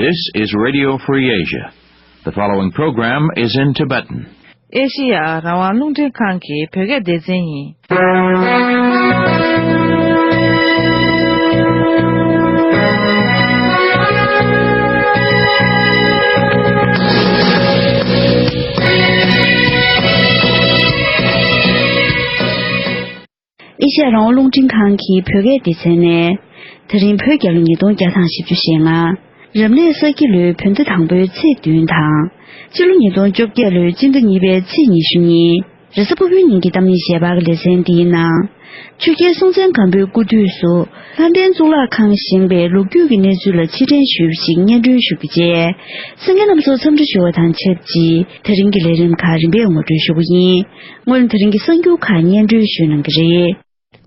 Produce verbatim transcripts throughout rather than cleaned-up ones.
This is Radio Free Asia. The following program is in Tibetan. ཨེ་ཤི་ཡ་རང་དབང་རླུང་འཕྲིན་ཁང་གི་བོད་སྐད་སྡེ་ཚན་ཡིན། ཨེ་ཤ་ཡ་རང་དབང་རླུང་འཕྲིན་ཁང་གི་བོད་སྐད་སྡེ་ཚན་ནས། དེ་རིང་བོད་རྒྱལ་ལོ་ཉིས་སྟོང་བརྒྱ་དང་བཞི་བཅུ་ཞེ་ལྔ། རབ་གནས་ས་ཁྱི་ལོའི་བོད་ཟླ་དང་པོའི་ཚེས་བདུན་དང་། སྤྱི་ལོ་ཉིས་སྟོང་བཅོ་བརྒྱད་ལོའི་སྤྱི་ཟླ་གཉིས་པའི་ཚེས་ཉི་ཤུ་གཉིས། རེས་གཟའ་ཕུར་བུའི་ཉིན་གྱི་གཏམ་ངན་ཞལ་པར་གྱི་ལེ་ཚན་འདིའི་ནང་། ཆོས་རྒྱལ་སྲོང་བཙན་སྒམ་པོའི་སྐུ་དུས་སུ། ལྷ་ལྡན་གཙུག་ལག་ཁང་བཞེངས་པའི་ལོ་རྒྱུས་ཀྱི་གནས་ཚུལ་ལ་ཕྱིར་དྲན་ཞུས་པ་ཞིག་སྙན་སྒྲོན་ཞུ་རྒྱུ་བཅས། གསན་མཁན་རྣམ་ཚོར་འཚམས་འདྲི་ཞུ་བ་དང་ཆབས་ཅིག་དེ་རིང་གི་ལས་རིམ་ཁག་རིམ་པས་ངོ་སྤྲོད་ཞུ་རྒྱུ་ཡིན། སྔོན་ལ་དེ་རིང་གི་གསར་འགྱུར་ཁག་སྙན་སྒྲོན་ཞུས་གནང་གི་རེད།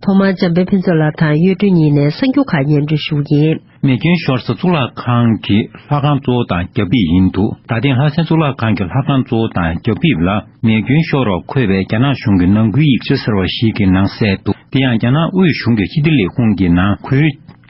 ཐོག་མར་འཇམ་དཔལ་ཕུན་ཚོགས་ལགས་དང་གཡུ་སྒྲོན་གཉིས་ནས་གསར་འགྱུར་ཁག་སྙན་སྒྲོན་ཞུ་རྒྱུ་ཡིན། མེ་སྐྱོན་ཤོར་ས་གཙུག་ལག་ཁང་གི་ལྷ་ཁང་གཙོ་བོ་དང་རྒྱ་ཕིབས་ཡིན་འདུག་ད་ཐེངས་ལྷ་སའི་གཙུག་ལག་ཁང་གི་ལྷ་ཁང་གཙོ་བོ་དང་རྒྱ་ཕིབས་ལ་མེ་སྐྱོན་ཤོར་བར་འཁོད་པའི་རྒྱ་ནག་གཞུང་གི་ནང་ཁུལ་ཡིག་ཆ་ཟེར་བ་ཞིག་གི་ནང་གསལ་འདུག་དེ་ཡང་རྒྱ་ནག་དབུས་གཞུང་གི་སྤྱི་བདེ་ལས་ཁུངས་ཀྱི་ནང་ཁུལ་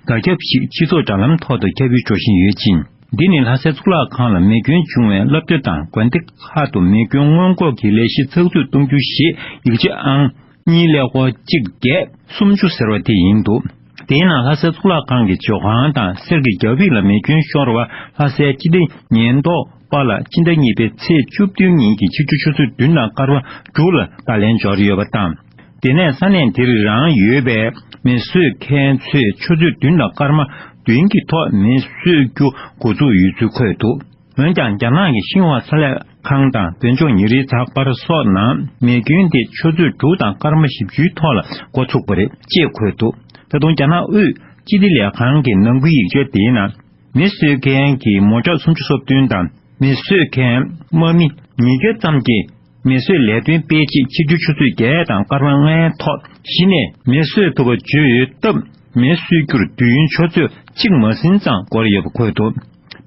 བརྡ་ཁྱབ་ཞིག་སྤྱི་ཚོགས་དྲ་ལམ་ཐོག་ཏུ་ཁྱབ་སྤེལ་འགྲོ་བཞིན་ཡོད་ཅིང་། འདི་ནི་ལྷ་སའི་གཙུག་ལག་ཁང་ལ་མེ་སྐྱོན་བྱུང་བའི་སློབ་གྲྭ་དང་དགོན་སྡེ་ཁག་ཏུ་མེ་སྐྱོན་སྔོན་འགོག་གི་ལས་གཞི་ཚགས་ཚུད་གཏོང་རྒྱུ་ཞེས་ཡིག་ཆ་ཨང་གཉིས་ཀླད་ཀོར་གཅིག་བརྒྱད་སུམ་ཅུ་ཟེར་བ་དེ་ཡིན་འདུག་དེའི་ནང་ལྷ་སའི་གཙུག་ལག་ཁང་གི་ཇོ་ཁང་དང་གསེར་གྱི་རྒྱ་ཕིབས་ལ་མེ་སྐྱོན་ཤོར་བར་ལྷ་སའི་སྤྱི་བདེ་ཉེན་རྟོག་པ་ལ་ཕྱི་ཟླ་གཉིས་པའི་ཚེས་བཅུ་བདུན་ཉིན་གྱི་ཕྱི་རྒྱུ་ཆུ་ཚོད་བདུན་དང་སྐར་མ་དྲུག་ལ་བརྡ་ལན་འབྱོར་ཡོད་པ་དང་། དེ་ནས་ས་གནས་དེར་རང་ཡོད་པའི་མེ་གསོད་མཁན་ཚོས་ཆུ་ཚོད་བདུན་དང་སྐར་མ་བདུན་གྱི་ཐོག་མེ་གསོད་རྒྱུ་འགོ་འཛུགས་ཡོད་ཚུལ་འཁོད་འདུག་འོན་ཀྱང་རྒྱ་ནག་གི་ཤིན་ཧྭ་གསང་ལས་ཁང་དང་བོད་ལྗོངས་ཉིན་རེའི་ཚགས་པར་སོགས་ནང་མེ་སྐྱོན་དེ་ཆུ་ཚོད་དྲུག་དང་སྐར་མ་བཞི་བཅུའི་ཐོག་ལ་འགོ་ཚུགས་པ་རེད་ཅེས་འཁོད་འདུག་ད་དུང་རྒྱ་ནག་དབུས་སྤྱི་བདེ་ལས་ཁང་གི་ནང་ཁུལ་ཡིག་ཆ་དེའི་ནང་མེ་གསོད་མཁན་གྱི་མོ་ཊ་སུམ་ཅུ་སོ་བདུན་དང་མེ་གསོད་མཁན་དམག་མི་ཉིས་བརྒྱ་ཙམ་གྱིས་མེ་གསོད་ལས་དོན་སྤེལ་རྗེས་ཕྱི་རྒྱུ་ཆུ་ཚོད་བརྒྱད་དང་སྐར་མ་ལྔའི་ཐོག་གཞི་ནས་མེ་གསོད་ཐུབ་པ་བརྗོད་ཡོད་སྟབས། མེ་གསོད་རྒྱུར་དུས་ཡུན་ཆུ་ཚོད་གཅིག་མ་ཟིན་ཙམ་འགོར་ཡོད་པ་འཁོད་འདུག་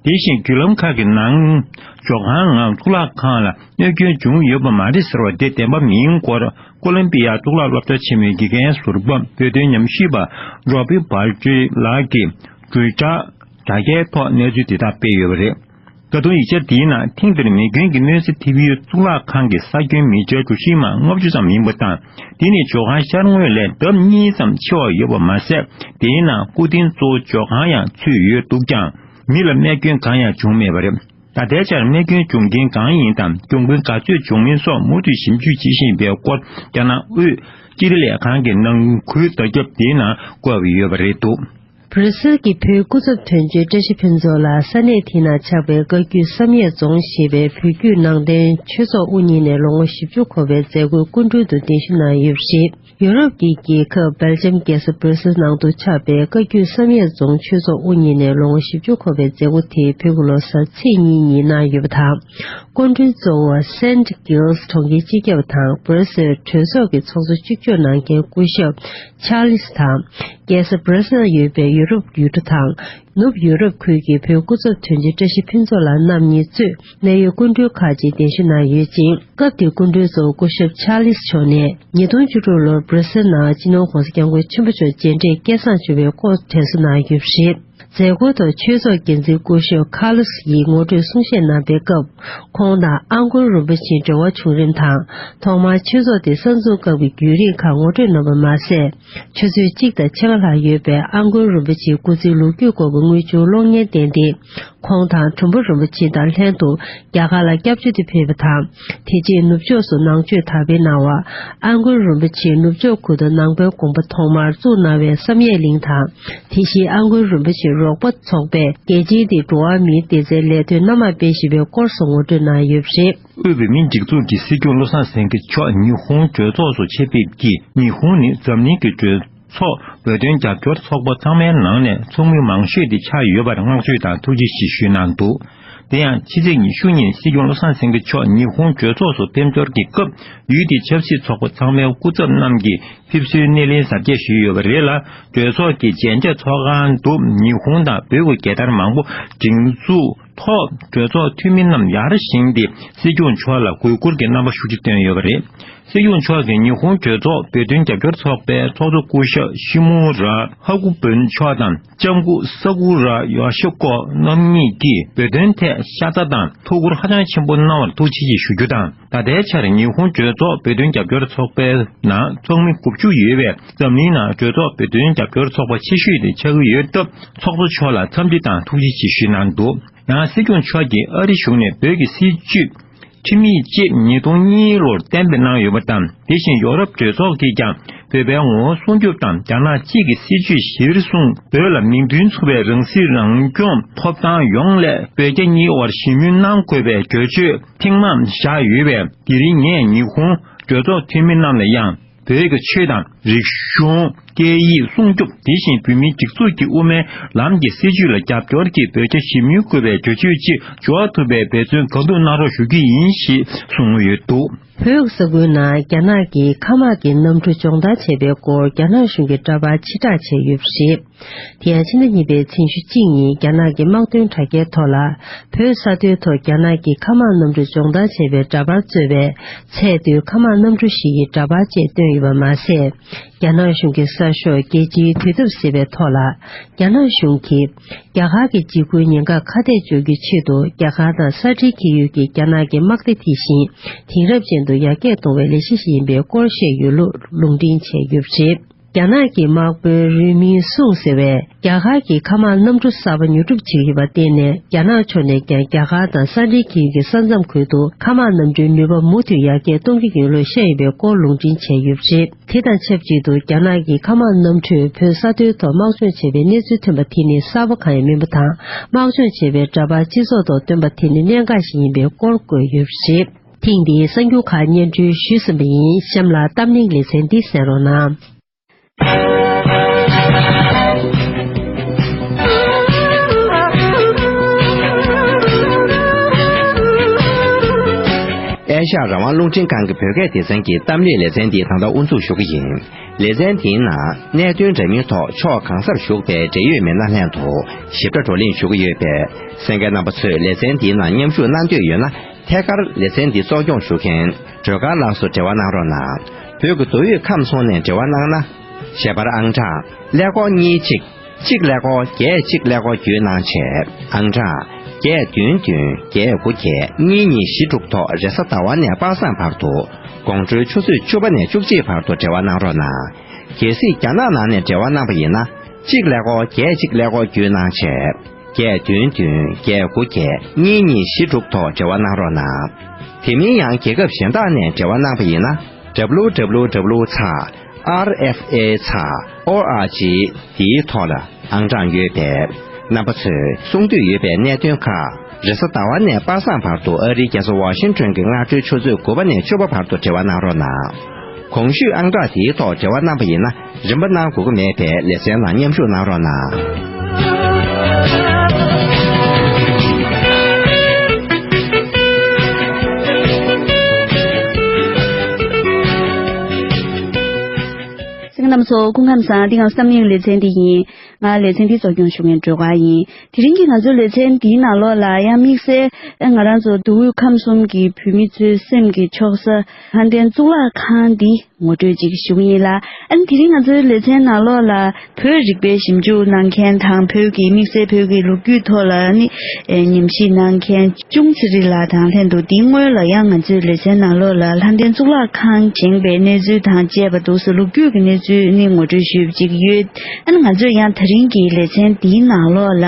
དེ་བཞིན་བརྒྱུད་ལམ་ཁག་གི་ནང་ཇོ་ཁང་ངམ་གཙུག་ལག་ཁང་ལ་གནོད་སྐྱོན་བྱུང་ཡོད་པ་མ་རེད་ཟེར་བ་དེ་བདེན་པ་མིན་སྐོར་ཀོ་ལོམ་པི་ཡ་གཙུག་ལག་སློབ་གྲྭ་ཆེན་མོའི་དགེ་རྒན་ཟུར་པ་བོད་དོན་ཉམས་ཞིབ་པ་རོ་པི་བྷལ་ཀྲི་ལགས་ཀྱིས་གྲོས་འཆར་དྲ་རྒྱའི་ཐོག་གནས་ཚུལ་དེ་དག་སྤེལ་ཡོད་པ་རེད། ད་དུང་ཡིག་ཆ་དེའི་ནང་ཐེངས་འདིར་མེ་སྐྱོན་གྱི་གནོད་འཚེ་ཐེབས་ཡུལ་གཙུག་ལག་ཁང་གི་ས་ཁྱོན་མི་ཊར་གྲུ་བཞི་མ་ལྔ་བཅུ་ཙམ་ཡིན་པ་དང་། དེ་ནི་ཇོ་ཁང་ཤར་ངོས་ལས་ལྡབ་གཉིས་ཙམ་ཆེ་བ་ཡོད་པ་མ་ཟད། དེའི་ནང་སྐུ་རྟེན་གཙོ་བོ་ཇོ་ཁང་ཡང་ཚུད་ཡོད་འདུག་ཀྱང་། མི་ལ་རྨས་སྐྱོན་གང་ཡང་བྱུང་མེད་པ་རེད། ད་ལྟའི་ཆར་རྨས་སྐྱོན་བྱུང་རྐྱེན་གང་ཡིན་དང་གྱོང་གུན་ག་ཚོད་བྱུང་མིན་སོགས་མུ་མཐུད་ཞིབ་འཇུག་བྱེད་བཞིན་པའི་སྐོར་རྒྱ་ནག་དབུས་སྤྱི་བདེ་ལས་ཁང་གི་ནང་ཁུལ་བརྡ་ཁྱབ་དེའི་ནང་བཀོད་ཡོད་པ་རེད་འདུག་བྷར་སེལ་གྱི་བོད་སྐུ་ཚབ་དོན་གཅོད་བཀྲ་ཤིས་ཕུན་ཚོགས་ལགས་ས་གནས་དེ་ན་ཆགས་པའི་བཀའ་བརྒྱུད་བསམ་ཡས་རྫོང་ཞེས་པའི་བོད་བརྒྱུད་ནང་བསྟན་ཆོས་ཚོགས་དབུ་བརྙེས་ནས་ལོ་ངོ་བཞི་བཅུ་འཁོར་བའི་མཛད་སྒོའི་སྐུ་མགྲོན་དུ་གདན་ཞུ་གནང་ཡོད་པ་རེད། ཡུ་རོབ་ཀྱི་རྒྱལ་ཁབ་སྦེལ་ཇམ་རྒྱལ་ས་བྷར་སེལ་ནང་དུ་ཆགས་པའི་བཀའ་བརྒྱུད་བསམ་ཡས་རྫོང་ཆོས་ཚོགས་དབུ་བརྙེས་ནས་ལོ་ངོ་བཞི་བཅུ་འཁོར་བའི་མཛད་སྒོ་དེ་བོད་ཀྱི་ལོ་གསར་ཚེས་གཉིས་ཉིན་གནང་ཡོད་པ་དང་། སྐུ་མགྲོན་གཙོ་བོ་སེན་ཊི་ཀིལ་སི་གྲོང་ཁྱེར་སྤྱི་ཁྱབ་དང་བྷར་སེལ་གྲོས་ཚོགས་ཀྱི་ཚོགས་གཙོ་གཅིག་ལྕོགས་གནང་མཁན་སྐུ་ཞབས་ཆར་ལིས་དང་། རྒྱལ་ས་བྷར་སེལ་ཡོད་པའི་ཡུ་རོབ་ཡུལ་གྲུ་དང་། ནུབ་ཡུ་རོབ་ཁུལ་གྱི་བོད་སྐུ་ཚབ་དོན་གཅོད་བཀྲ་ཤིས་ཕུན་ཚོགས་ལགས་རྣམ་གཉིས་གཙོས་གནད་ཡོད་སྐུ་མགྲོན་ཁག་ཅིག་གདན་ཞུ་གནང་ཡོད་ཅིང་། སྐབས་དེའི་སྐུ་མགྲོན་གཙོ་བོ་སྐུ་ཞབས་ཆར་ལིས་མཆོག་ནས་ཉིས་སྟོང་བཅུ་དྲུག་ལོར་བྷར་སེལ་ནང་སྤྱི་ནོར་༸གོང་ས་༸སྐྱབས་མགོན་ཆེན་པོ་མཆོག་མཇལ་འཕྲད་སྐལ་བཟང་བྱུང་བའི་སྐོར་དྲན་གསོ་གནང་ཡོད་པ་རེད། མཛད་སྒོའི་ཐོག་ཆོས་ཚོགས་འགན་འཛིན་སྐུ་ཞབས་ཁ་ལོ་སི་ཡིས་ངོ་སྤྲོད་གསུང་བཤད་གནང་པའི་སྐབས། ཁོང་དང་ཨ་དཀོན་རིན་པོ་ཆེའི་འབྲེལ་བ་བྱུང་རིམ་དང་། ཐོག་མར་ཆོས་ཚོགས་དེ་གསར་འཛུགས་སྐབས་ཀྱི་བརྒྱུད་རིམ་ཁག་ངོ་སྤྲོད་གནང་པ་མ་ཟད། ཆུ་ཚོད་གཅིག་དང་ཕྱེད་ཀ་ལྷག་ཡོད་པའི་ཨ་དཀོན་རིན་པོ་ཆེའི་སྐུ་ཚེའི་ལོ་རྒྱུས་སྐོར་གྱི་དངུལ་ཆུང་གློག་བརྙན་བསྟན་ཏེ། ཁོང་དང་གྲུབ་པ་རིན་པོ་ཆེ་དང་ལྷན་དུ་རྒྱ་གར་ལ་སྐྱབས་བཅོལ་དུ་ཕེབས་པ་དང་། དེ་རྗེས་ནུབ་ཕྱོགས་སུ་ནང་ཆོས་དར་སྤེལ་གནང་བ། ཨ་དཀོན་རིན་པོ་ཆེས་ནུབ་ཕྱོགས་ཁུལ་དུ་ནང་པའི་དགོན་པ་ཐོག་མར་བཙུགས་གནང་བའི་བསམ་ཡས་གླིང་དང་། དེ་བཞིན་ཨ་དཀོན་རིན་པོ་ཆེའི་རོགས་པ་ཚོགས་པས་རྒྱལ་སྤྱིའི་སྟེང་འགྲོ་བ་མིའི་བདེ་རྩའི་ལས་དོན་སྣ་མང་སྤེལ་བཞིན་པའི་སྐོར་སོགས་ངོ་སྤྲོད་གནང་ཡོད་པ་རེད། དབུས་བོད་མིའི་སྒྲིག་འཛུགས་ཀྱི་སྲིད་སྐྱོང་བློ་བཟང་སེང་གེ་མཆོག་ཉི་ཧོང་གྲོས་ཚོགས་སུ་ཆེད་ཕེབས་ཀྱིས། ཉི་ཧོང་ནི་འཛམ་གླིང་གི་གྲོས་ཚོགས་བོད་དོན་རྒྱབ་སྐྱོར་ཚོགས་པ་ཚང་མའི་ནང་ནས་ཚོགས་མི་མང་ཤོས་དེ་ཆགས་ཡོད་པར་བསྔགས་བརྗོད་དང་ཐུགས་རྗེ་ཆེ་ཞུས་གནང་འདུག་དེ་ཡང་ཕྱི་ཚེས་ཉི་ཤུ་ཉིན་སྲིད་སྐྱོང་བློ་བཟང་སེང་གེ་མཆོག་ཉི་ཧོང་གྲོས་ཚོགས་སུ་ཕེབས་འབྱོར་གྱི་སྐབས། ཡུལ་དེའི་ཆབ་སྲིད་ཚོགས་པ་ཚང་མའི་སྐུ་ཚབ་རྣམས་ཀྱིས་ཕེབས་བསུའི་སྣེ་ལེན་གཟབ་རྒྱས་ཞུས་ཡོད་པ་རེད་ལ། གྲོས་ཚོགས་ཀྱི་མཇལ་འཕྲད་ཚོགས་ཁང་དུ་ཉི་ཧོང་དང་བོད་ཀྱི་རྒྱལ་དར་མང་པོ་སྒྲེང་འཛུགས་ཐོག་གྲོས་ཚོགས་འཐུས་མི་རྣམས་ཡར་བཞེངས་ཏེ་སྲིད་སྐྱོང་མཆོག་ལ་གུས་བཀུར་གྱི་རྣམ་པ་ཤུགས་ཆེ་བསྟན་ཡོད་པ་རེད། སྲིད་སྐྱོང་མཆོག་གིས་ཉི་ཧོང་གྲོས་ཚོགས་བོད་དོན་རྒྱབ་སྐྱོར་ཚོགས་པའི་ཚོགས་གཙོ་སྐུ་ཞབས་ཤི་མུ་ར་ཧ་ཀུ་བོན་མཆོག་དང་ལྕམ་སྐུ་ས་ཀུ་ར་ཡོ་ཤི་ཀོ་རྣམ་གཉིས་ཀྱིས་བོད་དོན་ཐད་ཤ་ཚ་དང་ཐུགས་ཁུར་ཧ་ཅང་ཆེན་པོ་གནང་བར་ཐུགས་རྗེ་ཆེ་ཞུ་རྒྱུ་དང་། ད་ལྟའི་ཆར་ཉི་ཧོང་གྲོས་ཚོགས་བོད་དོན་རྒྱབ་སྐྱོར་ཚོགས་པའི་ནང་ཚོགས་མི་དགུ་བཅུ་ཡོད་པས། འཛམ་གླིང་ནང་གྲོས་ཚོགས་བོད་དོན་རྒྱབ་སྐྱོར་ཚོགས་པ་ཆེ་ཤོས་དེ་ཆགས་ཀྱི་ཡོད་སྟབས། ཚོགས་གཙོ་མཆོག་ལ་འཚམས་འདྲི་དང་ཐུགས་རྗེ་ཆེ་ཞུས་གནང་འདུག། ཡང་སྲིད་སྐྱོང་མཆོག་གིས་ཨ་རི་གཞུང་ནས་བོད་ཀྱི་སྲིད་བྱུས་ཁྲིམས་ཡིག་ཅེས་ཉིས་སྟོང་གཉིས་ལོར་གཏན་འབེབས་གནང་ཡོད་པ་དང་། དེ་བཞིན་ཡོ་རོབ་གྲོས་ཚོགས་ཀྱིས་ཀྱང་བོད་པའི་ངོ་བོ་སྲུང་སྐྱོབ་དང་རྒྱ་ནག་གཅིག་གི་སྲིད་བྱུས་གཞིར་བཟུང་བོད་ལ་མིང་དོན་མཚུངས་པའི་རང་སྲིད་རང་སྐྱོང་ཐོབ་ཐང་ཡོང་སླད་བོད་རྒྱ་གཉིས་དབར་ཞི་མོལ་གནང་དགོས་པའི་གྲོས་ཆོད་ཐེངས་མང་བཞག་ཡོད་པས། དེ་རིང་ངས་ཉི་ཧོང་གྲོས་ཚོགས་འཐུས་མི་རྣམས་ལ་ཡང་བོད་ཀྱི་ཆོས་དང་རིག་གཞུང་། སྐད་ཡིག་སྲུང་སྐྱོབ། དེ་བཞིན་བོད་མིའི་སྒྲིག་འཛུགས་ཀྱི་དབུ་མའི་ལམ་གྱི་སྲིད་བྱུས་ལ་རྒྱབ་སྐྱོར་གྱིས་བོད་རྒྱ་ཞི་མོལ་དགོས་པའི་གྲོས་ཆོད་ཅིག་འབྱོར་ཐུབ་པའི་འབད་བརྩོན་གང་ཐུབ་གནང་རོགས་ཞུ་གི་ཡིན་ཞེས་གསུངས་ཡོད་འདུག། བོད་ཀྱི་ས་ཁུལ་ནང་རྒྱ་ནག་གིས་མཁའ་དམག་གི་གནམ་གྲུ་སྦྱོང་བརྡར་བྱས་པའི་སྐོར་རྒྱ་ནག་གཞུང་གིས་འདྲ་པར་ཕྱིར་བསྒྲགས་བྱས་ཡོད་པ་རེད། དེ་ཡང་ཕྱི་ཟླ་གཉིས་པའི་ཚེས་ཉི་ཤུ་གཅིག་ཉིན་རྒྱ་ནག་གི་དམག་དོན་དྲ་རྒྱའི་ཐོག་ལ། བོད་ས་མཐོའི་ཐོག་རྒྱ་ནག་གི་མཁའ་དམག་གནམ་གྲུ་སྦྱོང་བརྡར་བྱས་པའི་འདྲ་པར་གཙོས་པའི་ཚད་མཐོའི་མཁའ་དམག་གནམ་གྲུ་ཞིག་གི་འདྲ་པར་བཅས་བཏོན་ཡོད་པ་མ་ཟད། རྒྱ་ནག་གཞུང་གི་གསར་ཤོག་རྒྱལ་སྤྱིའི་དུས་དེབ་ཟེར་བའི་ཐོག་ལ། རྒྱ་ནག་གཞུང་གིས་རྒྱ་གར་གྱི་འཇིགས་སྐུལ་ཉེན་ཁ་ཁ་གཏད་གཅོག་རྒྱུའི་ཆེད་དུ་རྒྱ་གར་དང་ས་འབྲེལ་ཁེལ་ཡུལ་གྱི་རྒྱ་ནག་གི་དམག་སྡེ་དེ་བཞིན་དེང་རབས་ཅན་དུ་ཡར་རྒྱས་གཏོང་བའི་ལས་གཞི་ཞིག་ཡིན་པའི་སྐོར་བཤད་ཡོད་ལུགས་ལུང་འདྲེན་བྱས་ཡོད་པ་རེད། རྒྱ་ནག་གི་དམག་དཔོན་རུས་མིང་སུང་ཟེར་བས། རྒྱ་གར་གྱི་མཁའ་དམག་གནམ་གྲུ་གསར་པ་ཉོ་སྒྲུབ་བྱེད་ཀྱི་ཡོད་པར་བརྟེན་ནས། རྒྱ་ནག་ཕྱོགས་ནས་ཀྱང་རྒྱ་གར་དང་ས་འབྲེལ་ཁེལ་ཡུལ་གྱི་ས་མཚམས་ཁུལ་དུ་མཁའ་དམག་གནམ་གྲུའི་ནུས་པ་མུ་མཐུད་ཡར་རྒྱས་གཏོང་གི་ཡོད་ལུགས་བཤད་ཡོད་པའི་སྐོར་ལུང་འདྲེན་བྱས་ཡོད་པ་རེད། དེ་དང་ཆབས་ཅིག་ཏུ། རྒྱ་ནག་གི་མཁའ་དམག་གནམ་གྲུས་བོད་ས་མཐོའི་ཐོག་དམག་སྦྱོང་བྱས་པའི་གནས་ཚུལ་ཐོན་པ་དེ་ནི་གསར་པ་གང་ཡང་མིན་པ་དང་། དམག་སྦྱོང་བྱས་པའི་འདྲ་པར་སྤྱི་ཚོགས་ཐོག་བཏོན་པ་དེ་ནི་གནད་འགག་ཞིག་ཡིན་པའི་སྐོར་བཀོད་ཡོད་པ་རེད། ཐེངས་འདིའི་གསར་འགྱུར་ཁག་སྙན་སྒྲོན་ཞུས་ཟིན་པ་ཡིན། གཤམ་ལ་གཏམ་གླེང་ལེ་ཚན་འདི་གསན་རོགས་གནང་། ཨེ་ཤ་ཡ་རང་དབང་རླུང་འཕྲིན་ཁང་གི་བོད་སྐད་སྡེ་ཚན་གྱི་གཏམ་གླེང་ལེ་ཚན་འདི་ད་ལྟ་དབུ་འཛུགས་ཞུ་གི་ཡིན། ལེ་ཚན་འདིའི་ནང་གནད་དོན་འདྲ་མིན་ཐོག་ཕྱོགས་གང་སར་བཞུགས་པའི་འབྲེལ་ཡོད་མི་སྣ་ལྷན་དུ་ཞིབ་ཕྲ་བགྲོ་གླེང་ཞུ་གི་ཡོད་པས། གསན་མཁན་རྣམ་པ་ཚོས་ལེ་ཚན་འདིའི་ནང་མཉམ་ཞུགས་གནང་འདོད་ཡོད་ན། ཐད་ཀར་ལེ་ཚན་འདི་གཙོ་སྐྱོང་ཞུ་མཁན་སྒྲོལ་དཀར་ལགས་སུ་འབྲེལ་བ་གནང་རོགས་གནང་། བོད་ཀྱི་མདོ་དབུས་ཁམས་གསུམ་ནས་འབྲེལ་བ་གནང་ན། ཞལ་པར་ཨང་གྲངས་ཀླད་ཀོར་གཉིས་གཅིག་གཅིག་ཀླད་ཀོར་བརྒྱད་གཅིག་ཀླད་ཀོར་བརྒྱུད་གནང་བྱས། ཨང་གྲངས་བརྒྱད་བདུན་བདུན་བརྒྱད་དགུ་བརྒྱད་གཉིས་གཉིས་བཞི་དྲུག་ཐོག་རེས་གཟའ་ཟླ་བ་ནས་པ་སངས་བར་དུ། དགོང་དྲོའི་ཆུ་ཚོད་བཅུ་པ་ནས་བཅུ་གཅིག་བར་དུ་འབྲེལ་བ་གནང་རོགས་གནང་། གལ་སྲིད་རྒྱ་ནག་ནང་ནས་འབྲེལ་བ་གནང་པ་ཡིན་ན། གཅིག་ཀླད་ཀོར་བརྒྱད་གཅིག་ཀླད་ཀོར་བརྒྱུད་གནང་བྱས། བརྒྱད་བདུན་བདུན་བརྒྱད་དགུ་བརྒྱད་གཉིས་གཉིས་བཞི་དྲུག་ཐོག་འབྲེལ་བ་གནང་རོགས་གནང་། དེ་མིན་ཡང་རྒྱལ་ཁབ་གཞན་དག་ནས་འབྲེལ་བ་གནང་པ་ཡིན་ན། W W W ཚེག་R F A ཚེག་O R G འདིའི་ཐོག་ལ་ཨང་གྲངས་ཡོད་པས། རྣམ་པ་ཚོས་གསུང་འདོད་ཡོད་པའི་གནད་དོན་ཁག་རེས་གཟའ་ཟླ་བ་ནས་པ་སངས་བར་དུ་ཨ་རིའི་རྒྱལ་ས་ཝ་ཤིང་ཏོན་གྱི་སྔ་དྲོའི་ཆུ་ཚོད་དགུ་པ་ནས་བཅུ་པ་བར་དུ་འབྲེལ་བ་གནང་རོགས་གནང་། གོང་ཞུས་ཨང་གྲངས་དེའི་ཐོག་འབྲེལ་བ་གནང་པ་ཡིན་ན། རིན་པ་གནང་དགོས་ཀྱི་མེད་པས་ལེ་ཚན་ནང་མཉམ་ཞུགས་གནང་རོགས་གནང་། གསན་མཁན་རྣམ་པ་ཚོ་སྐུ་ཁམས་བཟང་། འདི་ང་ཚོ་གཏམ་གླེང་ལེ་ཚན་འདི་ཡིན། ང་ལེ་ཚན་འདི་གཙོ་སྐྱོང་ཞུ་མཁན་སྒྲོལ་དཀར་ཡིན། དེ་རིང་གི་ང་ཚོའི་ལེ་ཚན་འདིའི་ནང་ལོགས་ལ་ཡང་དམིགས་བསལ་ང་རང་ཚོ་མདོ་དབུས་ཁམས་གསུམ་གྱི་བོད་མི་ཚོའི་སེམས་ཀྱི་ཕྱོགས་ས་ལྷ་ལྡན་གཙུག་ལག་ཁང་འདི་ངོ་སྤྲོད་ཅིག་ཞུ་གི་ཡིན་ལ། ཨ་ནི་དེ་རིང་ང་ཚོའི་ལེ་ཚན་ནང་ལོགས་ལ་བོད་རིག་པའི་ཞིབ་འཇུག་གནང་མཁན་དང་། བོད་ཀྱི་དམིགས་བསལ་བོད་ཀྱི་ལོ་རྒྱུས་ཐོག་ལ་ནི་ཉམས་ཞིབ་གནང་མཁན་ཅུང་ཚེ་རིང་ལགས་དང་ལྷན་དུ། དེའི་སྔོན་ལ་ཡང་ང་ཚོའི་ལེ་ཚན་ནང་ལོགས་ལ་ལྷ་ལྡན་གཙུག་ལག་ཁང་བཞེངས་པའི་གནས་ཚུལ་དང་བཅས་པ་འདུག་སེ་ལོ་རྒྱུས་ཀྱི་གནས་ཚུལ་ནི་ངོ་སྤྲོད་ཞུས་པ་ཅིག་ཡོད། ཨ་ནི་ང་ཚོས་ཡང་དེ་རིང་གི་ལེ་ཚན་འདིའི་ནང་ལོགས་ལ་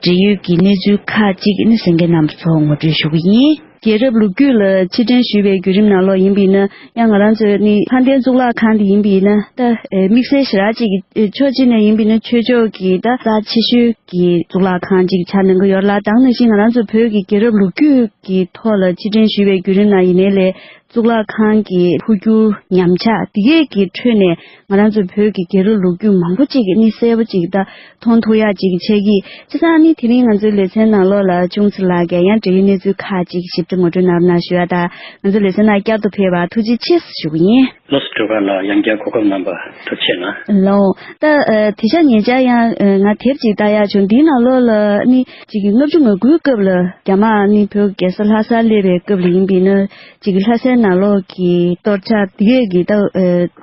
འབྲེལ་ཡོད་ཀྱི་གནས་ཚུལ་ཁག་ཅིག་ནི་གསན་མཁན་རྣམ་པ་ཚོར་ངོ་སྤྲོད་ཞུ་གི་ཡིན། རྒྱལ་རབས་ལོ་རྒྱུས་ལ་ཕྱིར་དྲན་ཞུས་པའི་བརྒྱུད་རིམ་ནང་ལོགས་ཡིན་པ་ཡིན་ན། ཡང་ང་རང་ཚོའི་ནི་ལྷ་ལྡན་གཙུག་ལག་ཁང་འདི་ཡིན་པ་ཡིན་ན། ད་དམིགས་བསལ་ཞེ་དྲག་ཅིག་ཕྱོགས་གཅིག་ནས་ཡིན་པ་ཡིན་ན་ཆོས་ཕྱོགས་ཀྱི་ད་རྩ་ཆེ་ཤོས་ཀྱི་གཙུག་ལག་ཁང་ཅིག་ཆགས་གནང་གི་ཡོད་ལ། ད་ག་ནང་བཞིན་ང་རང་ཚོ་བོད་ཀྱི་རྒྱལ་རབས་ལོ་རྒྱུས་ཀྱི་ཐོག་ལ་ཕྱིར་དྲན་ཞུས་པའི་བརྒྱུད་རིམ་ནང་ཡིན་ནའི་ལས། གཙུག་ལག་ཁང་གི་འཕོ་འགྱུར་ཉམས་ཆག་འདི་གས་ཀྱི་ཁྲོད་ནས་ང་རང་ཚོ་བོད་ཀྱི་རྒྱལ་རབས་ལོ་རྒྱུས་མང་པོ་ཅིག་ནི་གསལ་པོ་ཅིག་ད་མཐོང་ཐུབ་ཡག་ཅིག་ཆགས་ཀྱི། བྱས་ཙང་ནི་དེ་རིང་ང་ཚོའི་ལེ་ཚན་ནང་ལོགས་ལ་ཅུང་ཙི་ལགས་ཀྱིས་ཡང་འབྲེལ་ཡོད་གནས་ཚུལ་ཁག་ཅིག་ཞིབ་ཕྲ་ངོ་སྤྲོད་གནང་རོགས་གནང་ཞུ་ཡ་དང་། ང་ཚོའི་ལེ་ཚན་ནང་བསྐྱར་དུ་ཕེབས་པར་ཐུགས་རྗེ་ཆེ་ཞུ་གི་ཡིན། ལགས་སོ། སྒྲོལ་དཀར་ལགས། ཡང་བསྐྱར་གོ་སྐབས་གནང་བར་ཐུགས་རྗེ་གནང་། ལགས་སོ། ད་ཨ་དེ་ཤ་ཉེ་ཆར་ཡང་ཨ་ང་དེབ་ཅིག་ལྟ་ཡག་བྱུང་། འདིའི་ནང་ལོགས་ལ་ནི་ཅིག་གི་ལྔ་བཅུ་ང་དགུའི་སྐབས་ལ་རྒྱ་དམག་ནི་བོད་རྒྱལ་ས་ལྷ་སར་སླེབས་པའི་སྐབས་ལ་ཡིན་པས་ན། ཅིག་གི་ལྷ་སའི་ནང་ལོགས་ཀྱི་གཏོར་རྒྱག་འདི་གས་ཀྱི་ད་ཨ་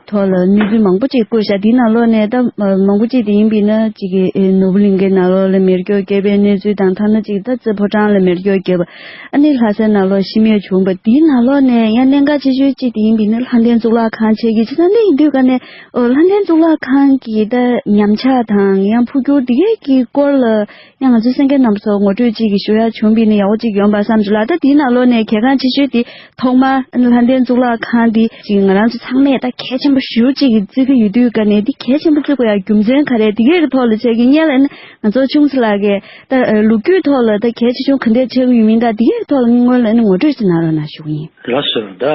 ཐོག་ལ་གནས་ཚུལ་མང་པོ་ཅིག་བཀོད་བཞག་འདིའི་ནང་ལོགས་ནས་ད་ཨ་མང་པོ་ཅིག་དེ་ཡིན་པས་ན་ཅིག་གི་ཨ་ནོར་བུ་གླིང་གའི་ནང་ལོགས་ལ་མེ་སྒྱོགས་བརྒྱབ་པའི་གནས་ཚུལ་དང་། ཐ་ན་ཅིག་ད་རྩེ་ཕོ་བྲང་ལ་མེ་སྒྱོགས་བརྒྱབ་པ། ཨ་ནི་ལྷ་སའི་ནང་ལོགས་ཤི་རྨས་བྱུང་བ་འདིའི་ནང་ལོགས་ནས་ཡང་གནད་འགག་ཆེ་ཤོས་གཅིག་དེ་ཡིན་པས་ན། ལྷ་ལྡན་གཙུག་ལག་ཁང་བཅས་ཀྱི་ཅི་ད་འདི་ཡིན་དུས་ག་ནས་ཨོ་ལྷ་ལྡན་གཙུག་ལག་ཁང་གི་ད་ཉམས་ཆག་དང་ཡང་འཕོ་འགྱུར་འདི་གས་ཀྱི་སྐོར་ལ་ཡང་ང་ཚོའི་གསན་མཁན་རྣམ་པ་ཚོ་ངོ་སྤྲོད་ཅིག་གི་ཞུ་ཡག་བྱུང་བས་ན་ཡག་པོ་ཅིག་ཡོང་པ་བསམ་བྱུང་ལགས། ད་འདིའི་ནང་ལོགས་ནས་གལ་འགངས་ཆེ་ཤོས་དེ་ཐོག་མར་ལྷ་ལྡན་གཙུག་ལག་ཁང་འདི་ཅིག་ང་རང་ཚོ་ཚང་མས་ད་གལ་ཆེན་པོ་ཞེ་པོ་ཅིག་གི་བརྩི་གི་ཡོད་དུས་ག་ནས་འདི་གལ་ཆེན་པོ་བརྩི་དགོས་ཡག་རྒྱུ་མཚན་ག་རེ། འདི་གས་ཀྱི་ཐོག་ལ་བྱས་ཀྱི་སྔོན་ལ་ཨ་ནི་ང་ཚོ་ཆུང་ཙེ་ལགས་ཀྱིས་ད་ལོ་རྒྱུས་ཐོག་ལ་ད་གལ་ཆེ་ཆུང་ག་འདྲས་ཆགས་ཀྱི་ཡོད་མིན། ད་འདི་གས་ཀྱི་ཐོག་ལ་སྔོན་ལ་ཨ་ནི་ངོ་སྤྲོད་ཅིག་གནང་རོགས་གནང་ཞུ་གི་ཡིན། ལགས་སོ། ད་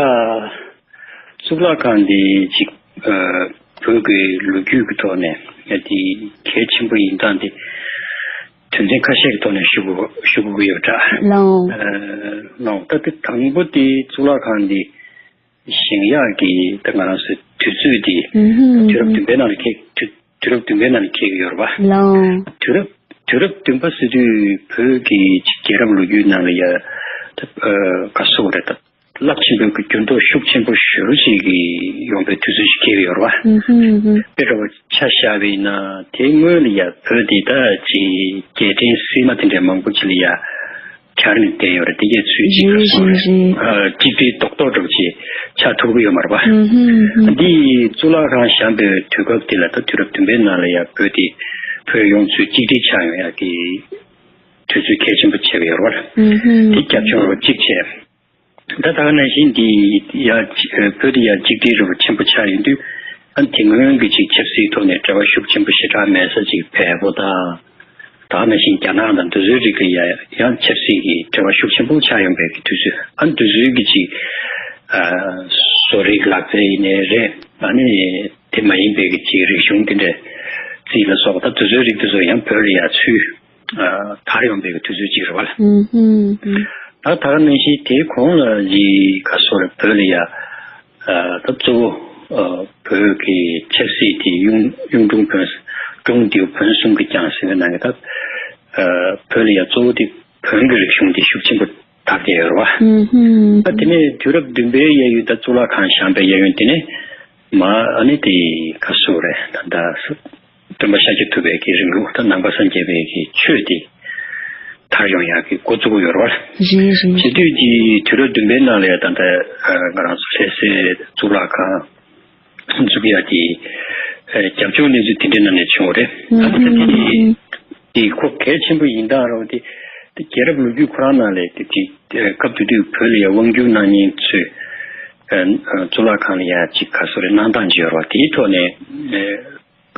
གཙུག་ལག་ཁང་འདི་ཅིག་ཨ་བོད་ཀྱི་ལོ་རྒྱུས་ཀྱི་ཐོག་ནས་ཡ་འདི་གལ་ཆེན་པོ་ཡིན་སྟངས་འདི་དོན་ཚན་ཁ་ཤས་ཀྱི་ཐོག་ནས་ཞུ་དགོས་ཞུ་དགོས་ཀྱི་ཡོད་འདྲ། ལགས་སོ། ཨ་ལགས་སོ། ད་དེ་དང་པོ་དེ་གཙུག་ལག་ཁང་འདི་བཞེངས་ཡག་གི་ད་ང་རང་ཚོའི་དུས་ཚོད་འདི་ཨུ་ཧུམ། དུས་རབས་བདུན་པའི་ནང་ལ་འཁེལ། དུས་དུས་རབས་བདུན་པའི་ནང་ལ་འཁེལ་གྱི་ཡོད་རེད་པ། ལགས་སོ། དུས་རབས་དུས་རབས་བདུན་པ་ཟེར་དུས་བོད་ཀྱི་རྒྱལ་རབས་ལོ་རྒྱུས་ནང་ལ་ཡ་ད་ཨ་ག་སོགས་རེད། ད་རླབས་ཆེན་པོའི་གི་འགྱུར་ལྡོག་ཤུགས་ཆེན་པོ་ཞེ་པོ་ཅིག་གི་ཡོང་པའི་དུས་ཚོད་ཅིག་འཁེལ་གྱི་ཡོད་རེད་པ། ཨུ་ཧུམ་ཨུ་ཧུམ། དཔེ་འདྲ་བོ་ཆ་བཞག་པ་ཡིན་ན་དེའི་སྔོན་ལ་ཡ་བོད་འདི་ད་ཅིག་རྒྱལ་ཕྲན་བསིལ་མ་དེ་འདྲའི་མང་པོ་ཅིག་ལ་ཡ་གྱར་ནས་བསྡད་ཡོད་རེད། དེ་གས་ཚུལ་གཅིག་རེད། རེད་རེད། ཨ་གཅིག་སྒྲིལ་རྡོག་རྡོག་འདྲ་པོ་ཅིག་ཆགས་ཐུབ་ཀྱི་ཡོད་མ་རེད་པ། ཨུ་ཧུམ་ཨུ་ཧུམ། འདི་གཙུག་ལག་ཁང་བཞེངས་པའི་དུས་སྐབས་དེ་ལ་ད་དུས་རབས་བདུན་པའི་ནང་ལ་ཡ་བོད་དེ་བོད་ཡོངས་ཚུལ་གཅིག་སྒྲིལ་ཆགས་ཡོང་ཡག་གི་དུས་ཚོད་གལ་ཆེན་པོ་ཆགས་ཀྱི་ཡོད་རེད་པ། ཨུ་ཧུམ། དེ་རྒྱབ་ལྗོངས་རོགས་གཅིག་བྱས། ད་ད་ག་ནང་བཞིན་འདི་ཡ་བོད་དེ་ཡ་གཅིག་སྒྲིལ་རོགས་ཆེན་པོ་ཆགས་ཡོང་དུས། ཨ་དེ་སྔོན་གྱི་ཅིག་ཆབ་སྲིད་ཐོག་ནས་འབྲེལ་བ་ཤུགས་ཆེན་པོ་ཞེ་དྲག་མེད་ས་ཅིག་བལ་པོ་དང་། ད་ག་ནང་བཞིན་རྒྱ་ནག་དང་འདི་ཚོའི་རིགས་ཀྱི་ཡ་ཡང་ཆབ་སྲིད་ཀྱི་འབྲེལ་བ་ཤུགས་ཆེན་པོ་ཆགས་ཡོང་པའི་གི་དུས་ཚོད། ཨ་འདི་ཚོའི་གི་ཅིག་ཨ་བཟོ་རིག་ལག་རྩལ་ཡིན་ནའི་རེད། ཨ་ནི་དེ་མ་ཡིན་པའི་གི་ཅིག་རིག་གཞུང་དེ་འདྲ་རྩིས་ལ་སོགས་པ་ད་འདི་ཚོའི་རིགས་དེ་ཚོ་ཡང་བོད་ལ་ཡ་ཚུར་ཨ་དར་ཡོང་པའི་གི་དུས་ཚོད་ཅིག་རེད་པ། ཨུ་ཧུམ་ཨུ་ཧུམ། ད་ད་ག་ནང་བཞིན་དེའི་གོང་ལ་ཅིག་ག་སོགས་རེད། བོད་ལ་ཡ་ཨ་ད་གཙོ་བོ་ཨ་བོད་ཀྱི་ཆབ་སྲིད་དེ་གཡུང་གཡུང་དྲུང་བོན། དྲུང་ལྡེའུ་བོན་གསུམ་གྱིས་བསྐྱངས་ཟེར་བའི་ནང་གི་ད་ཨ་བོད་ལ་ཡ་གཙོ་བོ་དེ་བོན་གྱི་རིག་གཞུང་དེ་ཤུགས་ཆེན་པོ་དར་བསྡད་ཡོད་རེད་པ། ཨུ་ཧུམ། ཨ་དེ་ནས་དུས་རབས་བདུན་པའི་གཡས་གཡོན་ད་གཙུག་ལག་ཁང་བཞེངས་པའི་གཡས་གཡོན་དེ་ནས་མ་ཨ་ནི་དེ་ག་སོགས་རེད། ད་ད་སྟོན་པ་ཤཱཀྱ་ཐུབ་པའི་གི་རིང་ལུགས་ད་ནང་པ་སངས་རྒྱས་པའི་གི་ཆོས་དེ་དར་ཡོང་ཡག་གི་འགོ་བཙུགས་ཡོད་རེད་པ། རེད་རེད། བྱེད་དུས་ཀྱི་དུས་རབས་བདུན་པའི་ནང་ལ་ཡ་ད་ལྟ་ཨ་ང་རང་ཚོ་ལྷ་སའི་གཙུག་ལག་ཁང་འཛུགས་ཡག་གི་ཨ་རྒྱབ་ལྗོངས་གནས་ཚུལ་དེ་འདྲའི་ནང་ནས་བྱུང་བ་རེད། ཨ་ད་དེ་དེ་དེ་ཁོ་གལ་ཆེན་པོ་ཡིན་སྟངས་རེད་པ། དེ་དེ་རྒྱལ་རབས་ལོ་རྒྱུས་ཁོ་རང་ནང་ལ་དེ་དེ་སྐབས་དེ་དུས་བོད་ལ་ཡ་དབང་སྒྱུར་གནང་མཁན་ཚོས་ཨ་གཙུག་ལག་ཁང་ལ་ཡ་ཅིག་ག་སོགས་རེད་གནང་སྟངས་ཅིག་ཡོད་རེད་པ། དེའི་ཐོག་ནས་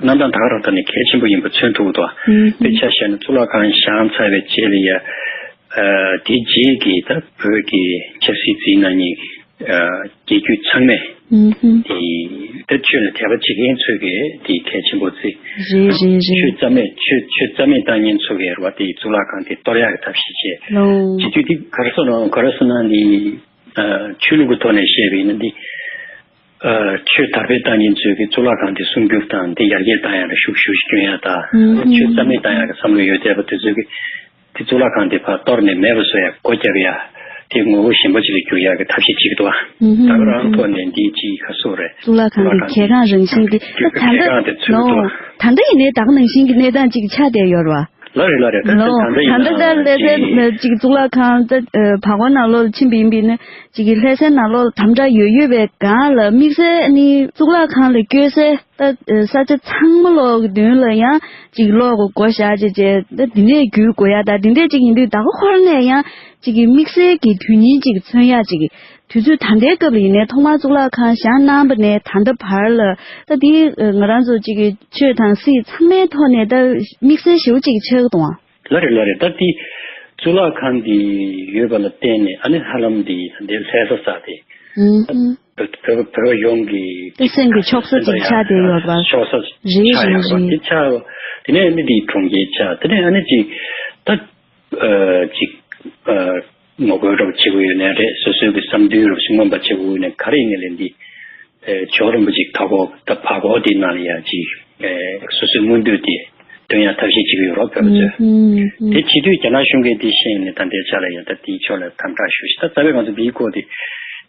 ཨ། གནང་སྟངས་ད་ག་རང་ཐོག་ནས་གལ་ཆེན་པོ་ཡིན་པ་མཚོན་ཐུབ་འདུག་ཨུམ། དཔེ་ཆ་བཞག་ན་གཙུག་ལག་ཁང་བཞེངས་ཚར་བའི་རྗེས་ལ་ཡ། ཨ་དེ་རྗེས་ཀྱི་ད་བོད་ཀྱི་ཆབ་སྲིད་འཛིན་གནང་མཁན་གྱི་ཨ་རྒྱལ་བརྒྱུད་ཚང་མས། ཨུམ། དེ་ད་ཆོས་ལ་དད་པ་བྱེད་མཁན་ཚོས་གི་དེ་གལ་ཆེན་པོ་བརྩི། རེད་རེད་རེད། ཆོས་རྩ་མེད་ཆོས་ཆོས་རྩ་མེད་བཏང་མཁན་ཚོས་གི་རེད་པ། དེ་གཙུག་ལག་ཁང་དེ་གཏོར་ཡག་གི་ཐབས་ཤེས་བྱས། ལོ། བྱེད་དུས་དེ་ག་རེ་ཟེར་ན་ག་རེ་ཟེར་ན་འདི་ཨ་ཆོས་ལུགས་ཀྱི་ཐོག་ནས་བཤད་པ་ཡིན་ན་འདི། ཨ་ཆོས་དར་སྤེལ་བཏང་མཁན་ཚོས་ཀྱི་གཙུག་ལག་ཁང་དེ་སྲུང་སྐྱོབ་དང་དེ་ཡར་རྒྱས་བཏང་ཡག་ལ་ཤུགས་ཤུགས་ཤིག་སྐྱོན་ཡག་དང་། ཨུམ། ཆོས་རྩ་མེད་བཏང་ཡག་གི་བསམ་བློ་ཡོད་བསྡད་པ་དེ་ཚོས་ཀྱི་དེ་གཙུག་ལག་ཁང་དེ་ཕར་གཏོར་ནས་མེད་པ་བཟོ་ཡག་སྒོ་བརྒྱབ་ཡག་དེ་ངོ་བོ་གཞན་པ་ཅིག་ལ་བསྒྱུར་ཡག་གི་ཐབས་ཤེས་བྱེད་ཀྱི་འདུག་ཨ། ཨུམ། ད་ག་རང་ཐོག་ནས་འདི་ཅིག་ག་སོགས་རེད། གཙུག་ལག་ཁང་གི་གལ་འགངས་རང་བཞིན་དེ་ད་ད་ལྟ་ལོ་ད་ལྟ་ཡིན་ནའི་ད་ག་ནང་བཞིན་གྱི་གནས་སྟངས་ཅིག་ཆགས་བསྡད་ཡོད་རེད་བ། ལགས་རེད་ལགས་རེད། ད་ལོ། ད་ད་ད་ལྟ་ལ་ད་ཅིག་ད་གཙུག་ལག་ཁང་ད་བར་སྐོར་ནང་ལོགས་ལ་ཕྱིན་པ་ཡིན་པས་ན་ཅིག་གི་ལྷ་སའི་ནང་ལོགས་ལ་དམ་དྲག་ཡོད་ཡོད་པའི་སྒང་ལ་དམིགས་བསལ་ནི་གཙུག་ལག་ཁང་ལ་སྐྱོད་སའི་ད་ས་ཆ་ཚང་མ་ལོག་གི་མདུན་ལ་ཡང་ཅིག་ལོག་གི་སྒོ་བཞག་བྱས་བྱས་ད་འདི་ནས་བརྒྱུད་དགོས་ཡ་ད་འདི་འདྲས་ཅིག་ཡིན་དུས་ད་ག་ཁོ་རང་ནས་ཡང་ཅིག་གི་དམིགས་བསལ་གྱི་དོན་སྙིང་ཅིག་མཚོན་ཡ་ཅིག་གི་དུས་ཚོད་ད་ལྟའི་སྐབས་ལ་ཡིན་ནའི་ཐོག་མར་གཙུག་ལག་ཁང་བཞེངས་གནང་བ་ནས་ད་ལྟ་བར་ལ་ད་འདི་ང་རང་ཚོ་ཅིག་གི་ཆོས་དང་སྲིད་ཚང་མའི་ཐོག་ནས་ད་དམིགས་བསལ་ཞེ་པོ་ཅིག་ཆགས་ཀྱི་འདུག་ཨང་། ལགས་རེད་ལགས་རེད། ད་འདི་གཙུག་ལག་ཁང་འདི་ཡོད་པ་ལ་བརྟེན་ནས་ཨ་ནི་ཧ་ལམ་འདི་ད་ལྟའི་ལྷ་ས་ས་དེ་ཨུམ་ཨུམ། བོད་བོད་བོད་པ་ཡོངས་ཀྱི་ད་སེམས་ཀྱི་ཕྱོགས་ས་ཅིག་ཆགས་བསྡད་ཡོད་པ། ཕྱོགས་ས་རེད་ཆགས་ཡོད་པ་རེད་རེད། དེ་ཆགས་དེ་ནས་ཨ་ནི་འདི་གྲོང་ཁྱེར་ཆགས་དེ་ནས་ཨ་ནི་ཅིག་ད། ཨ་ཅིག་ཨ་ངོ་རྒོལ་རོགས་བྱེད་དགོས་ཡོད་ནའི་རེད། སོ་སོའི་གི་བསམ་འདུན་རོགས་ཞིག་མངོན་པ་བྱེད་དགོས་ཡོད་ནའི་ག་རེ་ཡིན་ནའི་ལས་འདི་ ཨེ་ཇོ་རིན་པོ་ཆེ་ད་གོ་ད་བར་སྐོར་དེ་ནང་ལ་ཡ་ཅིག་ཨེ་སོ་སོའི་མངོན་འདོད་དེ་སྟོན་ཡ་ཐབས་ཤེས་བྱེད་ཀྱི་ཡོད་རོགས་བོད་པ་ཚོས། དེ་བྱེད་དུས་རྒྱ་ནག་གཞུང་གིས་དེ་ཤེས་ནས་ད་ལྟའི་ཆ་ལ་ཡ་ད་དེའི་ཕྱོགས་ལ་དམ་དྲག་ཞུ་ཞིག་ད་རྩ་བའི་ང་ཚོ་འདིའི་སྐོར་དེ་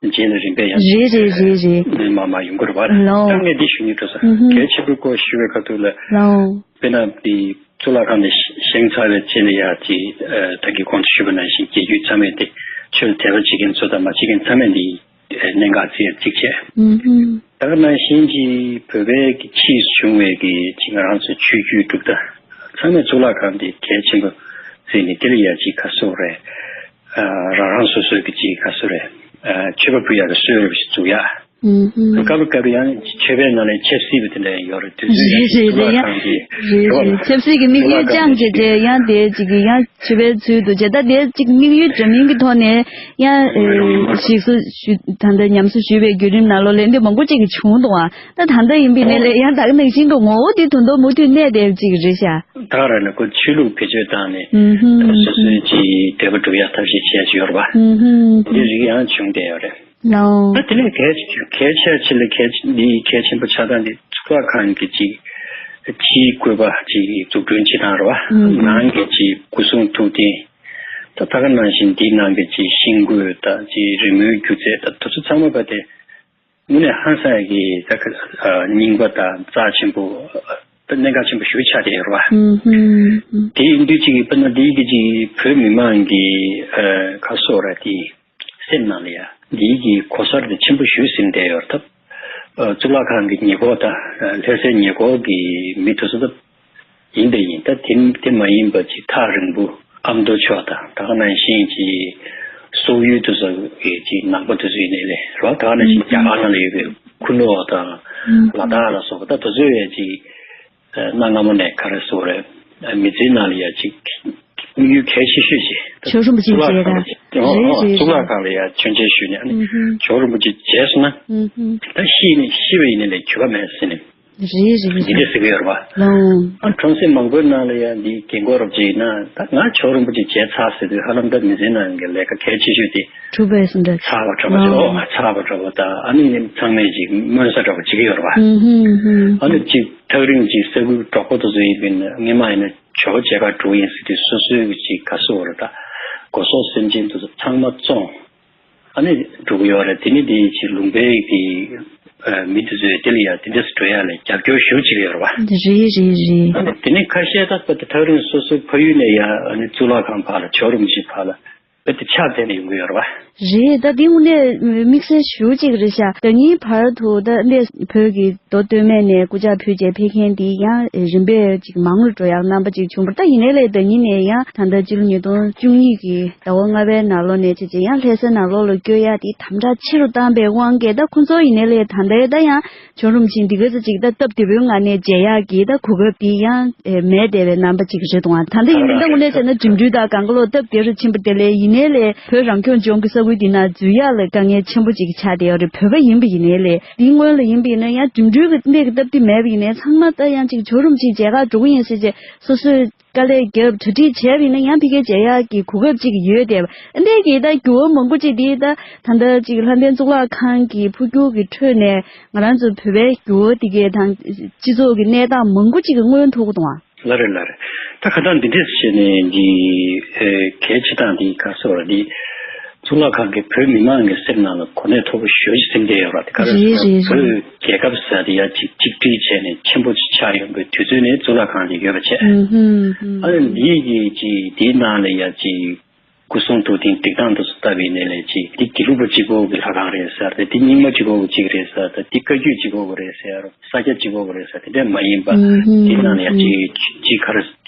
རྗེས་ལ་རིམ་པས་ཡང་རེད་རེད་རེད་རེད། མ་མ་ཡོང་གི་རེད་བ། ལའོ། ད་ངས་འདི་ཞུ་སྙིང་འདོད་ས་ཧུམ་ཧུམ། གལ་ཆེན་པོའི་སྐོར་ཞུ་བའི་ཁ་ཐུག་ལ། ལའོ། དཔེར་ན་འདི་གཙུག་ལག་ཁང་འདི་བཞེངས་ཚར་བའི་རྗེས་ལ་ཡ་ཅིག་ཨ་ད་གིན་གོང་དུ་ཞུས་པ་ནང་བཞིན་རྒྱལ་བརྒྱུད་ཚང་མས་དེ་ཆོས་ལ་དད་པ་བྱེད་མཁན་ཚོ་དང་མ་བྱེད་མཁན་ཚང་མས་འདི་ཨ་གནད་འགག་རྩིས་ཡ་གཅིག་བྱས། ཧུམ་ཧུམ། ད་ག་ནང་བཞིན་གྱི་བོད་པའི་གི་ཕྱིས་སུ་བྱུང་བའི་གི་ཅིག་ང་རང་ཚོའི་ཆོས་བརྒྱུད་གྲུབ་མཐའ་ཚང་མས་གཙུག་ལག་ཁང་འདི་གལ་ཆེན་པོ་བརྩིས་ནས་དེ་ལ་ཡ་ཅིག་ག་སོགས་རེད། ཨ་རང་རང་སོ་སོའི་གི་ཅིག་ག་སོགས་རེད། ཨ་མཆོད་པ་ཕུལ་ཡག་གི་སྲོལ་རེ་ཞིག་འཛུགས་ཡག་ཧུམ་ཧུམ། སྐབས་རེ་སྐབས་རེ་ཡང་མཆོད་པའི་ནང་ལ་ཆབ་སྲིད་པ་དེ་འདྲ་ཡང་ཡོད་རེད། དུས་ཚོད་ཡང་རེད་རེད་གཙུག་ལག་ཡང་ཁང་གི་རེད་རེད། ཆབ་སྲིད་ཀྱི་དམིགས་ཡུལ་བཅངས་བྱས་བྱས་ཡང་དེ་ཅིག་གི་ཡང་མཆོད་པའི་ཚུལ་དུ་བྱས་ད་དེ་ཅིག་དམིགས་ཡུལ་འདྲ་མིན་གྱི་ཐོག་ནས་ཡང་ཨེ་ཞིག་གསོ་ཞུ་ད་ལྟ་ཉམས་གསོ་ཞུས་པའི་བརྒྱུད་རིམ་ནང་ལོགས་ལས་འདི་མང་པོ་ཅིག་བྱུང་འདུག་ཨ་ད་ད་ལྟ་ཡིན་པའི་ནས་ལས་ཡང་ད་ག་ནང་བཞིན་གྱི་ངོ་བོ་དེ་དོན་དུ་མུ་མཐུད་གནས་བསྡད་ཅིག་རེད་ཤག་ད་ར་ནི་ཁོ་ཆོས་ལུགས་བེད་སྤྱོད་བཏང་ནས་ཧུམ་ཧུམ་སོ་སོའི་ཅིག་འབྲེལ་བ་སྒྲུབ་ཡག་ཐབས་ཤེས་བྱས་ཡོད་རེད་བ། ཧུམ་ཧུམ། འདི་རིགས་ཡང་བྱུང་བསྡད་ཡོད་རེད། ལའོ། ད་དེ་ནས་གལ་གལ་ཆེ་ཆེ་ལ་གལ་འདི་གལ་ཆེན་པོ་ཆགས་སྟངས་འདི་གཙུག་ལག་ཁང་གི་ཅིག་ཕྱིའི་བཀོད་པ་ཅིག་འཛུགས་སྐྲུན་བྱེད་སྟངས་རེད་བ། ཨུམ། ནང་གི་ཅིག་སྐུ་གསུང་ཐུགས་རྟེན། ད་ད་ག་ནང་བཞིན་འདིའི་ནང་གི་ཅིག་ཤིང་བཀོད་དང་ཅིག་རི་མོའི་སྒྱུ་རྩལ་དང་དེ་ཚོ་ཚང་མ་བ་དེ་དངོས་གནས་ཧང་སང་གི་ད་ག་རྙིང་པ་དང་རྩ་ཆེན་པོ་ད་གནད་འགག་ཆེན་པོ་ཞེ་པོ་ཆགས་བསྡད་ཡོད་རེད་བ། ཨུམ་ཧུམ་ཧུམ། དེ་ཡིན་དུས་ཅིག་དཔེར་ན་འདིའི་གི་ཅིག་བོད་མི་མང་གི་ཁ་སོགས་ར་དེ། སེམས་ནང་ལ་ཡ་འདིའི་གི་གོ་སར་དེ་ཆེན་པོ་ཞེ་པོ་ཟིན་བསྡད་ཡོད་རེད་སྟབས། ཨ་གཙུག་ལག་ཁང་གི་ཉེ་འཁོར་དང་ལྷ་སའི་ཉེ་འཁོར་གྱི་མི་དེ་ཚོ་སྟབས་ཡིན་པས་ཡིན། ད་དེ་དེ་མ་ཡིན་པ་ཅིག་ཐག་རིང་པོ་ཨ་མདོ་ཕྱོགས་དང་ད་ག་ནང་བཞིན་གྱི་སོག་ཡུལ་དེ་ཚོ་གི་ཅིག་ནང་པ་དེ་ཚོ་ཡིན་ནའི་ལས་རོགས་ད་ག་ནང་བཞིན་རྒྱ་གར་ནང་ལ་ཡོད་པའི་ཁུ་ནུ་དང་ལ་དྭགས་ལ་སོགས་པ་ད་དེ་ཚོ་ཡ་ཅིག་གནའ་སྔ་མོ་ནས་ག་རེ་ཟེར་དགོས་རེད། མི་ཚེའི་ནང་ལ་ཡ་གཅིག་དམིགས་ཡུལ་གལ་ཆེ་ཤོས་ཤིག་ཇོ་རིན་པོ་ཆེ་གཙུག་ལག་ཁང་ལ་ཡ་ཨོ་ཨོ་གཙུག་ལག་ཁང་ལ་ཡ་མཆོད་མཇལ་ཞུས་ནས་ཨ་ནི་ཇོ་རིན་པོ་ཆེ་མཇལ་སོང་ན་ད་ཤི་ནས་ཤི་བ་ཡིན་ནའི་ལས་འགྱོད་པ་མེད་ཟེར་ནས་འདི་འདྲ་ཟེར་གི་ཡོད་རེད་བ། ཨ་གྲོང་གསེབ་མང་པོའི་ནང་ལ་ཡ་འདི་རྒན་གོག་རབ་ཅིག་ཡིན་ན་ད་ང་ཇོ་རིན་པོ་ཆེ་མཇལ་ཚར་ཟེར་དུས་ཧ་ལམ་ད་མི་ཚེའི་ནང་གི་ལས་ཀ་གལ་ཆེ་ཤོས་དེ་གྲུབ་པའི་སེམས་ཁྲལ་ཚར་བ་འདྲ་བ་ཞིག་ཨོ་ཚར་བ་འདྲ་བ་ད་ཨ་ནི་ཚང་མས་ཅིག་སྨོན་གསོལ་འདྲ་བ་བྱེད་ཀྱི་ཡོད་རེད་བ། ཨ་ནི་ཅིག་ཐག་རིང་ཅིག་ས་ཁུལ་གྲོགས་པོ་དེ་ཚོ་ཡིན་པས་ན་སྔོན་མ་ཡིན་ན་ཇོ་བོ་མཇལ་ཁ་འགྲོ་ཡིན་ཟེར་དུས་སོ་སོའི་ཅིག་ག་སོ་བར་ད་སྒོ་ཟོག་སེམས་ཅན་དེ་ཚོ་ཚང་མ་བཙོང་ཨ་ནི་འགྲོ་གི་ཡོད་རེད། དེ་ནི་དེ་ཅིག་ལུང་པའི་གི་མི་དེ་ཚོས་དེ་ལ་ཡ་དེ་འདྲས་སུ་འགྲོ་ཡ་ལ་རྒྱབ་སྐྱོར་ཞུ་བྱེད་ཀྱི་ཡོད་རེད་བ། རེད་རེད་རེད། ཨ་ནི་དེ་ནི་ཁ་ཤས་ད་ད་ཐག་རིང་སོ་སོའི་ཕ་ཡུལ་ནས་ཡ་ཨ་ནི་གཙུག་ལག་ཁང་བར་ལ་ཇོ་རིན་པོ་ཆེ་བར་ལ། བོད་དུ་ཕྱག་འཚལ་ནས་ཡོང་གི་ཡོད་རེད་བ། རེད། ད་འདི་དངོས་གནས་དམིགས་བསལ་ཞེ་པོ་ཅིག་རེད་ཤག་ཟླ་ཉིན་བར་དུ་ད་འདས་བོད་ཀྱི་མདོ་སྟོད་སྨད་ནས་སྐུ་ཕྱག་ཕུལ་བྱས་ཕེབས་མཁན་འདི་ཡང་རིམ་པས་ཅིག་མང་རུ་འགྲོ་ཡག་རྣམ་པ་ཅིག་བྱུང་བ་རེད། ད་ཡིན་ནའི་ལས་ཟླ་ཉིན་ནས་ཡང་ད་ལྟ་ཕྱི་ལོ་ཉིས་སྟོང་བཅུ་གཉིས་ཀྱི་ཟླ་བ་ལྔ་པའི་ནང་ལོགས་ནས་བྱས་བྱས་ཡང་ལྷ་ས་ནང་ལོགས་ལ་བསྐྱོད་ཡག་འདི་དམ་དྲག་ཆེ་རུ་བཏང་པའི་དབང་གིས་ད་ཁོང་ཚོ་ཡིན་ནའི་ལས་ད་ལྟའི་ད་ཡང་ཇོ་རིན་པོ་ཆེ་འདི་ག་ཚོད་ཅིག་ད་སྟབས་བདེ་པོའི་ངང་ནས་མཇལ་ཡག་གི་ད་གོ་སྐབས་འདི་ཡང་མེད་བསྡད་པའི་རྣམ་པ་ཅིག་རེད་འདུག་ཨ་ད་ལྟ་ཡིན་ན་ད་དངོས་གནས་བྱས་ན་འགྲིམ་འགྲུལ་དང་གང་ག་ལོག་སྟབས་བདེ་རུ་ཕྱིན་པ་དེ་ལས་ཡིན་ནའི་ལས་བོད་རང་སྐྱོང་ལྗོངས་ཀྱི་ས་ཁུལ་འདི་ན་འཛུལ་ཡག་ལ་དཀའ་ངལ་ཆེན་པོ་ཅིག་ཆགས་བསྡད་ཡོད་རེད། བོད་པ་ཡིན་པ་ཡིན་ནའི་ལས་འདིའི་སྔོན་ལ་ཡིན་པ་ཡིན་ན་ཡང་འགྲིམ་འགྲུལ་གྱི་འདི་གི་སྟབས་བདེ་མེད་པ་ཡིན་ནའི་ཚང་མ་ད་ཡང་ཅིག་ཇོ་རིན་པོ་ཆེ་མཇལ་ཁ་འགྲོ་གི་ཡིན་ཟེར་བྱས་སོ་སོས། དཀའ་ལས་བརྒྱབ་གྲ་སྒྲིག་བྱས་པ་ཡིན་ན་ཡང་ཕ་གིར་མཇལ་ཡག་གི་གོ་སྐབས་ཅིག་ཡོད་བསྡད་པ། འདི་གི་ད་འགྱུར་བ་མང་པོ་ཅིག་འདི་ད་ད་ལྟ་ཅིག་ལྷ་ལྡན་གཙུག་ལག་ཁང་གི་འཕོ་འགྱུར་གྱི་ཁྲོད་ནས་ང་རང་ཚོ་བོད་པའི་འགྱུར་བ་འདི་གའི་དང་སྤྱི་ཚོགས་ཀྱི་གནས་སྟངས་མང་པོ་ཅིག་གི་མངོན་ཐུབ་ཀྱི་འདུག་ཨ། ལགས་རེད་ལགས་རེད། ད་ཁ་སང་འདི་འདྲས་བྱས་ནས་འདི་ཨེ་གལ་ཆེ་སྟངས་འདི་ག་སོགས་ར་འདི། གཙུག་ལག་ཁང་གིས་བོད་མི་མང་གི་སེམས་ནང་ལ་གོ་གནས་མཐོ་པོ་ཞེ་པོ་ཅིག་སེམས་བསྡད་ཡོད་རེད། དེ་ག་རེ་ཟེར་ན་རེད་རེད། བོད་རྒྱལ་ཁབ་ཟེར་དེ་ཡ་གཅིག་གཅིག་སྒྲིལ་བྱས་ནས་ཆེན་པོ་ཅིག་ཆགས་ཡོང་པའི་དུས་ཚོད་ནས་གཙུག་ལག་ཁང་ཅིག་ཡོད་པ་བྱས། ཨུ་ཧུམ་ཧུམ། ཨ་ནི་འདིའི་གི་ཅིག་འདིའི་ནང་ལ་ཡ་ཅིག་སྐུ་གསུང་ཐུགས་རྟེན་སྒྲིག་སྟངས་དེ་ཚོ་ལྟ་བ་ཡིན་ནའི་ལས་ཅིག་འདི་དགེ་ལུགས་པ་གཅིག་པོ་གི་ལྷ་ཁང་རེད་ཟེར་ཏེ་འདི་རྙིང་མ་གཅིག་པོ་གི་གཅིག་རེད་ཟེར་ཏེ་འདི་བཀའ་བརྒྱུད་གཅིག་པོ་གི་རེད་ཟེར་ས་སྐྱ་གཅིག་པོ་གི་རེད་ཟེར་དེ་འདྲ་མ་ཡིན་པ། ཨུ་ཧུམ་འདིའི་ནང་ལ་ཡ་ཧུམ་ཅིག་ཅིག་ག་རེ་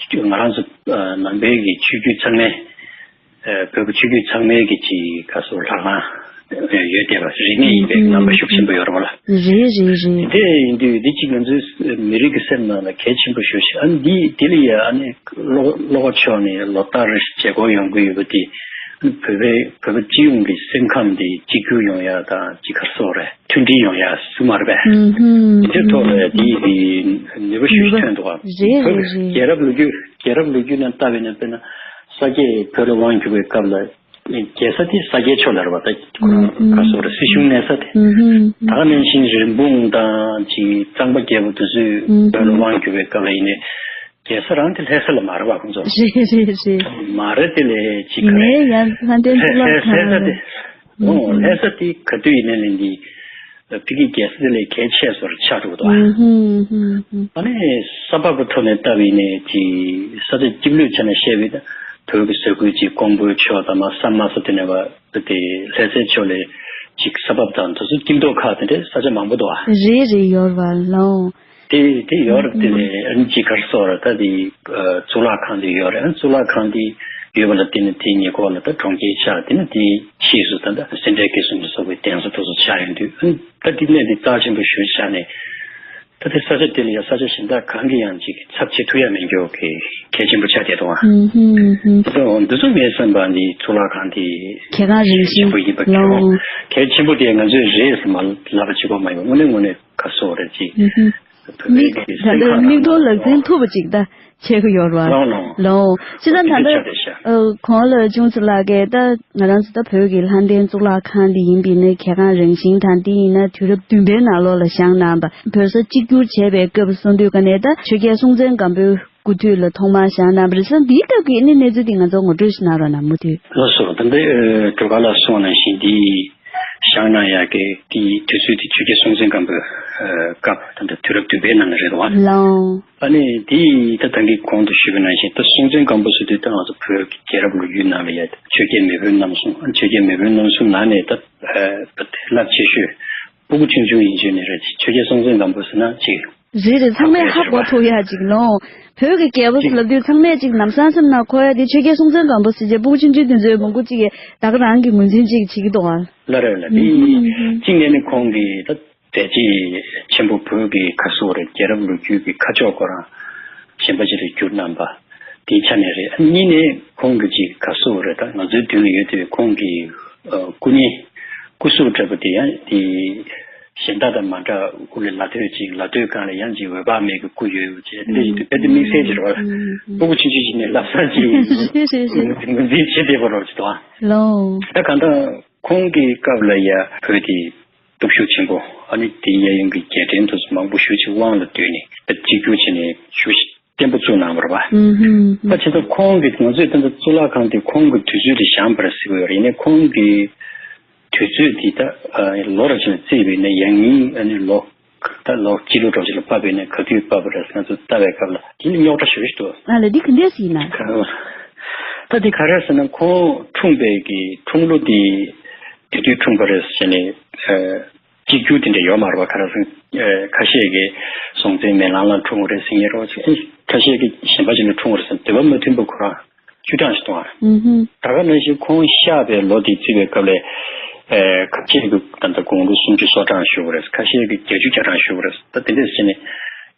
ང་རང་ཚོ་ནང་པའི་གི་ཆོས་བརྒྱུད་ཚང་མའི། ཨ་བོད་ཀྱི་ཆོས་བརྒྱུད་ཚང་མའི་གི་ཅིག་ག་སོགས་ལྷ་ཁང་ཡོད་བསྡད་པ་རིག་གནས་ཡིན་པའི་རྣམ་པ་ཤུགས་ཆེན་པོ་ཡོད་རེད་བ་ལ། རེད་རེད་རེད། དེ་ཡིན་དུས་འདི་གཅིག་ང་ཚོའི་མི་རིགས་ཀྱི་སེམས་ནང་ལ་གལ་ཆེན་པོ་ཞེ་པོ་ཞིག་ཨ་ནི་འདི་དེ་ལ་ཡ་ཨ་ནི་བློ་བློ་ཁོག་ཕྱོགས་ནས་ལོ་ལྟར་རེ་བཞིན་མཇལ་སྐོར་ཡོང་གི་ཡོད་པ་དེ་ཨ་ནི་བོད་པའི་བོད་པ་སྤྱི་ཡོངས་ཀྱི་སེམས་ཁམས་དེ་གཅིག་གྱུར་ཡོང་ཡ་དང་ཅིག་ག་སོགས་རེད། མཐུན་སྒྲིལ་ཡོང་ཡ་སུ་མ་རེད་པས། ཨུ་ཧུམ། དེ་ཚོའི་ཐོག་ལ་དེ་ཡི་ནུས་པ་ཤུགས་ཐོན་འདུག་ག་རེད་རེད་རེད། རྒྱལ་རབས་ལོ་རྒྱུས་རྒྱལ་རབས་ལོ་རྒྱུས་ནང་ལྟ་བས་ན་དཔེར་ན་ས་སྐྱས་བོད་ལ་དབང་བསྒྱུར་བའི་སྐབས་ལ་ རྒྱལ་ས་དེ་ས་སྐྱའི་ཕྱོགས་ལ་རེད་བ། ད་ཁོ་རང་ཨུམ་ཨུམ། ག་སོག་རེད། སྲིད་གཞུང་གནས་ས་དེ། ཨུམ་ཨུམ། ད་ག་ནང་བཞིན་རིན་སྤུངས་དང་ཅིག་གཙང་པ་རྒྱལ་པོ་དེ་ཚོས་ཨུམ་བོད་ལ་ཨུམ། དབང་བསྒྱུར་བའི་སྐབས་ལ་ཡིན་ནའི་རྒྱལ་ས་རང་དེ་ལྷ་ས་ལ་མ་རེད་བ། ཁོང་ཚོ་རེད་རེད་རེད། མ་རེད་དེ་ལས་ཅིག་ག་རེད། ཡིན་ནའི་ཡང་ལྷ་ལྡན་གཙུག་ལག་ལྷ་ས་ཁང་། དེ། ཨུམ་ཨོ་ཨུམ། ལྷ་ས་དེ་ག་དུས་ཡིན་ནའི་ལས་འདི། ཕ་གི་རྒྱལ་ས་དེ་ལས་གལ་ཆེ་སོར་ཆགས་འགྲོ་གི་འདུག་ཨ། ཨུམ་ཧུམ་ཧུམ་ཧུམ། ཨ་ནི་ས་བབ་ཀྱི་ཐོག་ནས་བལྟ་བ་ཡིན་ནའི་ཅིག་ས་ཆ་སྐྱིད་པོ་ཆ་ནས་བཤད་པའི་ད་བོད་ཀྱི་ས་ཁུལ་ཅིག་ཀོང་པོའི་ཕྱོགས་དང་མ་ས་དམའ་ས་དེ་ནས་བ་དེ་ལྷ་སའི་ཕྱོགས་ལས་ཅིག་ས་བབ་དང་དེ་ཚོ་སྐྱིད་མདོག་ཁ་དེ་འདྲའི་ས་ཆ་མང་པོ་འདུག་ཨ། རེད་རེད། ཡོད་རེད་བ་ལོ། དེ་དེ་ཡོད་རེད། དེ་ལས་ཨ་ནི་ཅིག་ག་རེ་ཟེར་རེད། ད་དེ་གཙུག་ལག་ཁང་དེ་ཡོད་རེད། ཨ་ནི་གཙུག་ལག་ཁང་དེ་ཡོད་པ་ལ་བརྟེན་ནས་དེའི་ཉེ་འཁོར་ལ་ད་གྲོང་ཁྱེར་ཆགས། དེ་ནས་དེའི་ཕྱིས་སུ་ད་ད་སེ་འབྲས་དགེ་གསུམ་ལ་སོགས་པའི་གདན་ས་དེ་ཚོ་ཆགས་ཡོང་དུས། ཨ་ནི་ད་དེ་གནས་དེ་རྩ་ཆེན་པོ་ཞེ་པོ་ཆགས་ནས། ད་དེ་ས་ཆ་དེ་ལ་ཡང་ས་ཆ་གཞན་དག་གང་གིས་ཡང་ཅིག་ཚབ་བྱེད་ཐུབ་ཡ་མེད་རྒྱུ་གི་གལ་ཆེན་པོ་ཆགས་བསྡད་འདུག་ཨ། ཨུམ་ཧུམ་ཧུམ། དེ་ཚོ་འདི་ཚོ་ངས་བསམ་པ་འདི་གཙུག་ལག་ཁང་དེ་གལ་འགངས་རིམ་བཞིན་ཆེན་པོ་ཡིན་པ། ལོ། གལ་ཆེན་པོ་དེ་ང་ཚོས་རེད་ཟེར་མ་ལབ་པ་གཅིག་པོ་མ་ཡིན་པ། དངོས་གནས་དངོས་གནས་ག་སོག་རེད་ཅིག་ཨུམ་ཧུམ། བོད་མིག་པའི་གི་ད་སེམས་ལྟར་ཁམས་མིག་ནང་ཐོག་ལ་ལག་འཛིན་ཐུབ་པ་ཅིག་ད་བྱེད་ཀྱི་ཡོད་རེད་བ། ལོ་ལོ། ལོ། ཅི་ད་ད་ལྟ་ཨ་གོང་ལ་ཅུང་ཙི་ལགས་ཀྱིས་ད་ང་རང་ཚོ་ད་བོད་ཀྱི་ལྷ་ལྡན་གཙུག་ལག་ཁང་འདི་ཡིན་པའི་ནི་གལ་འགངས་རང་བཞིན་དང་། འདི་ཡིན་ན་དུས་རབས་བདུན་པའི་ནང་ལོགས་ལ་བཞེངས་གནང་བ། བོད་ས་གཅིག་གྱུར་བྱས་པའི་སྐབས་སུ་དུས་ག་ནས་ད་ཆོས་རྒྱལ་སྲོང་བཙན་སྒམ་པོའི་སྐུ་དུས་ལ་ཐོག་མར་བཞེངས་གནང་བ་རེད་ཟེར། འདིའི་སྐབས་ཀྱི་ནི་གནས་ཚུལ་འདི་ང་ཚོ་ངོ་སྤྲོད་ཞིག་གནང་རོགས་གནང་། མུ་མཐུད། ལགས་སོ། ད་ལྟ་སྒྲོལ་དཀར་ལགས་གསུངས་ནང་བཞིན་འདི། བཞེངས་གནང་ཡག་གི་དེའི་དུས་ཚོད་དེ་ཆོས་རྒྱལ་སྲོང་བཙན་སྒམ་པོའི་སྐབས། ད་ལྟ་དུས་རབས་བདུན་པའི་ནང་ལ་རེད་བ། ལའོ། ཨ་ནི་དེའི་ད་ད་གིན་གོང་དུ་ཞུས་པ་ནང་བཞིན། ད་སྲོང་བཙན་སྒམ་པོ་ཟེར་དུས་ད་ང་ཚོ་བོད་ཀྱི་རྒྱལ་རབས་ལོ་རྒྱུས་ནང་ལ་ཡ་ཆོས་རྒྱལ་མེས་དབོན་རྣམ་གསུམ། ཨ་ནི་ཆོས་རྒྱལ་མེས་དབོན་རྣམ་གསུམ་ནང་ནས་ད་རླབས་ཆེ་ཤོས་སྤུ་གུ་ཆུང་ཆུང་ཡིན་ཆོས་ནས་རེད། ཆོས་རྒྱལ་སྲོང་བཙན་སྒམ་པོ་ཟེར་ན་ཅིག་རེད་རེད། ཚང་མས་ཧ་གོ་ཐུབ་ཡ་ཅིག་ལོ། བོད་ཀྱི་རྒྱལ་པོ་ལབ་དུས་ཚང་མས་ཅིག་ལམ་སང་སེམས་ནང་འཁོར་ཡ་དེ་ཆོས་རྒྱལ་སྲོང་བཙན་སྒམ་པོ་ཟེར་བྱས། སྤུ་གུ་ཆུང་ཆུང་དེ་ཚོས་མང་པོ་ཅིག་གིས་ད་ག་རང་གི་ངོས་འཛིན་ཅིག་བྱེད་ཀྱི་འདུག་ཨ། ལ་རེད་ལ། དེ་ཨུམ་ཧུམ་ཧུམ། གཅིག་ནས་ནི་ཁོང་གིས་ད་མཛད་རྗེས་ཆེན་པོ། བོད་ཀྱི་ག་སོག་རེད། རྒྱལ་རབས་ལོ་རྒྱུས་ཀྱི་ཁ་ཕྱོགས་ཁོ་རང་གཞན་པ་ཅིག་ལ་བསྒྱུར་གནང་པ་དེའི་ཆ་ནས་རེད། གཉིས་ནས་ཁོང་གི་ཅིག་ག་སོག་རེད། ད་ང་ཚོའི་མདུན་ལ་ཡོད་དེ་ཁོང་གི་སྐུ་བརྙན། སྐུ་གཟུགས་འདྲ་པོ་དེ་ཡང་དེ་གཞན་དག་དང་མ་འདྲ། དབུ་ལ་ལ་སྟོད་ཅིག་ལ་སྟོད་སྒང་ལ་ཡང་ཅིག་འོད་དཔག་མེད་ཀྱི་སྐུ་ཡོད་ཅེས། དེ་འདྲ་ཞིག་ཏུ་དཔེ་དེ་དམིགས་བསལ་ཅིག་རེད་བ། སྤུ་གུ་ཆུང་ཆུང་ཞིག་ནས་ལམ་སང་ཅིག་རེད་རེད་རེད། ངོས་འཛིན་བྱེད་བདེ་པོ་རོགས་ཅིག་དང་། ལོ། ད་གང་ལྟར་ཁོང་གི་སྐབས་ལ་ཡ་བོད་དེ་སྟོབས་ཤུགས་ཆེན་པོ། ཨ་ནི་དེའི་གཡས་གཡོན་གྱི་རྒྱལ་ཕྲན་དེ་ཚོ་མང་པོ་ཞེ་ཅིག་དབང་ལ་བསྡུས་ནས་ད་གཅིག་གྱུར་བྱས་ནས་ཞེ་ཅིག་བརྟན་པོ་བཙུགས་གནང་བ་རེད་བ། ཨུམ་ཧུམ་ཧུམ། ད་བྱས་ཙང་ཁོང་གིས་ང་ཚོས་ད་ལྟ་གཙུག་ལག་ཁང་དེ་ཁོང་གི་དུས་ཚོད་དེ་བཞེངས་པ་རེད་ཟེར་གྱི་ཡོད་རེད། ཡིན་ནའི་ཁོང་གི་དུས་ཚོད་དེ་ད་ཨ་ལོ་རེ་བཞིན་བརྩིས་པ་ཡིན་ན་ཡང་སྙིང་ཨ་ནི་ལོ་ད་ལོ་སྤྱི་ལོ་འདྲ་ཅིག་ལ་བབས་པ་ཡིན་ན་ག་དུས་བབས་པ་རེད་ཟེར་ང་ཚོ་ལྟ་བའི་སྐབས་ལ་དེ་ནི་རྙོག་དྲ་ཞེ་པོ་ཞིག་འདུག་ཨ་ལ་འདི་ག་འདྲས་ཡིན་ན། ད་འདི་ག་རེ་ཟེར་ན་ཁོང་འཁྲུངས་པའི་གི་འཁྲུངས་ལོ་དེ་དེ་དུས་འཁྲུངས་པ་རེད་ཟེར་ནས་ཨ། གཅིག་གྱུར་དེ་འདྲ་ཡོད་མ་རེད་པ། ག་རེ་ཟེར། ཨ་ཁ་ཤས་ཀྱིས་སྲོང་བཙན་མེ་གླང་ལ་འཁྲུངས་པ་རེད་ཟེར་མཁན་རེད་པ། ཁ་ཤས་ཀྱིས་གཞན་པ་ཅིག་ལ་འཁྲུངས་པ་རེད་ཟེར། འདོད་པ་མ་མཐུན་པ་ཁོ་རང་བཅུ་གྲངས་ཤིག་གཏོང་བ་རེད། ཨུ་ཧུམ། ད་ག་ནང་བཞིན་ཁོང་གཤེགས་པའི་ལོ་དེ་བརྩི་བའི་སྐབས་ལ་ཨ་ཁ་ཤས་ཀྱིས་ད་ལྟ་དགུང་ལོ་སུམ་ཅུ་སོ་གྲངས་ཞུ་བ་རེད། ཁ་ཤས་ཀྱིས་བརྒྱད་ཅུ་གྱ་གྲངས་ཞུ་བ་རེད། ད་དེ་འདྲས་བྱས་ནས་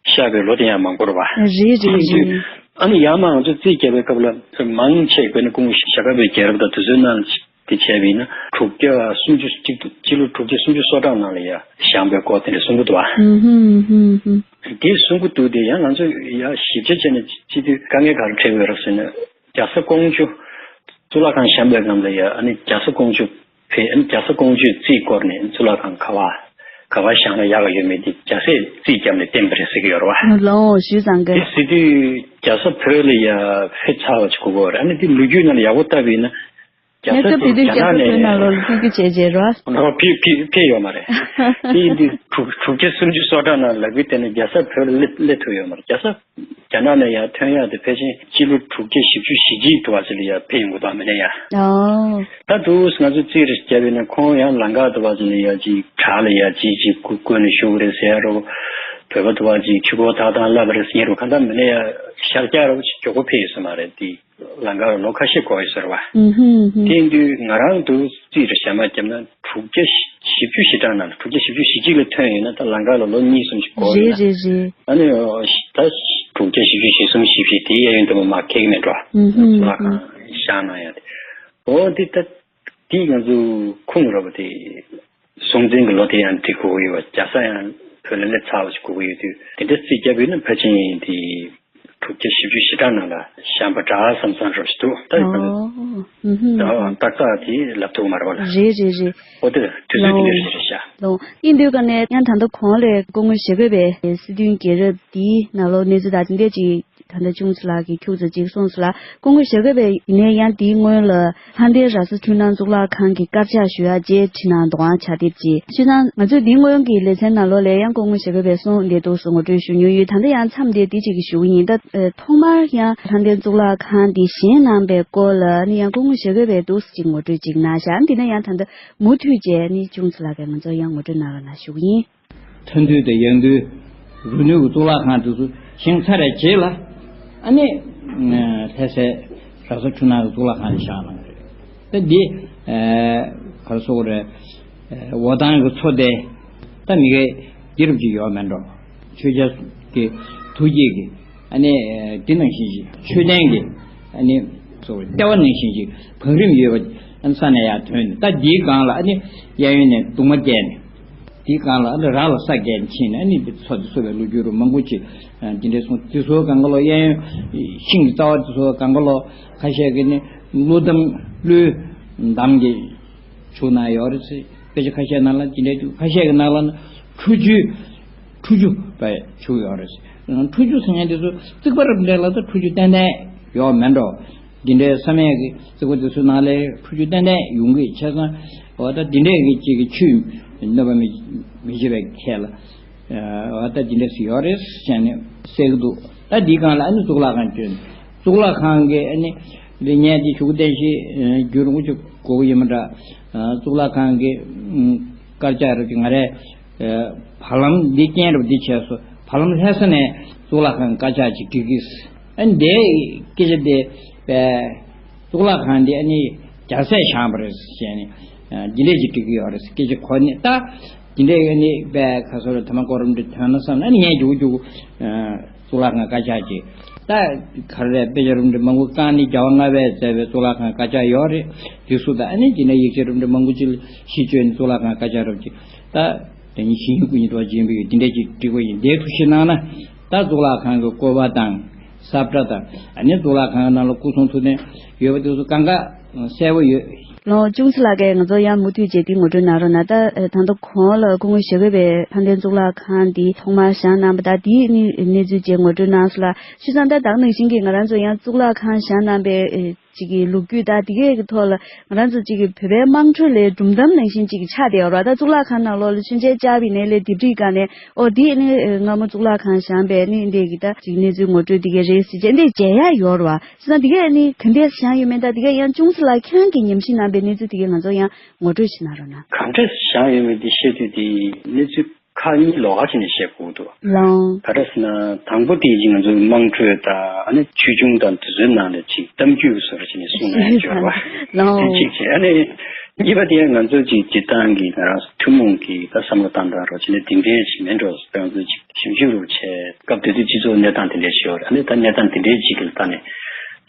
གཤེགས་པའི་ལོ་དེ་ཡང་མང་པོ་རེད་པ། རེད་རེད་རེད། ཨ་ནི་ཡང་མ་ང་ཚོས་རྩིས་བརྒྱབ་པའི་སྐབས་ལ་མང་ཆེ་བས་ནི་སྐུ་ངོ་ཞྭ་སྒབ་པའི་རྒྱལ་རབས་དང་དེ་ཚོའི་ནང་དེ་བྱས་པ་ཡིན་ན་དྲུག་བརྒྱ་སུམ་ཅུ་གཅིག་ཏུ་སྤྱི་ལོ་དྲུག་བརྒྱ་སུམ་ཅུ་སོ་གྲངས་ནང་ལ་ཡ་བཞེངས་པའི་སྐོར་དེ་འདྲ་གསུང་གི་འདུག་བ། ཧུམ་ཧུམ་ཧུམ་ཧུམ། དེ་གསུང་གི་འདུག་དེ་ཡང་ང་ཚོས་ཡ་ཞིབ་ཆ་བྱས་ནས་སྤྱི་འཐུས་དཀའ་ངལ་ག་རེ་འཕྲད་ཡོད་རེད་ཟེར་ན། རྒྱ་བཟའ་ཀོང་ཇོ་གཙུག་ལག་ཁང་བཞེངས་པའི་སྒང་ལ་ཡ་ཨ་ནི་རྒྱ་བཟའ་ཀོང་ཇོ་ཕེབས། ཨ་ནི་རྒྱ་བཟའ་ཀོང་ཇོས་རྩིས་བསྐོར་ནས་གཙུག་ལག་ཁང་ག་བ་ག་བ་བཞེངས་ན་ཡག་ག་ཡོད་མེད་དེ་རྒྱ་བཟས་རྩིས་བརྒྱབ་ནས་བསྟན་པ་རེད་ཟེར་གྱི་ཡོད་རེད་བ། ལོ་ཞུས་ཙང་གི། དེ་ཟེར་དུས་རྒྱ་བཟའ་བོད་ལ་ཡ་ཕེབས་ཚར་བ་ཅིག་གོ་གི་ཡོད་རེད། ཨ་ནི་དེ་ལོ་རྒྱུས་ནང་ལ་ཡག་པོ་བལྟས་པ་ཡིན་ན། རྒྱ་བཟའ་དེ་དུས་རྒྱ་ནག་ནས་རྒྱ་བཟའ་བོད་ནང་ལོགས་ལ་ཕེབས་རྒྱུ་བྱས་རྗེས་རོ། ཨ་ཕེབས་ཕེབས་ཕེབས་ཡོད་མ་རེད། དེ་ཡིན་དུས་དྲུག་དྲུག་བརྒྱ་སུམ་ཅུ་སོ་གྲངས་ནང་ལབ་དུས་དེ་ནས་རྒྱ་བཟའ་བོད་ལ་སླེབས་སླེབས་ཐུབ་ཡོད་མ་རེད། རྒྱ་བཟའ་རྒྱ་ནག་ནས་ཡར་ཐོན་ཡག་དེ་ཕལ་ཆེར་སྤྱི་ལོ་དྲུག་བརྒྱ་བཞི་བཅུ་ཞེ་གཅིག་དུ་བ་ཅིག་ལ་ཡར་ཕེབས་ཡོང་གི་འདུག་མིན་ན་ཡ། ཨོ། ད་དུས་ང་ཚོས་རྩིས་རེ་བརྒྱབ་པ་ཡིན་ན་ཁོང་ཡང་ལམ་ཁ་དུ་བ་ཅིག་ལ་ཡར་ཅིག་བྲག་ལ་ཡར་ཅིག་ཅིག་སྐུ་བསྐོན་ནས་བཞུགས་པ་རེད་ཟེར་ཡ་རོ། བོད་པ་དུ་བ་ཅིག་ཆུ་འཁོར་ཐག་དང་བསླབ་པ་རེད་ཟེར་ཡ་རོ། གང་ལྟར་མིན་ན་ཡ་ཤར་རྒྱག་རོ་ཅིག་མགྱོགས་པོ་ཕེབས་ཡོད་ས་མ་རེད་དེ། ལམ་ཁར་ལོ་ཁ་ཤས་འགོར་ཡོད་ཟེར་བ། ཨུ་ཧུམ་ཧུམ། དེ་ཡིན་དུས་ང་རང་དུ་རྩིས་རེ་ཞལ་མ་བརྒྱབ་ན་དྲུག་བརྒྱ་བཞི་བཅུ་ཞེ་གྲངས་ནང་ལ་དྲུག་བརྒྱ་བཞི་བཅུ་ཞེ་གཅིག་ལ་ཐོན་ཡོད་ན་ད་ལམ་ཁ་ལ་ལོ་གཉིས་གསུམ་ཞིག་འགོར་ཡོད་ན། རེད་རེད་རེད། ཨ་ནི་ད་དྲུག་བརྒྱ་བཞི་བཅུ་ཞེ་གསུམ་ཞེ་བཞི་དེའི་གཡས་གཡོན་དུ་མ་མར་ཁེག་མེད་འགྲོ། ཨུ་ཧུམ་ཧུམ། ལ་གང་བཞག་ན་ཡང་དེ། འོ་འདི་ད་འདི་ང་ཚོ་ཁུངས་ར་བ་དེ་སྲོང་བཙན་གྱི་ལོ་དེ་ཡང་འགྲིག་གོ་ཡོད་པ། རྒྱ་བཟའ་ཡང་བོད་ལ་སླེབས་ཚར་བ་ཞིག་གོ་གི་ཡོད་དུས་དེ་འདྲ་རྩིས་བརྒྱབ་ཡོད་ན་ཕལ་ཆེར་དེ། དྲུག་བརྒྱ་ ཞིབ་འཇུག་ཞེ་དྲག་ནང་ལ་བཤམས་པ་འདྲ་བསམ་བསམ་རོ་ཞིག་འདུག་ད་ཡིན་པ་ནི། ཨོ། ཧུམ་ཧུམ། ད་ཏག་ཏག་དེ་ལབ་ཐུབ་མ་རེད་བ་ལ། རེད་རེད་རེད། འོ་དེ་དུས་ཚོད་དེ་ལོ། འདྲ་རེད་ཤག་ལོ། ཡིན་དུས་ཀ་ནས་ཡང་ད་ལྟ་གོང་ལས་སྐུ་ངོ་ཞྭ་སྒབ་པའི་སྲིད་དོན་རྒྱལ་རབས་འདིའི་ནང་ལོགས་གནས་ཚུལ་དང་དེ་འདྲས་ཅིག་ད་ལྟ་ཅུང་ཙི་ལགས་ཀྱིས་ཁྱུག་ཙམ་ཅིག་གསུངས་སོང་ལ། སྐུ་ངོ་ཞྭ་སྒབ་པས་ཡིན་ནའི་ཡང་དེའི་སྔོན་ལ་ལྷ་ལྡན་ར་ས་འཕྲུལ་སྣང་གཙུག་ལག་ཁང་གི་དཀར་ཆག་ཞུ་ཡག་ཅེས་བྲིས་གནང་འདུག་ཨང་། ཕྱག་དེབ་ཅིག་བྱས་ཙང་ང་ཚོས་འདིའི་སྔོན་གྱི་ལེ་ཚན་ནང་ལོགས་ལ་ཡང་སྐུ་ངོ་ཞྭ་སྒབ་པས་གསུངས་བསྡད་འདུག་སོ་ངོ་སྤྲོད་ཞུ་མྱོང་ཡོད། ད་ལྟ་ཡང་མཚམས་དེ་འདི་གཅིག་གིས་ཞུ་གི་ཡིན། ད་ཨ་ཐོག་མར་ཡང་ལྷ་ལྡན་གཙུག་ལག་ཁང་འདི་བཞེངས་གནང་པའི་སྐོར་ལ་ནི་ཡང་སྐུ་ངོ་ཞྭ་སྒབ་པས་འདུག་སེ་ཅིག་ངོ་སྤྲོད་ཅིག་གནང་བཞག་འདི་ནས་ཡང་ད་ལྟ་མུ་མཐུད་བྱས་ནི་ཅུང་ཙི་ལགས་ཀྱིས་ང་ཚོར་ཡང་ངོ་སྤྲོད་གནང་རོགས་གནང་ཞུ་གི་ཡིན། མཐའ་འདུལ་དང་ཡང་འདུལ་རུ་ནུས་ཀྱི་གཙུག་ལག་ཁང་དེ་ཚོ་བཞེངས་ཚར་བའི་རྗེས་ལ་ཨ་ནི་ལྷ་སའི་ར་ས་འཕྲུལ་སྣང་གི་གཙུག་ལག་ཁང་ལ་བཞག་གནང་གི་རེད། ད་འདི་ག་རེ་ཟེར་དགོས་རེད། འོ་ཐང་གི་མཚོ་དེ་ད་མི་གའི་རྒྱལ་རབས་ཅིག་ཡོད་མེད་འགྲོ། ཆོས་རྒྱལ་གྱི་ཐུགས་བསྐྱེད་ཀྱི་ཨ་ནི་འདི་ནང་བཞིན་ཞིག་མཆོད་རྟེན་གྱི་ཨ་ནི་ལྟེ་བ་ནང་བཞིན་ཞིག་བང་རིམ་ཡོད་པ་ཨ་ནི་ས་ནས་ཡར་ཐོན་ནས། ད་འདིའི་སྒང་ལ་ཨ་ནི་གཡས་གཡོན་ནས་གདུང་མ་བརྒྱད་ནས། དེའི་སྒང་ལ་ཨ་ནི་ར་ལ་ས་བརྒྱད་ཕྱིན་ནས་ཨ་ནི་འདི་མཚོ་འདི་བཟོས་པའི་ལོ་རྒྱུས་རུ་མང་པོ་ཅིག་འདི་འདྲའི་གསུངས། འདི་ཚོའི་སྒང་ག་ལོ་གཡས་གཡོན་ཤིང་གི་རྩ་བ་འདི་ཚོའི་སྒང་ག་ལོ་ཁ་ཤས་ཀྱིས་ནི་ཀླུ་འདམ་ཀླུའི་འདམ་གྱི་བྱུགས་གནང་ཡོད་རེད་ཟེར། དཔེ་ཆ་ཁ་ཤས་ནང་ལ་འདི་འདྲའི་འདུག་ཁ་ཤས་ཀྱི་ནང་ལ་ནི་ཁྲུ་ཆུའི་ཁྲུ་ཆུ་བྱུགས་ཡོད་རེད་ཟེར། ཁྲུ་ཆུ་ཟེར་མཁན་འདི་ཚོ་རྩིག་པ་རབ་འབྲིང་ལ་ད་ཁྲུ་ཆུ་ཏན་ཏན་ཡོད་མེད་འགྲོ། འདི་འདྲའི་བསམ་ཡས་ཀྱི་རྩིག་པ་འདི་ཚོའི་ནང་ལ་ཁྲུ་ཆུ་ཏན་ཏན་ཡོང་གི་ཡོད། བྱས་ཙང་འོ་ད་འདི་འདྲའི་གི་ཅིག་གི་ཆུས་གནོད་པ་མི་མི་བྱེད་པའི་ཁྱད་ལ་འོ་ད་འདི་འདྲ་ཞིག་ཡོད་རེད་ཟེར་ནས་གསལ་གི་འདུག་ད་འདིའི་སྒང་ལ་ཨ་ནི་གཙུག་ལག་ཁང་བསྐྱོན། གཙུག་ལག་ཁང་གི་ཨ་ནི་ལས་ཉན་དེ་ཞུ་གི་བསྟན་ཤེས་རྒྱུན་རིང་པོ་ཅིག་གོ་གི་ཡིན་མ་འདྲ། གཙུག་ལག་ཁང་གི་དཀར་ཆག་རུ་ཅིག་ང་རས་བར་ལམ་འདི་རྐྱེན་རུ་འདི་བྱས་སོ། བར་ལམ་ལྷ་ས་ནས་གཙུག་ལག་ཁང་དཀར་ཆག་ཅིག་སྒྲིག་གི། ཨ་ནི་དེའི་སྐད་ཆ་དེ་པས་གཙུག་ལག་ཁང་འདི་ཨ་ནི་རྒྱལ་སྲས་བཞེངས་པ་རེད་ཟེར་ནས་འདི་འདྲས་ཅིག་འགྲིག་གི་ཡོད་རེད་ཟེར། སྐད་ཆ་གོ་ནས་ད་འདི་འདྲས་ཨ་ནི་པས་ཁ་སོ་རེ་ཐ་མ་གོ་རིམ་འདྲ་ཐོན་ན་བསམ་ན་ཨ་ནི་ངས་མགྱོགས་མགྱོགས་གཙུག་ལག་ཁང་དཀར་ཆག་ཅིག་ད་ག་རེ་རེད། དཔེ་ཆ་རིམ་འདྲ་མང་པོ་བཀང་ནས་རྒྱལ་བ་ལྔ་པས་མཛད་པའི་གཙུག་ལག་ཁང་དཀར་ཆག་ཡོད་རེད། དེ་སུ་ད་ཨ་ནི་འདི་འདྲ་ཡིག་ཆ་རིམ་འདྲ་མང་པོ་ཅིག་ལ་གཞི་བཅོལ་ནས་གཙུག་ལག་ཁང་དཀར་ཆག་རབ་ཅིག་ད་དེ་ནི་ཞིང་སྐུ་ཉིད་དུ་བ་སྦྱིན་པའི་འདི་འདྲས་ཅིག་འགྲིག་པ་ཡིན། དེའི་ཐུགས་བཞེད་གནང་ན། ད་གཙུག་ལག་ཁང་གི་བཀོད་པ་དང་ས་བཀྲ་དང་ཨ་ནི་གཙུག་ལག་ཁང་གི་ནང་ལ་སྐུ་གསུང་ཐུགས་རྟེན་ཡོད་པ་དེ་ཚོ་གང་ག་གསལ་པོ་ཡོད། ལོ་ཅུང་ཙི་ལགས་ཀྱིས་ང་ཚོ་ཡང་མུ་མཐུད་བྱས་དེ་ངོ་སྤྲོད་གནང་རོགས་གནང་། ད་ད་ལྟ་གོང་ལ་སྐུ་ངོ་ཞྭ་སྒབ་པས་ལྷ་ལྡན་གཙུག་ལག་ཁང་འདི་ཐོག་མར་བཞེངས་གནང་བ་དང་དེའི་གནས་ཚུལ་བཅས་ངོ་སྤྲོད་གནང་སོང་ལ། བྱས་ཙང་ད་ད་ག་ནང་བཞིན་གྱི་ང་རང་ཚོ་ཡང་གཙུག་ལག་ཁང་བཞེངས་གནང་པའི་ཅིག་གི་ལོ་རྒྱུས་དང་དེ་གའི་གི་ཐོག་ལ་ང་རང་ཚོ་ཅིག་གི་བོད་པའི་དམངས་ཁྲོད་ལ་སྒྲུང་གཏམ་ནང་བཞིན་ཅིག་གི་ཆགས་བསྡད་ཡོད་རེད་བ། ད་གཙུག་ལག་ཁང་ནང་ལོགས་ལ་མཆོད་མཇལ་བཅར་བའི་ནས་ལས་ལྡེབས་བྲིས་སྒང་ནས་ཨོ་འདི་ནི་སྔ་མོ་གཙུག་ལག་ཁང་བཞེངས་པའི་ནི་འདི་གི་ད་ཅིག་གནས་ཚུལ་ངོ་སྤྲོད་འདི་གའི་རེད་ཟེར་བྱས་འདི་མཇལ་ཡག་ཡོད་རེད་བ། བྱས་ཙང་འདི་གས་ནི་ག་འདྲས་བཞེངས་ཡོད་མེད་དང་འདི་གས་ཡང་ཅུང་ཙི་ལ་ཁྱེད་རང་གིས་ཉམས་ཞིབ་གནང་པའི་གནས་ཚུལ་འདི་གས་ང་ཚོ་ཡང་ངོ་སྤྲོད་ཞིག་གནང་རོགས་གནང་། ག་འདྲས་བཞེངས་ཡོད་མེད་འདི་བཤད་དུས་འདི་གནས་ཚུལ་ཁག་གཉིས་ལོགས་ཀ་བྱས་ནས་བཤད་དགོས་འདུག་ལའང་། ག་རེ་ཟེར་ན་དང་པོ་དེ་ཅིག་ང་ཚོའི་དམངས་ཁྲོད་དང་ཨ་ནི་ཆོས་འབྱུང་དང་དེ་ཚོའི་ནང་ནས་ཅིག་གཏམ་རྒྱུད་ཀྱི་བཟོ་འདྲ་བྱས་ནས་གསུངས་ན་ཡང་འབྱོར་བ། ལའང་། དེ་གཅིག་བྱས། ཨ་ནི་གཉིས་པ་དེ་ང་ཚོ་ཅིག་སྤྱིར་བཏང་གི་ང་རང་ཚོ་ཐུན་མོང་གི་ད་བསམ་བློ་བཏང་སྟངས་རོ་བྱས་ནས་དེ་འདྲའི་ཅིག་མིན་འགྲོ་ཟེར། ང་ཚོ་ཅིག་ཞིབ་འཇུག་རུ་བྱས་སྐབས་དེ་དུས་སྤྱི་ཚོགས་གནས་སྟངས་དེ་འདྲའི་ཞིག་ཡོད་རེད། ཨ་ནི་ད་གནས་སྟངས་དེ་འདྲའི་ཅིག་གི་ལྟ་ནས་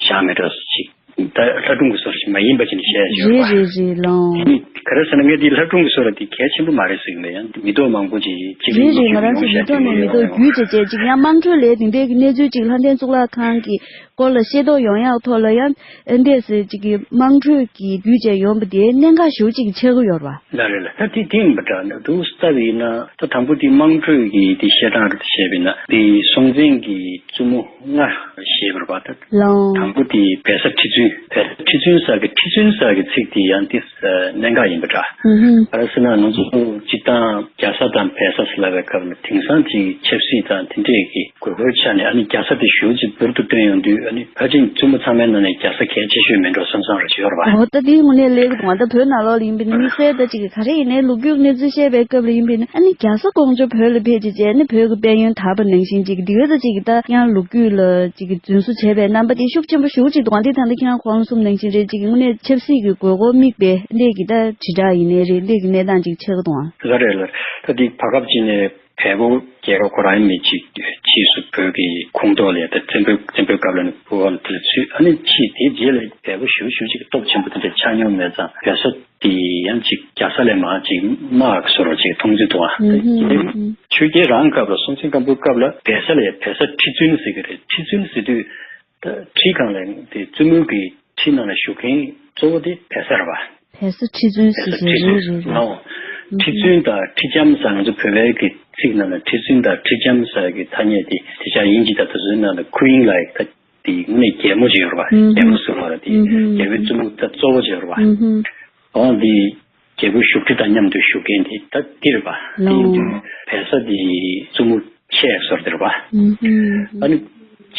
བཞེངས་མེད་འགྲོ་ཅིག་ད་ལྷ་སྒྲུང་གི་བཟོ་འདྲ་ཞིག་མ་ཡིན་པ་ཅིག་ནས་བཤད་ཡོད་རེད་པ། རེད་རེད་ལགས། ག་རེ་ཟེར་ན་ངས་འདི་ལྷ་སྒྲུང་གི་བཟོ་འདྲ་འདི་གལ་ཆེན་པོ་མ་རེད་ཟེར་གྱི་མེད། ཡང་མི་ཐོག་མང་པོ་ཅིག་གཅིག་རེད་རེད། ང་རང་ཚོ་མི་ཐོག་ནས་མི་ཐོག་བརྒྱུད་བྱས་བྱས་ཅིག་ཡང་དམངས་ཁྲོད་ལས་དེ་འདྲའི་གི་གནས་ཚུལ་ཅིག་ལྷ་ལྡན་གཙུག་ལག་ཁང་གི་སྐོར་ལ་ཤེས་རྟོགས་ཡོང་ཡག་ཐོག་ལ་ཡང་ཨ་འདྲས་ཅིག་གི་དམངས་ཁྲོད་ཀྱི་བརྒྱུད་བྱས་ཡོང་བ་དེ་གནད་འགག་ཞེ་པོ་ཅིག་ཆགས་ཀྱི་ཡོད་རེད་པ། ལགས་རེད་ལགས། ད་དེ་དེ་ཡིན་པ་འདྲ་འདུག་ལྟ་བ་ཡིན་ན་ད་དང་པོ་དེ་དམངས་ཁྲོད་ཀྱི་དེ་བཤད་སྟངས་རེད། བཤད་པ་ཡིན་ན་དེ་སྲོང་བཙན་གྱི་བཙུན་མོ་ལྔ་ཞེས་པར་བ་ད། ལའང་། དང་པོ་དེ་བལ་བཟའ་ཁྲི་བཙུན། བལ་བཟའ་ཁྲི་བཙུན་ཟེར་གི་ཁྲི་བཙུན་ཟེར་གི་ཚིག་དེ་ཡང་དེ་གནད་འགག་ཡིན་པ་འདྲ། ཧུམ་ཧུམ། ག་རེ་ཟེར་ན་ང་ཚོ་སྤྱིར་བཏང་རྒྱ་བཟའ་དང་བལ་བཟའ་ཟེར་ལབ་པའི་སྐབས་ལ་དེང་སང་དེ་ཆབ་སྲིད་དང་དེ་འདྲས་ཀྱི་དགོས་མཁོའི་ཆ་ནས་ཨ་ནི་རྒྱ་བཟའ་དེ་ཞེ་པོ་ཅིག་འབུར་དུ་བཏོན་ཡོང་དུས་ཨ་ནི་ཕལ་ཆེར་བཙུན་མོ་ཚང་མའི་ནང་ནས་རྒྱ་བཟའ་གལ་ཆེ་ཤོས་མིན་འགྲོ་བསམ་བསམ་རེ་ཅིག་ཡོད་རེད་པ། འོ་ད་དེའི་ངོས་ནས་ལས་ཀྱི་དུང་བ་ད་བོད་ནང་ལོགས་ལ་ཡིན་པས་ན་དམིགས་བསལ་ད་ཅིག་ག་རེ་ཡིན་ནའི་ལོ་རྒྱུས་གནས་ཚུལ་བཤད་པའི་སྐབས་ལ་ཡིན་པས་ན་ཨ་ནི་རྒྱ་བཟའ་ཀོང་ཇོ་བོད་ལ་ཕེབས་བྱས་བྱས་ཨ་ནི་བོད་ཀྱི་དཔལ་ཡོན་དར་བ་ནང་བཞིན་ཅིག་འདི་ག་ད་ཅིག་ད་ཡང་ལོ་རྒྱུས་ལ་ཅིག་རྫུན་བཟོ་བྱས་པའི་རྣམ་པ་དེ་ཤུགས་ཆེན་པོ་ཞེ་པོ་ཅིག་འདུག་ཨང་། འདི་ད་ལྟ་ཁྱེད་རང་གོང་གསུམ་ནང་བཞིན་རེད། ཅིག་དངོས་གནས་ཆབ་སྲིད་ཀྱི་དགོས་མཁོ་དམིགས་པའི་འདི་གི་ད་དྲིལ་བསྒྲགས་ཡིན་ནའི་རེད། འདི་གི་གནས་སྟངས་ཅིག་ཆགས་ཀྱི་འདུག་ཨང་། ལགས་རེད་ལགས། ད་འདི་བར་སྐབས་ཅིག་ནས་ བལ་པོ་རྒྱལ་ཁབ་ཁོ་རང་ཡིན་མིན་ཅིག་ཕྱིས་སུ་བོད་ཀྱི་ཁོངས་གཏོགས་ལ་ད་བཙན་པོའི་བཙན་པོའི་སྐབས་ལ་ནི་བོད་ལ་དེ་ལ་ཚུད། ཨ་ནི་ཕྱིས་དེའི་རྗེས་ལ་བལ་པོ་ཞེ་པོ་ཞེ་པོ་ཅིག་གི་སྟོབས་ཆེན་པོ་དེ་འདྲ་ཆགས་མྱོང་མེད་ཙང་བལ་ས་དེ་ཡང་ཅིག་རྒྱ་ས་ལས་མར་ཅིག་དམའ་བཟོ་འདྲ་ཅིག་མཐོང་ཚུལ་འདུག་ཨ། ཨུ་ཧུ། ཆོས་རྒྱལ་རང་སྐབས་ལ་སྲོང་བཙན་སྒམ་པོའི་སྐབས་ལ་བལ་ས་ལ་ཡ་བལ་ས་ཁྲི་བཙུན་ཟེར་གི་རེད། ཁྲི་བཙུན་ཟེར་དུས་ད་ཁྲི་སྒང་ལ་དེ་བཙུན་མོའི་གི་ཁྲི་ནང་ལ་བཞུགས་མཁན་གཙོ་བོ་དེ་བལ་ས་རེད་པ། བལ་ས་ཁྲི་བཙུན་ཟེར་གྱི་རེད། རེད་རེད། ལའོ། ཁྲི་བཙུན་དང་ཁྲི་ལྕམ་ཟེར་ང་ཚོ་བོད་པའི་གི་ཚིག་ནང་ལ་ཁྲི་བཙུན་དང་ཁྲི་ལྕམ་ཟེར་གྱི་ཐ་སྙད་དེ་དེ་ཆ་ཡིན་གྱི་ད་དུ་བཟོས་ན་ལ་ཁུ་ཡིན་ལ་ད་དེ་དངོས་གནས་རྒྱལ་མོ་ཅིག་ཡོད་རེད་པ། ཨུ་ཧུ། རྒྱལ་མོ་ཟེར་བ་རེད་དེ། ཨུ་ཧུ། རྒྱལ་པོའི་བཙུན་མོ་ད་གཙོ་བོ་ཅིག་ཡོད་རེད་པ། ཨུ་ཧུ། འོ་འདི་རྒྱལ་པོའི་བཞུགས་ཁྲི་དང་མཉམ་དུ་བཞུགས་མཁན་དེ་ད་འདི་རེད་པ། ལའོ། དེ་ཡིན་དུས་བལ་ས་དེ་བཙུན་མོ་ཆེ་བཟོ་འདི་རེད་པ། ཨུ་ཧུ། ཨ་ནི་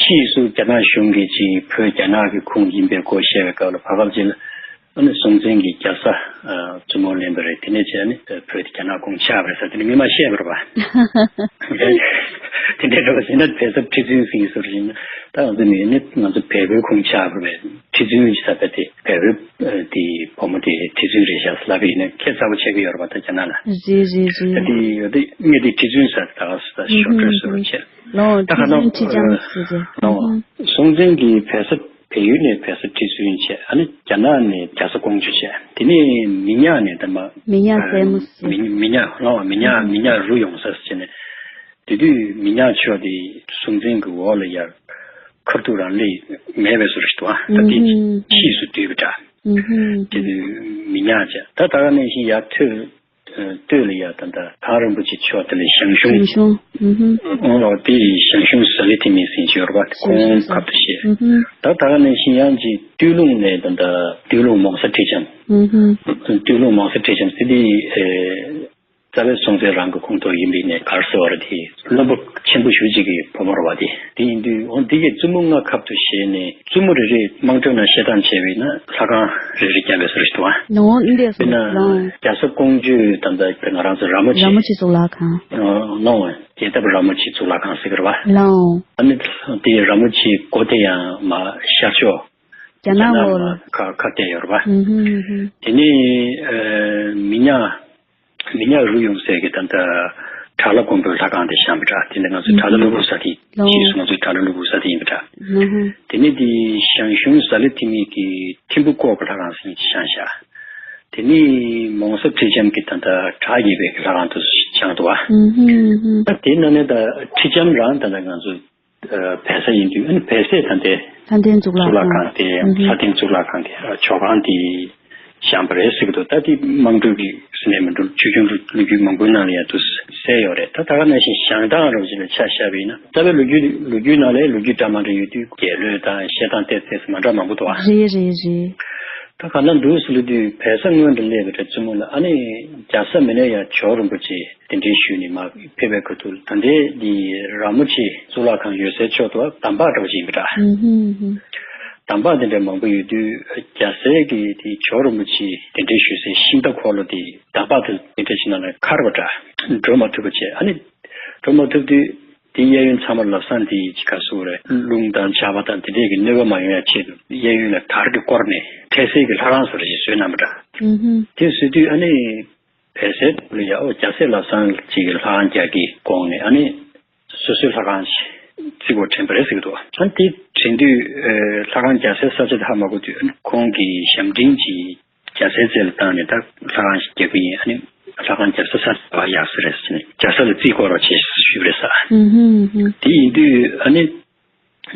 ཕྱིས་སུ་རྒྱ་ནག་གཞུང་གིས་ཅིག་བོད་རྒྱ་ནག་གི་ཁོངས་ཡིན་པའི་སྐོར་བཤད་པའི་སྐབས་ལ་བར་སྐབས་ཅིག་ལ་ཨ་ནི་སྲོང་བཙན་གྱིས་རྒྱ་ས་ཨ་བཙུན་མོ་ལེན་པ་རེད། དེ་ནས་བྱས་ནས་བོད་དེ་རྒྱ་ནག་ཁོངས་ཆགས་པ་རེད་ཟེར་དེ་ནི་མི་མང་བཤད་པ་རེད་པ། དེ་འདྲའི་འགྲོ་བ་ཟིན་ན་བལ་ས་ཁྲི་བཙུན་ཟིན་ཟུར་ཟིན་ན་ད་ང་ཚོ་མི་ནི་ང་ཚོ་བལ་པོའི་ཁོངས་ཆགས་པ་རེད། ཁྲི་བཙུན་ཟེར་བ་དེ་བལ་པོའི་དེ་བུ་མོ་དེ་ཁྲི་བཙུན་རེད་ཤག་ལབ་པ་ཡིན་ན་ཁྱད་མཚར་པོ་ཆགས་ཀྱི་ཡོད་རེད་པ། ད་རྒྱ་ནག་ལ། རེད་རེད་རེད། ད་དེ་ཡོད་དེ་ངས་དེ་ཁྲི་བཙུན་ཟེར་ད་ག་ཟེར་ད་ཞོར་འཕྲོས་སུ་བྱས། ལའོ། ད་ཁ་ཁྲི་བཙུན་ནང་ཁྲི་ལྕམ་ཟེར་ཏེ། ལའོ། སྲོང་བཙན་གྱིས་བལ་ས་བལ་ཡུལ་ནས་བལ་ས་ཁྲི་བཙུན་བྱས། ཨ་ནི་རྒྱ་ནག་ནས་རྒྱ་བཟའ་ཀོང་ཇོ་བྱས། དེ་ནས་མི་ཉག་ནས་ད་མ། མི་ཉག་ཨ་སྲས་མོ་ཟེར། མི་མི་ཉག་ལའོ་མི་ཉག་མི་ཉག་རུ་ཡོང་ས་ཟེར་ནས། དེ་དུས་མི་ཉག་ཕྱོགས་དེ་སྲོང་བཙན་གྱི་འོག་ལ་ཡར་ཁ་ཐུག་རང་ལས་མེད་པའི་བཟོ་འདྲ་ཞིག་འདུག་ཨ། ད་དེ་ཕྱིས་སུ་བསྡུས་པ་འདྲ། དེ་དུས་མི་ཉག་བྱས། ད་ད་ག་ནང་བཞིན་ཡར་ཐོན་སྟོད་ལ་ཡར་ད་ད་ཐང་རིན་པོ་ཆེ་ཕྱོགས་དེ་ལ་ཞང་ཞུང་། ཞང་ཞུང་། ཨོ་ལོ་དེ་ཞང་ཞུང་ཟ་ལི་ཐི་མི་ཟེར་གྱི་ཡོད་རེད་པ། ཁོང་ཁ་ཐུག་བཤད། ད་ད་ག་ནང་བཞིན་ཡང་ཅིག་སྟོད་ལུང་ནས་ད་ད་སྟོད་ལུང་མོང་སྲས་ཁྲི་ལྕམ། སྟོད་ལུང་མོང་སྲས་ཁྲི་ལྕམ་ཟེར་དེ། རྩ་བའི་སྲོང་བཙན་རང་གི་ཁོངས་གཏོགས་ཡིན་པའི་ནས་ག་རེ་ཟེར་བ་རེད་དེ། བློན་པོ་ཆེན་པོ་ཞེ་པོ་ཅིག་གི་བུ་མོ་རེད་པ་དེ། དེ་ཡིན་དུས་འོ་འདི་གའི་བཙུན་མོ་ལྔ་ཁ་ཐུག་བཞེས་ནས་བཙུན་མོ་རེ་རེ་དམངས་ཁྲོད་ནང་བཤད་སྟངས་བྱས་པས་ན་ལྷ་ཁང་རེ་རེ་བརྒྱབ་པའི་བཟོ་འདྲ་ཞིག་འདུག་ཨ། ནོ་འདི་དཔེར་ན་ལའོ། རྒྱ་བཟའ་ཀོང་ཇོའི་ད་ལྟ་ང་རང་ཚོ་ར་མོ་ཆེ། ར་མོ་ཆེ་གཙུག་ལག་ཁང་། ལའོ། རྒྱལ་ཐབས་ར་མོ་ཆེ་གཙུག་ལག་ཁང་ཟེར་གི་རེད་པ། ལའོ། ཨ་ནི་དེ་ར་མོ་ཆེའི་སྒོ་དེ་ཡང་མར་ཤར་ཕྱོགས་རྒྱ་ནག་ལོགས་ལ་ཁ་ཁ་གཏད་ཡོད་རེད་པ། དེ་ནས་མི་ཉག་མི་ཉག་རུ་ཡོང་སའི་གི་ད་ལྟ་བྲག་ལྷ་མགོན་པོའི་ལྷ་ཁང་དེ་བཞེངས་པ་འདྲ། དེ་འདྲ་ང་ཚོའི་བྲག་ལྷ་ཀླུ་སྦུག་ས་དེ་ལའོ། ཕྱིས་སུ་ང་ཚོའི་བྲག་ལྷ་ཀླུ་སྦུག་ས་དེ་ཡིན་པ་འདྲ། དེ་ནས་དེ་ཞང་ཞུང་ཟ་ལི་ཐི་མི་གི་ཐིམ་ཕུ་ཀོག་གི་ལྷ་ཁང་ཟེར་བཞེངས་བཞག་དེ་ནས་མོང་སྲས་ཁྲི་ལྕམ་གྱི་ད་ལྟ་བྲག་ཡིབ་པའི་ལྷ་ཁང་དུ་བཞེངས་འདུག་བ། ད་དེ་ནང་ནས་ད་ཁྲི་ལྕམ་རང་ད་ལྟ་ང་ཚོ་བལ་ས་ཡིན་དུས་ཨ་ནི་བལ་སའི་ད་ལྟའི་ལྷ་ལྡན་གཙུག་ལག་ཁང་དེ་ལྷ་ལྡན་གཙུག་ལག་ཁང་དེ་ཇོ་ཁང་དེ་བཞེངས་པ་རེད་ཟེར་གི་འདུག་ད་དེ་དམངས་ཁྲོད་ཀྱི་ཟེར་ནས་མི་འགྲོ། ཆོས་འབྱུང་ལོ་རྒྱུས་མང་པོའི་ནང་ལ་ཡང་དུ་གསལ་ཡོད་རེད། ད་ད་ག་ནང་བཞིན་བཞེངས་སྟངས་རོབ་ཅིག་ལ་ཆ་བཞག་པ་ཡིན་ན་རྩ་བའི་ལོ་རྒྱུས་ལོ་རྒྱུས་ནང་ལ་ལོ་རྒྱུས་འདྲ་མ་འདྲ་ཡོད་དུས་རྒྱལ་གླུ་དང་བཤད་སྟངས་ཏོག་ཙམ་མ་འདྲ་མང་པོ་འདུག་ཨ། རེད་རེད་རེད། ད་ག་ན་འདུག་ཟེར་ལབ་དུས་བལ་ས་སྔོན་དུ་སླེབས་པའི་བཙུན་མོ་ལ་ཨ་ནི་རྒྱ་བཟའ་མི་ནས་ཡང་ཇོ་རིན་པོ་ཆེ་གདན་འདྲེན་ཞུས་ནས་མར་ཕེབས་པའི་ཁ་ཐུག་ད་ལྟའི་འདི་ར་མོ་ཆེ་གཙུག་ལག་ཁང་ཡོད་སའི་ཕྱོགས་དུ་འདམ་བག་འདྲ་བོ་ཅིག་ཡིན་པ་འདྲ། འདམ་བག་དེ་འདྲ་མང་པོ་ཡོད་དུས་རྒྱ་བཟའི་གི་དེ་ཇོ་རིན་པོ་ཆེ་གདན་འདྲེན་ཞུས་སའི་ཤིང་རྟ་འཁོར་ལོ་དེ་འདམ་བག་དེ་དེ་འདྲ་ཞིག་ནང་ལ་འཁར་བ་འདྲ། འགྲོ་མ་ཐུབ་པ་བྱས། ཨ་ནི་འགྲོ་མ་ཐུབ་དུས་དེ་གཡས་གཡོན་ཚང་མ་ལམ་སང་དེ་ཅིག་ག་སུ་རེད། རླུང་དང་ཆར་པ་དང་དེ་འདྲས་ཀྱི་གནོད་པ་མ་ཡོང་ཡ་ཆེད་དུ་གཡས་གཡོན་ལ་དར་གྱིས་བསྐོར་ནས་འཕྲལ་སེལ་གྱི་ལྷ་ཁང་བཟོ་འདྲ་ཞིག་བཟོས་གནང་བ་འདྲ། དེ་བཟོས་དུས་ཨ་ནི། བལ་སའི་ཐོག་ལ་ཡ་ཨོ་རྒྱ་སྲས་ལམ་སང་ཅིག་གི་ལྷ་ཁང་རྒྱག་གི་དགོངས་ནས་ཨ་ནི་སོ་སོའི་ལྷ་ཁང་ཞིག་བརྩིགས་དགོས་དྲན་པ་རེད་ཟེར་གི་འདུག་ཨ་ནི་དེ་དྲན་དུས་ལྷ་ཁང་རྒྱག་སའི་ས་ཆ་དེ་ཧ་མ་གོ་དུས་ཁོང་གིས་ཞབས་འབྲིང་ཅིག་རྒྱ་སྲས་རྩེ་ལ་བཏང་ནས་ད་ལྷ་ཁང་ཞིག་རྒྱག་གི་ཡིན། ཨ་ནི་ལྷ་ཁང་རྒྱག་ས་ས་ཆ་ཡག་ས་རེད་ཟེར་ནས་རྒྱག་ས་ལ་བརྩིགས་དགོས་རོགས་བྱེད་ཞུས་པ་རེད་ས། དེ་ཡིན་དུས་ཨ་ནི།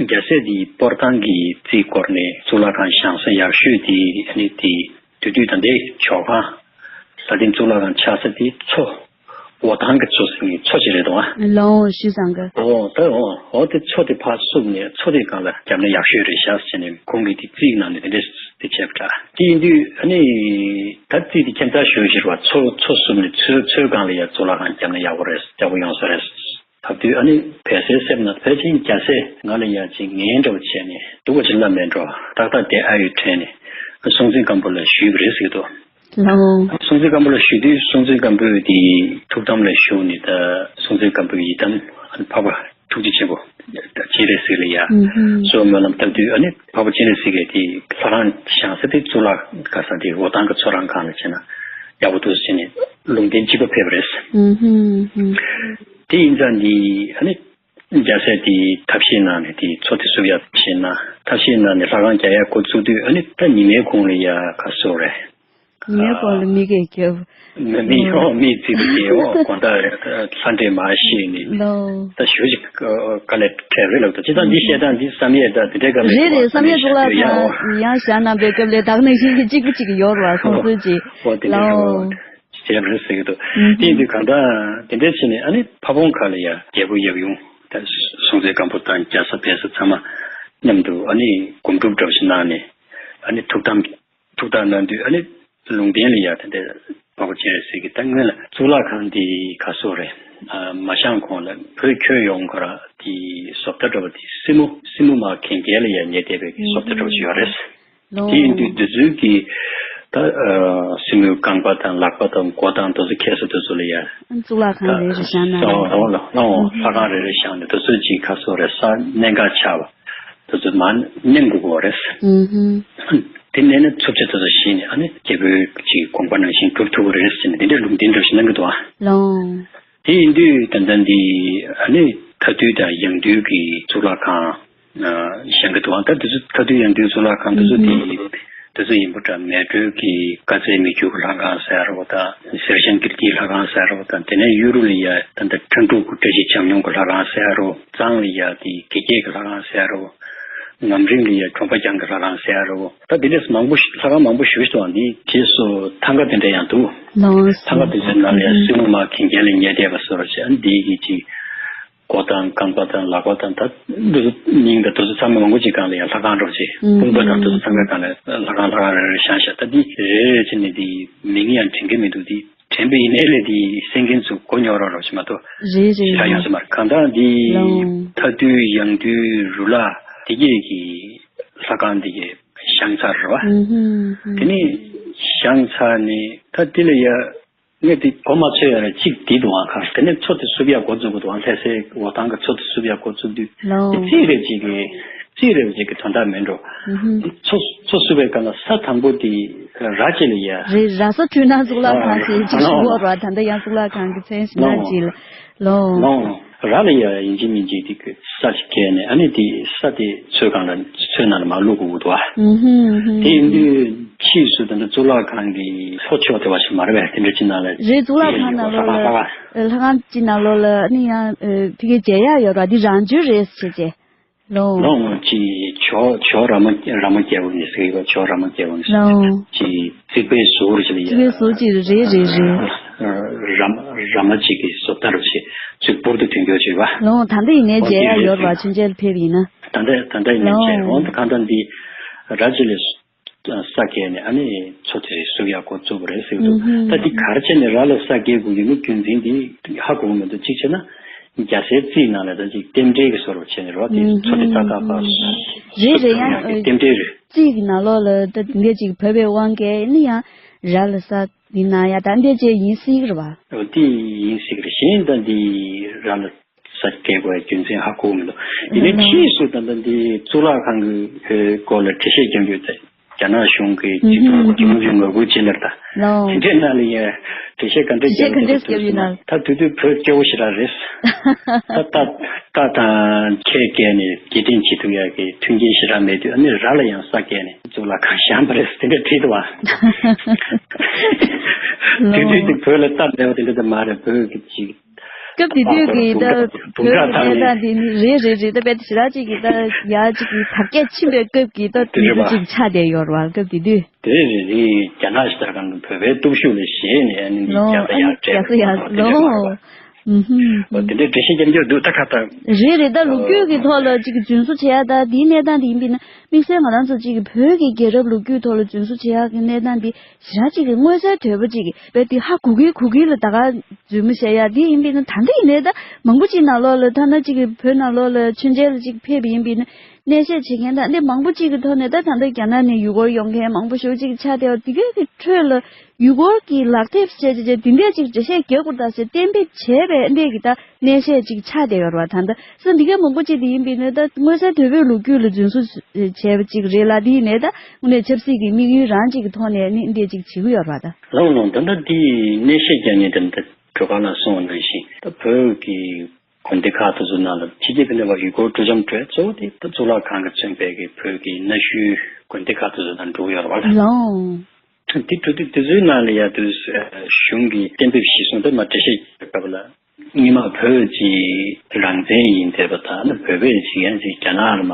རྒྱལ་སྲས་དེའི་སྤོར་ཐང་གི་རྩིས་སྐོར་ནས་གཙུག་ལག་ཁང་བཞེངས་ས་ཡག་ཤོས་དེ་ཨ་ནི་དེ་དུས་དུས་ད་ལྟའི་ཇོ་ཁང་ལྷ་ལྡན་གཙུག་ལག་ཁང་ཆགས་ས་དེ་མཚོ་འོ་ཐང་གི་མཚོ་ཟེར་ནས་མཚོ་ཅིག་རེད་དོ། ལའོ་ཞུ་བཟང་གི། འོ་ད་འོ་འོ་དེ་མཚོ་དེ་ཕར་བསུབས་ནས་མཚོ་དེ་སྒང་ལ་བརྒྱབ་ན་ཡག་ཤོས་རེད་ཤག་ཟེར་ནས་ཁོང་གིས་དེ་རྩིས་གནང་ནས་དེ་འདྲས་དེ་བྱས་པ་འདྲ། དེ་ཡིན་དུས་ཨ་ནི་ད་རྩིས་དེ་ཁྱད་མཚར་ཤོས་ཤིག་རེད་བ། མཚོ་མཚོ་བསུབས་ནས་མཚོའི་མཚོའི་སྒང་ལ་ཡ་གཙུག་ལག་ཁང་བརྒྱབ་ན་ཡག་པོ་རེད། ཡག་པོ་ཡོང་ས་རེད། ད་དུས་ཨ་ནི་བལ་སའི་སེམས་ན་ཕལ་ཆེར་རྒྱལ་སྲས་ང་ལ་ཡ་ཅིག་ངན་འདྲ་བོ་བྱས་ནས་སྡུག་པ་ཅིག་ལབ་མེད་འགྲོ། ཏག་ཏག་དེ་ཨ་ཡོད་དྲན་ནས་སྲོང་བཙན་སྒམ་པོ་ལ་ཞུས་པ་རེད་ཟེར་གི་འདུག་ལའོ། སྲོང་བཙན་སྒམ་པོ་ལ་ཞུས་དུས་སྲོང་བཙན་སྒམ་པོས་དེ་ཐུགས་དམ་ལ་བཞུགས་ནས་ད་སྲོང་བཙན་སྒམ་པོའི་ཡི་དམ་ཨ་ནི་འཕགས་པ་ཐུགས་རྗེ་ཆེན་པོ་སྤྱན་རས་གཟིགས་ལ་ཡ་གསོལ་སྨོན་ལམ་བཏབ་དུས་ཨ་ནི་འཕགས་པ་སྤྱན་རས་གཟིགས་ཀྱིས་དེ་ལྷ་ཁང་བཞེངས་ས་དེ་གཙུག་ལག་ཁང་ས་དེ་འོ་ཐང་གི་མཚོ་རང་སྒང་ལ་བྱས་ན་ཡག་པོ་འདུག་ཟེར་ནས་ལུང་བསྟན་གཅིག་པ་ཕེབས་པ་རེད། དེ་ཡིན་ཙང་འདི་ཨ་ནི་རྒྱལ་སྲས་དེ་ཐབས་ཤེས་གནང་ནས་དེ་མཚོ་དེ་བསུབ་ཡག་ཐབས་ཤེས་གནང་། ཐབས་ཤེས་གནང་ནས་ལྷ་ཁང་རྒྱག་ཡག་འགོ་བཙུགས་དུས་ཨ་ནི་ད་ཉི་མའི་གུང་ལ་ཡ་ག་སོ་རེད། ཉི་མའི་གུང་ལ་མི་གིས་རྒྱབ། མི་མི་ཡོང་མི་རྩིས་དུ་སྐྱེལ་འོ་དགོང་དག་རེད། ལྷ་འདྲེ་མ་ཤེས་ནི་ལོ། ད་ཞོ་ཞིག་དཀའ་ལས་འཕྲད་རེད་ལབ། ད་ཅི་ད་འདི་བཤད་སྟངས་འདི་བསམ་ཡས་ད་དེ་འདྲའི་དཀའ་ལས་རེད་རེད། བསམ་ཡས་གཙུག་ལག་ཁང་ཡང་ཡང་བཞག་གནང་པའི་སྐབས་ལས་ད་ག་ནང་བཞིན་གྱི་གཅིག་པ་གཅིག་ཡོད་རེད་བ། སོང་ཚོད་ཅིག་ཨོ་དེ་འདྲ་ལོ། རེད་བ། བྱས་པ་རེད་ཟེར་གྱི་འདུག་དེ་ཡིན་དུས་གང་ལྟར་དེ་འདྲ་བྱས་ནས་ཨ་ནི་ཕ་བོང་ཁ་ལ་ཡ་རྒྱལ་པོ་ཡབ་ཡུམ་ད་སྲོང་བཙན་སྒམ་པོ་དང་རྒྱ་བཟའ་བལ་བཟའ་ཚང་མ་མཉམ་དུ་ཨ་ནི་སྒོམ་སྒྲུབ་འདྲ་བོ་ཞིག་གནང་ནས་ཨ་ནི་ཐུགས་དམ་ཐུགས་དམ་གནང་དུས་ཨ་ནི་ལུང་བསྟན་ལ་ཡ་དེ་འདྲ་མང་པོ་བྱས་ཟེར་གྱི། ད་སྔོན་ལ་གཙུག་ལག་ཁང་འདི་ག་སོ་རེད། མ་བཞེངས་གོང་ལ་བོད་ཁྱོན་ཡོངས་ཁར་དེ་བཟོ་ལྟ་འདྲ་བོ་དེ་སྲིན་མོ་སྲིན་མོ་མ་གན་རྐྱལ་ལ་ཡ་ཉལ་བསྡད་པའི་བཟོ་ལྟ་འདྲ་བོ་ཞིག་ཡོད་རེད། ལོ། དེ་ཡིན་དུས་འདི་ཚོའི་གི་ད་ཨ་སྲིན་མོའི་རྐང་པ་དང་ལག་པ་དང་མགོ་དང་དེ་ཚོ་ཁྱེར་ས་དེ་ཚོ་ལ་ཡ་གཙུག་ལག་ཁང་རེ་རེ་བཞེངས་གནང་། ལྷ་ཁང་རེ་རེ་བཞེངས་ནས་དེ་ཚོ་ཅིག་ག་སོ་རེད། ས་གནད་འགག་ཆགས་པ་དེ་ཚོ་མར་མནན་དགོས་ཀྱི་ཡོད་རེད། ཨུ་ཧུམ། དེ་མནན་ནས་འཚུབ་ཆ་དེ་ཚོ་ཞི་ནས་ཨ་ནི་རྒྱལ་པོའི་ཅིག་དགོངས་པ་ནང་བཞིན་སྒྲུབ་ཐུབ་ཀྱི་རེད་ཟེར་ནས་དེ་འདྲའི་ལུང་བསྟན་འདྲ་ཞིག་གནང་གི་འདུག་ཨ། ལོ། དེ་ཡིན་དུས་ད་ལྟ་འདི་ཨ་ནི་མཐའ་འདུལ་དང་ཡང་འདུལ་གྱི་གཙུག་ལག་ཁང་བཞེངས་ཀྱི་འདུག་ད་དེ་ཚོ་མཐའ་འདུལ་ཡང་འདུལ་གཙུག་ལག་ཁང་དེ་ཚོ་དེ་དེ་ཚོ་ཡིན་པ་འདྲ། མལ་གྲོ་གི་བཀའ་སྩལ་མི་འགྱུར་གྱི་ལྷ་ཁང་ཟེར་བ་དང་། གསེར་སྦྱངས་ཀིརྟིའི་ལྷ་ཁང་ཟེར་བ་དང་། དེ་ནས་གཡོ་རུ་ལ་ཡ་ད་ལྟ་ཁྲ་འབྲུག་གི་བཀྲ་ཤིས་འཇམ་དབྱངས་ཀྱི་ལྷ་ཁང་ཟེར་རོ། གཙང་ལ་ཡ་དེ་དགེ་རྒྱས་ཀྱི་ལྷ་ཁང་ཟེར་རོ། ངམ་རིང་ལ་ཡ་གྲོང་པ་རྒྱང་གི་ལྷ་ཁང་ཟེར་རོ། ད་དེ་འདྲས་མང་པོ་ཞིག་ལྷ་ཁང་མང་པོ་ཞིག་ཞིག་འདུག་དེ་སོ་ཐང་ག་དེ་འདྲ་ཡང་འདུག་ལོ། ཐང་ག་དེ་ཚོའི་ནང་ལ་ཡང་སྲིན་མོ་མ་གན་རྐྱལ་ལ་ཉལ་བསྡད་པ་སོགས་རེད་ཤག་འདི་གི་ཅིག་མགོ་དང་རྐང་པ་དང་ལག་པ་དང་ད་འདི་ཚོ་སྙིང་དང་དེ་ཚོ་ཚང་མ་མང་པོ་ཅིག་སྒང་ལ་ཡང་ལྷ་ཁང་འདྲ་པོ་ཅིག་ཨུ་དཔུང་པ་དང་དེ་ཚོ་ཚང་མའི་སྒང་ལ་ལྷ་ཁང་ལྷ་ཁང་རེ་རེ་བཞེངས་ཤག་ད་འདི་རེ་རེ་བྱས་ནས་འདི་མིང་ཡང་དྲན་གྱི་མི་འདུག་འདི་དྲན་པ་ཡིན་ནའི་ལས་འདི་གསན་མཁན་ཚོ་མགོ་རྙོག་རོགས་རོགས་ཞིག་མ་གཏོགས་རེད་རེད། ཞེ་དྲག་ཡོང་ས་མ་རེད། གང་ལྟར་འདི་ལོ། མཐའ་འདུལ་ཡང་འདུལ་རུ་ལ་དེ་གས་ཀྱི་ལྷ་ཁང་འདི་གས་བཞེངས་ཚར་རེད་བ། ཨུ་ཧུམ་ཧུམ། དེ་ནས་བཞེངས་ཚར་ནས་ད་དེ་ལ་ཡ་ངས་དེ་གོ་མ་ཆོད་ཡ་ར་གཅིག་དེ་འདུག་ཨང་ཁ། དེ་ནས་མཚོ་དེ་བསུབ་ཡ་འགོ་བཙུགས་པ་འདུག་ཨང་། ལྷ་སའི་འོ་ཐང་གི་མཚོ་དེ་བསུབ་ཡ་འགོ་བཙུགས་དུས་ལོ། དེ་རྩིས་རེ་བྱེད་ཀྱི་རྩིས་རེ་བྱེད་ཀྱི་དོན་དག་མིན་འགྲོ། ཨུ་ཧུམ། མཚོ་མཚོ་བསུབ་པའི་སྐབས་ལ་ས་དང་པོ་དེ་ར་ཅིག་ལ་ཡ། རེད། ར་ས་འཕྲུལ་སྣང་གཙུག་ལག་ཁང་ཟེར་ཅིག་ཞུ་བ་ར། ད་ལྟ་ཡང་གཙུག་ལག་ཁང་གི་མཚན་ཞིག་ན་ཅིག་ལ་ལོ། ལོ། ར་ལ་ཡ་ཡིན་གཅིག་མིན་གཅིག་དེ་གི་ས་ཞིག་བཀལ་ནས་ཨ་ནི་དེ་ས་དེ་མཚོའི་སྒང་ལ་མཚོའི་ནང་ལ་མར་བླུག་དགོས་ཀྱི་འདུག་ཨ། ཨུ་ཧུམ་ཧུམ། དེ་ཡིན་དུས་ཕྱིས་སུ་ད་ལྟ་གཙུག་ལག་ཁང་གི་ལྷོ་ཕྱོགས་དེ་བ་ཞིག་མ་རེད་པས། དེ་འདྲ་ཅིག་ནང་ལ་རེད། གཙུག་ལག་ཁང་ནང་ལོགས་ལ་ལྷ་ཁང་ལྷ་ཁང་ཅིག་ནང་ལོགས་ལ་ཨ་ནི་ཡང་ཨ་ཕ་གིའི་མཇལ་ཡག་ཡོད་ར། འདི་རང་བྱོན་རེད་ཟེར་བྱས། ལོ། ལོ་ངོ་ཅི་ཇོ་ཇོ་ར་མ་ར་མ་རྒྱལ་པོ་ནི་ཟེར་གི་ཡོད། ཇོ་ར་མ་རྒྱལ་པོ་ནི་ཟེར་ལོ། ཅི་རྩིག་པའི་ཟུར་ཅིག་ལ་ཡ། རྩིག་པའི་ཟུར་ཅིག་རེད་རེད་རེད། ར་མ་ར་མ་ཅིག་གི་བཟོ་ལྟ་རུ་བྱེད་ཚུལ་འབུར་དུ་ཐོན་རྒྱུ་བྱེད་པ། ལོ། ད་ལྟ་ཡིན་ནའི་མཇལ་ཡ་ཡོད་ར། མཆོད་མཇལ་ཕེབས་ཡིན་ན། ད་ལྟ་ད་ལྟ་ཡིན་ནའི་མཇལ། ལོ། འོང་ད་གང་ལྟར་འདི་ར་ཅིག་ལ་ས་བཀལ་ནས་ཨ་ནི་མཚོ་དེ་བསུབ་ཡག་འགོ་བཙུགས་པ་རེད་ཟེར་གི་འདུག་ཨུ་ཧུམ། ད་འདི་ག་རེ་བྱས་ནས་ར་ལ་ས་བཀལ་དགོས་ཡོད་མེད་རྒྱུ་མཚན་འདི་ཧ་གོ་གི་མི་འདུག་གཅིག་བྱས་ན་རྒྱལ་སའི་རྩིས་ནང་ལ་ད་ཅིག་རྟེན་འབྲེལ་གྱི་བཟོ་འདྲ་བྱས་ནས་ར་དེ་ཨུ་མཚོ་དེ་ཧུམ། ཏག་ཏག་ཕར་རེད་རེད། ཡང་རྟེན་འབྲེལ་རེད། རྩིས་ཀྱི་ནང་ལོགས་ལ་ད་འདི་འདྲ་ཅིག་བབས་པའི་དབང་གིས་ནི་ཡང་ར་ལ་ས་འདི་གནང་ཡ་ད་འདི་འདྲ་ཅིག་ཡིན་སྲིད་ཀྱི་རེད་བ། འོ་དེ་ཡིན་སྲིད་ཀྱི་རེད། གཞན་ད་འདི་ར་ལ་ས་བཀལ་དགོས་རྒྱུ་མཚན་ཧ་གོ་མི་འདུག་ཡིན་ནའི་ཕྱིས་སུ་ད་ལྟ་འདི་གཙུག་ལག་ཁང་གི་སྐོར་ལ་འགྲེལ་བཤད་རྒྱབ་རྒྱུ་དེ་རྒྱ་ནག་གཞུང་གིས་ཅིག་ཐོག་ལ་ཇུས་ངོ་ཇུས་ངོ་རྒོལ་བྱེད་ལར་ད། ལོ། དེ་འདྲའི་ནང་ལ་ཡ་འགྲེལ་བཤད་ག་འདྲ་འགྲེལ་བཤད་ག་འདྲ་རྒྱབ་ཡོད་ན། ད་དུས་དུས་བོད་སྐྱོ་བོ་ཞེ་དྲག་རེད། ད་ད་ད་དང་ཁས་བཀལ་ནས་རྒྱུད་འཐེན་བྱེད་ཐུབ་ཡ་གི་མཐུན་རྐྱེན་ཞེ་དྲག་མེད་དུས་ཨ་ནི་ར་ལ་ཡང་ས་བཀལ་ནས་གཙུག་ལག་ཁང་བཞེངས་པ་རེད་དེ་འདྲ་བྲིས་འདུག་བ། ལོ། དུས་དུས་དུས་བོད་ལ་སྟབས་བདེ་བ་དེ་འདྲ་ད་མ་རེད། བོད་ཀྱི་ཅིག་སྐབས་དེ་དུས་ཀྱི་ད་བོད་ཀྱི་གནས་སྟངས་དེ་ནི་རེད་རེད་རེད། ད་དཔེ་ཞེ་དྲག་ཅིག་གི་ད་ཡ་ཅིག་གི་དར་རྒྱས་ཕྱིན་པའི་སྐབས་ཀྱི་ད་དུས་ཚོད་ཅིག་ཆགས་བསྡད་ཡོད་རེད་བ། སྐབས་དེ་དུས། དེ་རེད་རེད། རྒྱ་ནག་ཞིག་ལྟར་གང་བོད་པའི་སྟོབས་ཤུགས་ལ་ཞེད་ནས་ཨ་ནི་ལོ། རྒྱ་ས་ཡར་སྤྲད་པ་ཡིན་ལོ། ཨུ་ཧུམ། དེ་འདྲའི་འགྲེལ་བཤད་རྒྱབ་རྒྱུ་འདུག་ད་ཁ་ད། རེད་རེད། ད་ལོ་རྒྱུས་ཀྱི་ཐོག་ལ་ཅིག་རྫུན་བཟོ་བྱེད་ཡ་ད་དེའི་གནས་སྟངས་དེ་ཡིན་པས་ན་དམིགས་བསལ་ང་རང་ཚོ་ཅིག་བོད་ཀྱི་རྒྱལ་རབས་ལོ་རྒྱུས་ཐོག་ལ་རྫུན་བཟོ་བྱེད་ཡ་གི་གནས་སྟངས་དེ་ཞེ་དྲག་ཅིག་གི་མངོན་གསལ་དོད་པོ་ཅིག་གི་བས་དེ་ཧ་གོ་གི་གོ་གི་ལ་ད་ག་རྫུན་མ་བཤད་ཡ་དེ་ཡིན་པས་ན་ད་ལྟ་ཡིན་ནའི་ད་མང་པོ་ཅིག་ནང་ལོགས་ལ་ཐ་ན་ཅིག་གི་བོད་ནང་ལོགས་ལ་མཆོད་མཇལ་ལ་ཅིག་ཕེབས་པ་ཡིན་པས་ན་གནས་བཤད་བྱེད་མཁན་ད་འདི་མང་པོ་ཅིག་གི་ཐོག་ནས་ད་ད་ལྟ་རྒྱ་ནག་ནས་ཡུལ་སྐོར་ཡོང་མཁན་མང་པོ་ཞེ་པོ་ཅིག་ཆགས་བསྡད་པ་དེ་གའི་གི་ཁྲོད་ལ་ཡུལ་སྐོར་གྱི་ལག་དེབ་བཤད་བྱས་བྱས་དེ་འདྲས་ཅིག་འགྲེལ་བཤད་རྒྱག་དགོས་ད་ཟེར་གཏན་འབེབས་བྱས་པའི་འདྲས་ཀྱི་ད་གནས་བཤད་ཅིག་ཆགས་བསྡད་ཡོད་རེད་བ། ད་ལྟ་སོ་འདི་གའི་མང་པོ་ཅིག་དེ་ཡིན་པས་ན་ད་མངོན་གསལ་དོད་པོའི་ལོ་རྒྱུས་ལ་རྫུན་བཟོ་བྱས་པ་ཅིག་རེད་ལ། དེ་ཡིན་ནའི་ད་དངོས་གནས་ཆབ་སྲིད་ཀྱི་དམིགས་ཡུལ་རང་ཅིག་གི་ཐོག་ནས་ནི་འདྲས་ཅིག་བྱེད་ཀྱི་ཡོད་རེད་བ། ད་ལོ་ལོ་ད་ལྟ་དེ་གནས་བཤད་རྒྱག་མཁན་དེ་ད། སྒྲོལ་དཀར་ལགས་གསུངས་པ་ནང་བཞིན་ད་བོད་ཀྱི་དགོན་སྡེ་ཁག་དེ་ཚོ་ནང་ལ་ཕྱི་རྒྱལ་ཕྱི་ནང་བ་ཡུལ་སྐོར་སྤྲོ་འཆམ་འགྲོ་གཙོ་བོ་དེ་ད་གཙུག་ལག་ཁང་གིས་མཚོན་པའི་གི་བོད་ཀྱི་གནའ་ཤུལ་དགོན་སྡེ་ཁག་དེ་ཚོ་དང་འགྲོ་གི་ཡོད་རེད་བ་ལ། ལོང་། དེ་འགྲོ་དུས་དེ་ཚོའི་ནང་ལ་ཡ་དུས་གཞུང་གི་གཏན་འབེབས་གཞིར་བཟུང་དེ་མ་འགྲེལ་བཤད་བརྒྱབ་པ་ལ། སྔོན་མ་བོད་ཀྱི་རང་བཙན་ཡིན་བསྡད་པ་དང་ནི་བོད་པས་ཅིག་ཡང་ཅིག་རྒྱ་ནག་ལ་མ་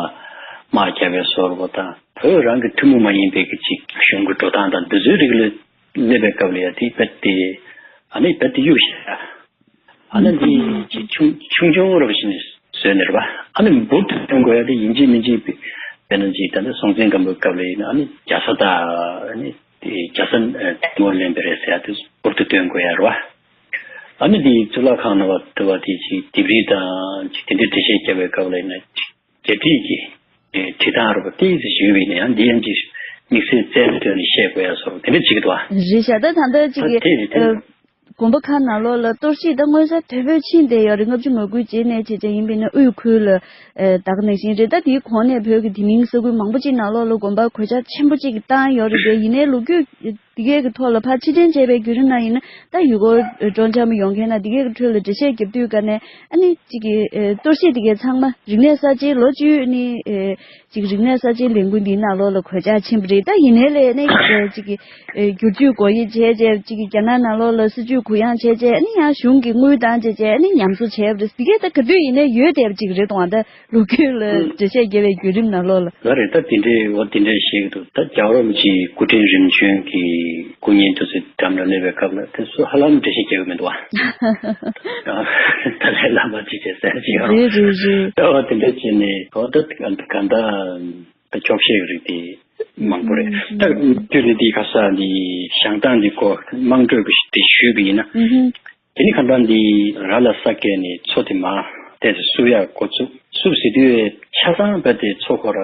དམག་རྒྱག་པའི་བཟོ་འདྲ་པོ་དང་བོད་རང་གི་ཐུན་མོང་མ་ཡིན་པའི་གི་ཅིག་གཞུང་གི་འགྲོ་སྟངས་དང་འདི་ཚོའི་རིགས་ལ་གནས་པའི་སྐབས་ལ་ཡ་དེ་རྦད་དེ་ཨ་ནི་རྦད་དེ་གཡུག་བཞག་ཡ། ཨ་ནི་འདི་ཅིག་ཆུང་ཆུང་ཆུང་འདྲ་པོ་ཞིག་ནས་བཟོས་ནས་རེད་པ། ཨ་ནི་འབུར་དུ་ཐོན་དགོས་ཡ་དེ་ཡིན་གཅིག་མིན་གཅིག་དཔེར་ན་ཅིག་ད་ལྟ་སྲོང་བཙན་སྒམ་པོའི་སྐབས་ལ་ཡིན་ན་ཨ་ནི་རྒྱ་བཟའ་དང་ཨ་ནི་དེ་རྒྱ་བཟའ་ཐལ་མོ་ལེན་པ་རེད་ཟེར་ཡ་དེ་འབུར་དུ་ཐོན་དགོས་ཡ་རེད་པ། ཨ་ནི་དེ་གཙུག་ལག་ཁང་ནང་བ་དུ་བ་དེ་ཅིག་ལྡེབས་རིས་དང་ཅིག་དེ་འདྲའི་འགྲེལ་བཤད་བརྒྱབ་པའི་སྐབས་ལ་ཡིན་ན་ཅིག་རྒྱ་བྲིས་ཀྱི་ཨེ་བྲིས་སྟངས་རུ་ཏིག་ཙམ་ཞིག་ཡོད་པ་ཡིན་ན་ཡང་འདི་ཡང་ཅིག་དམིགས་བསལ་རྩལ་ཐོག་ནས་བཤད་དགོས་ཡ་བཟོ་འདྲ་དེ་འདྲ་ཅིག་འདུག་ཨ། རེད་ཤག་ད་ད་ལྟ་ཅིག་ད་གི་དེ་རེད་དེ། ཨ་དགོན་པ་ཁག་ནང་ལོགས་ལ་གཏོར་བཤིག་ད་མངོན་གསལ་དོད་པོས་ཕྱིན་བསྡད་ཡོད་རེད། ལྔ་བཅུ་ང་དགུའི་རྗེས་ནས་བྱས་བྱས་ཡིན་པས་ན་དབུས་ཁུལ་ལ་ཨེ་ད་ག་ནང་བཞིན་རེད། ད་དེའི་གོང་ནས་བོད་ཀྱི་དེ་མིན་ས་ཁུལ་མང་པོ་ཅིག་ནང་ལོགས་ལ་དགོན་པ་གོད་ཆག་ཆེན་པོ་ཅིག་བཏང་ཡོད་རེད་དེ། ཡིན་ནའི་ལོ་རྒྱུས་དེ་གས་ཀྱི་ཐོག་ལ་ཕར་ཕྱིར་དྲན་བྱས་པའི་བརྒྱུད་རིམ་ནང་ཡིན་ན་ད་ཡུལ་སྐོར་སྤྲོ་འཆམ་ཡོང་མཁན་ན་དེ་གས་ཀྱི་ཁྲོད་ལ་འགྲེལ་བཤད་རྒྱབ་དུས་ག་ནས་ཨ་ནི་གཅིག་གི་ཨེ་གཏོར་བཤིག་དེ་གས་ཚང་མ་རིག་གནས་གསར་བརྗེའི་ལོ་བཅུ་ནི་ཨེ་གཅིག་རིག་གནས་གསར་བརྗེའི་ལས་འགུལ་འདིའི་ནང་ལོགས་ལ་གོད་ཆག་ཕྱིན་པ་རེད། ད་ཡིན་ནའི་ལས་ཨ་ནི་ཨེ་གཅིག་གི་ཨེ་བསྒྱུར་བཅོས་སྒོ་དབྱེ་བྱས་བྱས་གཅིག་གི་རྒྱ་ནག་ནང་ལོགས་ལ་སྲིད་བྱུས་གུ་ཡངས་བྱས་བྱས་ཨ་ནི་ཡང་གཞུང་གི་དངུལ་བཏང་བྱས་བྱས་ཨ་ནི་ཉམས་གསོ་བྱས་པ་རེད། དེ་གས་ད་ག་དུས་ཡིན་ནའི་ཡོད་བསྡད་པ་ཅིག་རེད་དང་ད། ལོ་རྒྱུས་ལ་ཨུ། འགྲེལ་བཤད་རྒྱབ་པའི་བརྒྱུད་རིམ་ནང་ལོགས་ལ། ལ་རེད། ད་དེ་འདྲའི་འོ་དེ་འདྲའི་བཤད་ཀྱི་འདུག་ད་རྒྱལ་བ་རིན་པོ་ཆེའི་སྐུ་ཕྲེང་རིམ་བྱོན་གྱི་སྐུ་བརྙན་དེ་ཚོའི་འགྲམ་ལ་སླེབས་པའི་སྐབས་ལ་དེ་ཚོ་ཧ་ལམ་འགྲེལ་བཤད་རྒྱག་གི་མི་འདུག་བ། ད་ལས་བླ་མ་ཅིག་བྱས་ཟེར་ཅིག་ཡང་རེད་རེད་རེད། ད་འོ་དེ་འདྲ་བྱས་ནས་འོ་ད་ག་ད་ད་འཁྱོག་བཤད་ཀྱི་རིགས་དེ་མང་པོ་རེད། ཨུ་ད་ཨུ་དུས་ནི་འདི་ཁ་ས་འདི་བཞེངས་སྟངས་འདི་སྐོར་དམངས་ཁྲོད་ཀྱི་དེ་ཞུས་པ་ཡིན་ན། ཨུ་ཧུ། དེ་ནི་གང་ལྟར་འདི་ར་ལ་ས་བཀལ་ནས་མཚོ་དེ་མར་ཏོག་ཙམ་བསུབ་ཡག་འགོ་བཙུགས། བསུབ་ཟེར་དུས་ཆ་ཚང་རྦད་དེ་མཚོ་ཁོ་ར་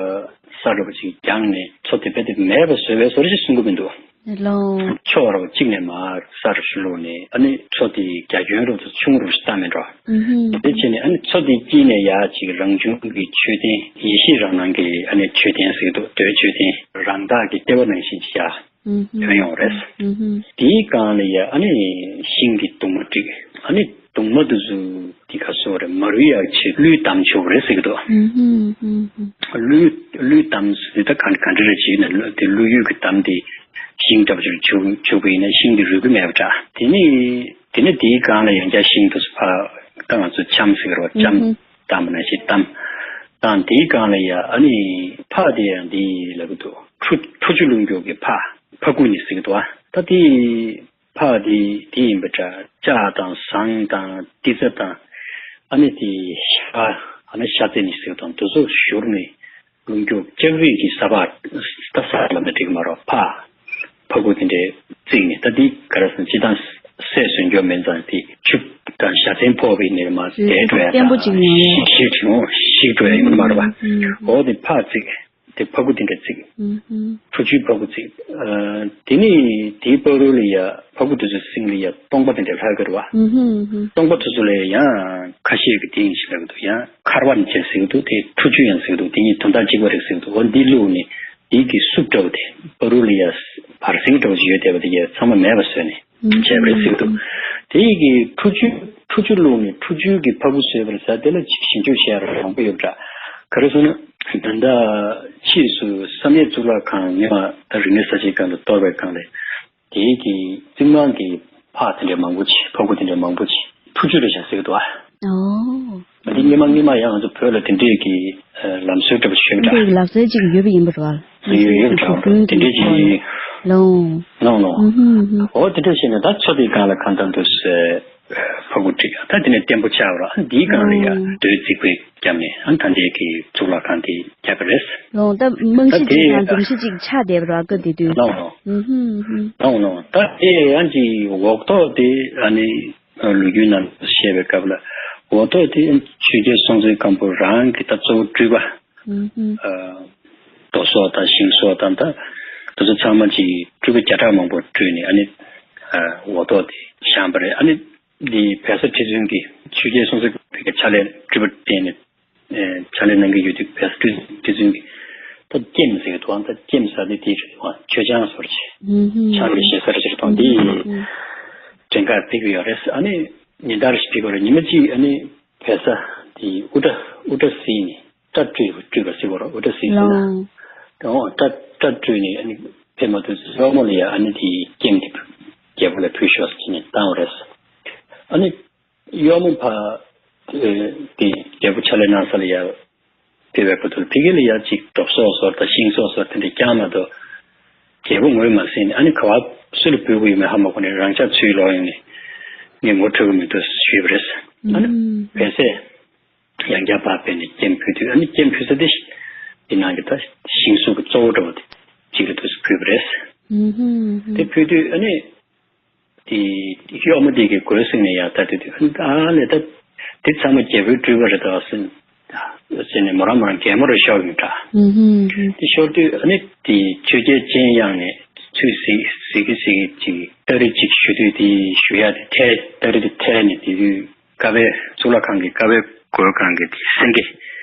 ས་རུབ་ཅིག་བརྒྱངས་ནས་མཚོ་དེ་རྦད་དེ་མེད་པ་བཟོ་བའི་བཟོ་འདྲ་ཞིག་གསུང་གི་མི་འདུག་ལོང་། ཕྱོགས་ར་གཅིག་ནས་མར་ས་རུ་ཞུ་ལུགས་ནས་ཨ་ནི་མཚོ་དེ་རྒྱ་ཁྱོན་རུ་ཆུང་རུ་ཞིག་བཏང་མེད་འགྲོ། ཨུ་ཧུ། དེ་བྱས་ནས་ཨ་ནི་མཚོ་དེ་དཀྱིལ་ནས་ཡར་ཅིག་རང་བྱུང་གི་མཆོད་རྟེན་ཡེ་ཤེས་རང་སྣང་གི་ཨ་ནི་མཆོད་རྟེན་ཟེར་གི་འདུག་མདོའི་མཆོད་རྟེན་རང་རྟགས་ཀྱི་ལྟེ་བ་ནང་བཞིན་ཅིག་ཡར། ཨུ་ཧུ། ཐོན་ཡོང་རེད། ཨུ་ཧུ། དེའི་སྒང་ལ་ཡ་ཨ་ནི་ཤིང་གི་གདུང་མ་བསྒྲིགས། ཨ་ནི་གདུང་མ་དེ་ཚོ་དེ་ག་སོ་རེད། མ་རུལ་ཡག་ཆེད་ཀླུས་བསྡམས་ཆོག་གི་རེད་ཟེར་གི་འདུག་ཨུ་ཧུ། ཨུ་ཧུ། ཀླུས་ཀླུས་བསྡམས་ཟེར་ད་ག་ག་འདྲ་རེད་ཅེ་ན་ཀླུ་དེ་ཀླུ་ཡུལ་གྱི་བསྡམས་དེ་ཤིང་འདྲ་པོ་ཅིག་བྱུག་བྱུག་པ་ཡིན་ན་ཤིང་དེ་རུལ་གི་མེད་པ་འདྲ། དེ་ནི་དེ་ནི་དེའི་སྒང་ལ་ཡང་བསྐྱར་ཤིང་དེ་ཚོ་ཕར་ད་ང་ཚོ་ལྕམ་ཟེར་གི་རེད་བ། ལྕམ་ཨུ་ཧུ། བསྡམས་པ་ནང་བཞིན་བསྡམས། དང་དེའི་སྒང་ལ་ཡ་ཨ་ནི་ཕག་དེ་ཡང་དེ་ལབ་གི་འདུག་ཁྲུ་ཁྲུ་ཆུ་ཀླུང་རྒྱུག་གི་ཕག་ཕ་གུ་ནི་ཟེར་གི་འདུག་ད་དེ་ཕག་དེ་དེ་ཡིན་པ་འདྲ། ལྕགས་དང་ཟངས་དང་ཏི་ཙ་དང་ཨ་ནི་དེ་ཤ་ཨ་ནི་ཤ་ཙེ་ནི་ཟེར་གི་འདུག་དེ་ཚོ་བཞུར་ནས་ཀླུང་རྒྱུག་ལྕགས་རིགས་ཀྱི་ས་ཕག་ད་ས་ལ་མི་འགྲིག་མ་རོགས་ཕག་ཕ་གུ་དེ་འདྲའི་བརྩིགས་ནས་ད་འདི་ག་རེ་ཟེར་ན་སྤྱི་བཏང་སད་སོན་རྒྱུ་མིན་ཙང་དེ་ཆུ་དང་བཞའ་ཚན་ཕོག་པའི་ནས་མ་རེད། དེ་འགྲོ་ཡ་བརྟན་པོ་ཅིག་ཡོང་ཡ། ཞིག་ཞིག་བྱུང་ཞིག་འགྲོ་ཡ་ཡིན་མ་རེད་པ། ཨུ་ཧུ། འོ་དེ་ཕག་བརྩིགས། དེ་ཕ་གུ་དེ་འདྲ་བརྩིགས། ཨུ་ཧུ། ཁྲུ་ཆུའི་ཕ་གུ་བརྩིགས། ཨ་དེ་ནི་དེའི་བར་དུ་ལ་ཡ་ཕ་གུ་དེ་ཚོའི་སྟེང་ལ་ཡ་སྟོང་པ་དེ་འདྲ་ལྷག་གི་རེད་བ། ཨུ་ཧུ་ཨུ་ཧུ། སྟོང་པ་དེ་ཚོ་ལ་ཡང་ཁ་ཤས་ཀྱིས་དེ་ཡིན་ཞིག་ལབ་ཀྱི་འདུག་ཡང་མཁར་བ་ནི་ཅན་ཟེར་གྱི་འདུག་དེ་ཁྲུ་ཆུ་ཡང་ཟེར་གྱི་འདུག་དེ་གཉིས་དོན་དག་གཅིག་པ་རེད་ཟེར་གྱི་འདུག་འོ་འདི་བླུགས་ནས་དེའི་གི་སྲུབས་འདྲ་བོ་དེ་བར་དུ་ལ་ཡ་བར་གསེང་འདྲ་བོ་ཅིག་ཡོད་བསྡད་པ་དེ་གས་ཚང་མ་མེད་པ་བཟོས་ནས་བྱས་པ་རེད་ཟེར་གྱི་འདུག་དེ་ཡི་གི་ཁྲུ་ཆུ་ཁྲུ་ཆུ་བླུགས་ནས་ཁྲུ་ཆུའི་གི་ཕ་གུ་བཟོས་པ་རེད་ཟེར། དེ་ལ་ཅིག་ཞིབ་འཇུག་བྱས་ར་མང་པོ་ཡོད་པ་འདྲ། ག་རེ་ཟེར་ན་ད་ལྟ་ཕྱིས་སུ་བསམ་ཡས་གཙུག་ལག་ཁང་སྔོན་མ་ད་རིག་གནས་གསར་བརྗེའི་སྒང་དུ་གཏོར་བའི་སྒང་ལ། དེའི་གི་རྩིག་རྨང་གི་ཕག་དེ་འདྲའི་མང་པོ་ཅིག་ཕ་གུ་དེ་འདྲའི་མང་པོ་ཅིག་ཁྲུ་ཆུ་རེད་བཞག་ཟེར་གི་འདུག་ཨ། ཨོ། ད་དེ་སྔོན་མ་སྔོན་མ་ཡང་ང་ཚོ་བོད་ལ་དེ་འདྲའི་གི་ལམ་སྲོལ་འདྲ་པོ་ཞིག་ཡོད་པ་འདྲ། དེ་ལག་རྩལ་ཅིག་ཡོད་པ་ཡིན་པ་རེད་བ། ཡོད་ཡོད་པ་འདྲ་བ། དེ་འདྲའི་ཅིག་ལོང་། ལོང་ལོང་། ཨུ་ཧུ་ཨུ་ཧུ། ཨོ་དེ་འདྲ་བྱས་ནས་ད་མཚོ་དེའི་སྒང་ལ་གང་ལྟར་འདུག་ཟེར། ཕ་གུ་བསྒྲིགས། ད་དེ་ནས་བརྟན་པོ་ཆགས་པ་རེད། འདིའི་སྒང་ལ་ཡང་ཨོ་རྡོའི་རྩིག་པ་བརྒྱབ་ནས་ཨ་ད་ལྟའི་གི་གཙུག་ལག་ཁང་དེ་རྒྱག་གི་རེད། ལོང་། ད་རྨང་གཞི་ད་དེ་ཅིག་དང་སྒྲོམ་གཞི་ཅིག་ཆགས་བསྡད་པ་རེད་བ་སྐབས་དེ་དུས། ལོང་ལོང་། ཨུ་ཧུམ་ཨུ་ཧུམ། ལོང་ལོང་། ད་དེ་ཡང་ཅིག་འོག་ཐོག་དེ་ཨ་ནི་ལོ་རྒྱུས་ནང་བཤད་པའི་སྐབས་ལ་འོག་ཐོག་དེ་ཆོས་རྒྱལ་སྲོང་བཙན་སྒམ་པོ་རང་གི་ད་གཙོ་བོ་སྤྲུལ་པ། ཨུ་ཧུམ། ཨ་རྡོ་སོགས་དང་ཤིང་སོགས་དང་ད་དེ་ཚོ་ཚང་མ་ཅིག་སྤྲུལ་པ་བརྒྱ་ཕྲག་མང་པོ་སྤྲུལ་ནས་ཨ་ནི་ཨ་འོག་ཐོག་དེ་བཞེངས་པ་རེད། ཨ་ནི་འདི་བལ་བཟའ་ཁྲི་བཙུན་གྱིས་ཆོས་རྒྱལ་སྲོང་བཙན་སྒམ་པོའི་ཕྱག་ལས་སྤྲུལ་པ་བསྟན་ནས་ཨེ་ཕྱག་ལས་གནང་གི་ཡོད་དུས་བལ་བཟའ་ཁྲི་ཁྲི་བཙུན་གྱིས་ད་ཀེམ་ཟེར་གི་འདུག་ཨང་། ད་ཀེམ་ཟེར་དེ་དེའི་རིགས་དང་མཆོད་ཆང་ཟེར་བ་ཅིག་ཨུ་ཧུམ། ཆང་གི་ཞེ་སར་ཅིག་དང་དེ་ཨུ་ཧུམ། གཟན་ཁ་བརྩིགས་ཡོད་རེད། ཨ་ནི་ཉིན་ལྟར་ཞིག་བྲིས་པ་རེད། ཉི་མ་གཅིག་ཨ་ནི་བལ་ས་དེ་དབུ་སྐྲ་དབུ་སྐྲ་བསིལ་ནས་སྐྲ་བཀྲུས་བཀྲུས་པ་ཟེར་བ་རེད། དབུ་སྐྲ་བསིལ་ཟེར་ན། ལོང་། དེ་འོ་སྐྲ་སྐྲ་བཀྲུས་ནས་ཨ་ནི་ཕེབས་མ་ཐུབ་ཚེ་གཡོག་མོ་ལ་ཡ་ཨ་ནི་དེ་སྐྱེམས་དེ་རྒྱལ་པོ་ལ་ཕུལ་ཤོག་ཟེར་ནས་བཏང་བ་རེད། ཨ་ནི་གཡོག་མོ་ཕ་དེ་རྒྱལ་པོ་ཕྱག་ལས་གནང་ས་ལ་ཡ་ཕེབས་པའི་སྐབས་དུ་ཕ་གི་ལ་ཡ་གཅིག་གྲོ་སོག་ཟོར་དང་ཤིང་སོག་ཟོར་དེ་འདྲ་རྐྱང་མ་གཏོགས་རྒྱལ་པོ་ངོས་མ་ཟིན་ནས། ཨ་ནི་ག་བ་སུ་ལ་ཕུལ་དགོས་ཡོད་མེད་ཧ་མ་གོ་ནས་རང་ཅག་ཚུར་ལོག་ཡོང་ནས་ངས་ངོ་འཕྲོད་ཀྱི་མི་འདུག་ཞུས་པ་རེད། ཨ་ནི་ཨུམ། བལ་སས་ཡང་བསྐྱར་ཕར་ཕེབས་ནས་སྐྱེམས་ཕུལ་དུས། ཨ་ནི་སྐྱེམས་ཕུལ་ས་དེ་དེ་ནང་གི་ད་ཤིང་སོག་གི་གཙོ་བོ་འདྲ་བོ་དེ་གཅིག་ལ་དུས་སུ་ཕུལ་བ་རེད། ཨུམ་ཧུམ་ཧུམ། དེ་ཕུལ་དུས་ཨ་ནི། དེ་གཡོག་མོ་དེ་གི་མགོའི་གསེང་ནས་ཡར་ལྟ་དུས་དེ་ཨ་ལས་ད་དེ་ཚང་མ་རྒྱལ་པོའི་སྤྲུལ་པ་རེད་ད་ཟེར་ཟེར་ནས་མོ་རང་མོ་རང་གད་མོ་རེ་ཤོར་ཡོང་འདྲ། ཨུ་ཧུམ་ཧུམ། དེ་ཤོར་དུས་ཨ་ནི་དེ་ཆོས་རྒྱལ་སྤྱན་དབྱངས་ནས་ཚུར་གཟིགས་གཟིགས་གི་གཟིགས་གི་ཅིག་སྟ་རེ་ཅིག་ཞུ་དུས་དེ་ཞུ་ཡ་དེ་ཐལ། སྟ་རེ་དེ་ཐལ་ནས་དེ་དུས་ཀ་བའི་གཙུག་ལག་ཁང་གི་ཀ་བའི་སྒོའི་སྒང་གི་དེ་སེང་གེ་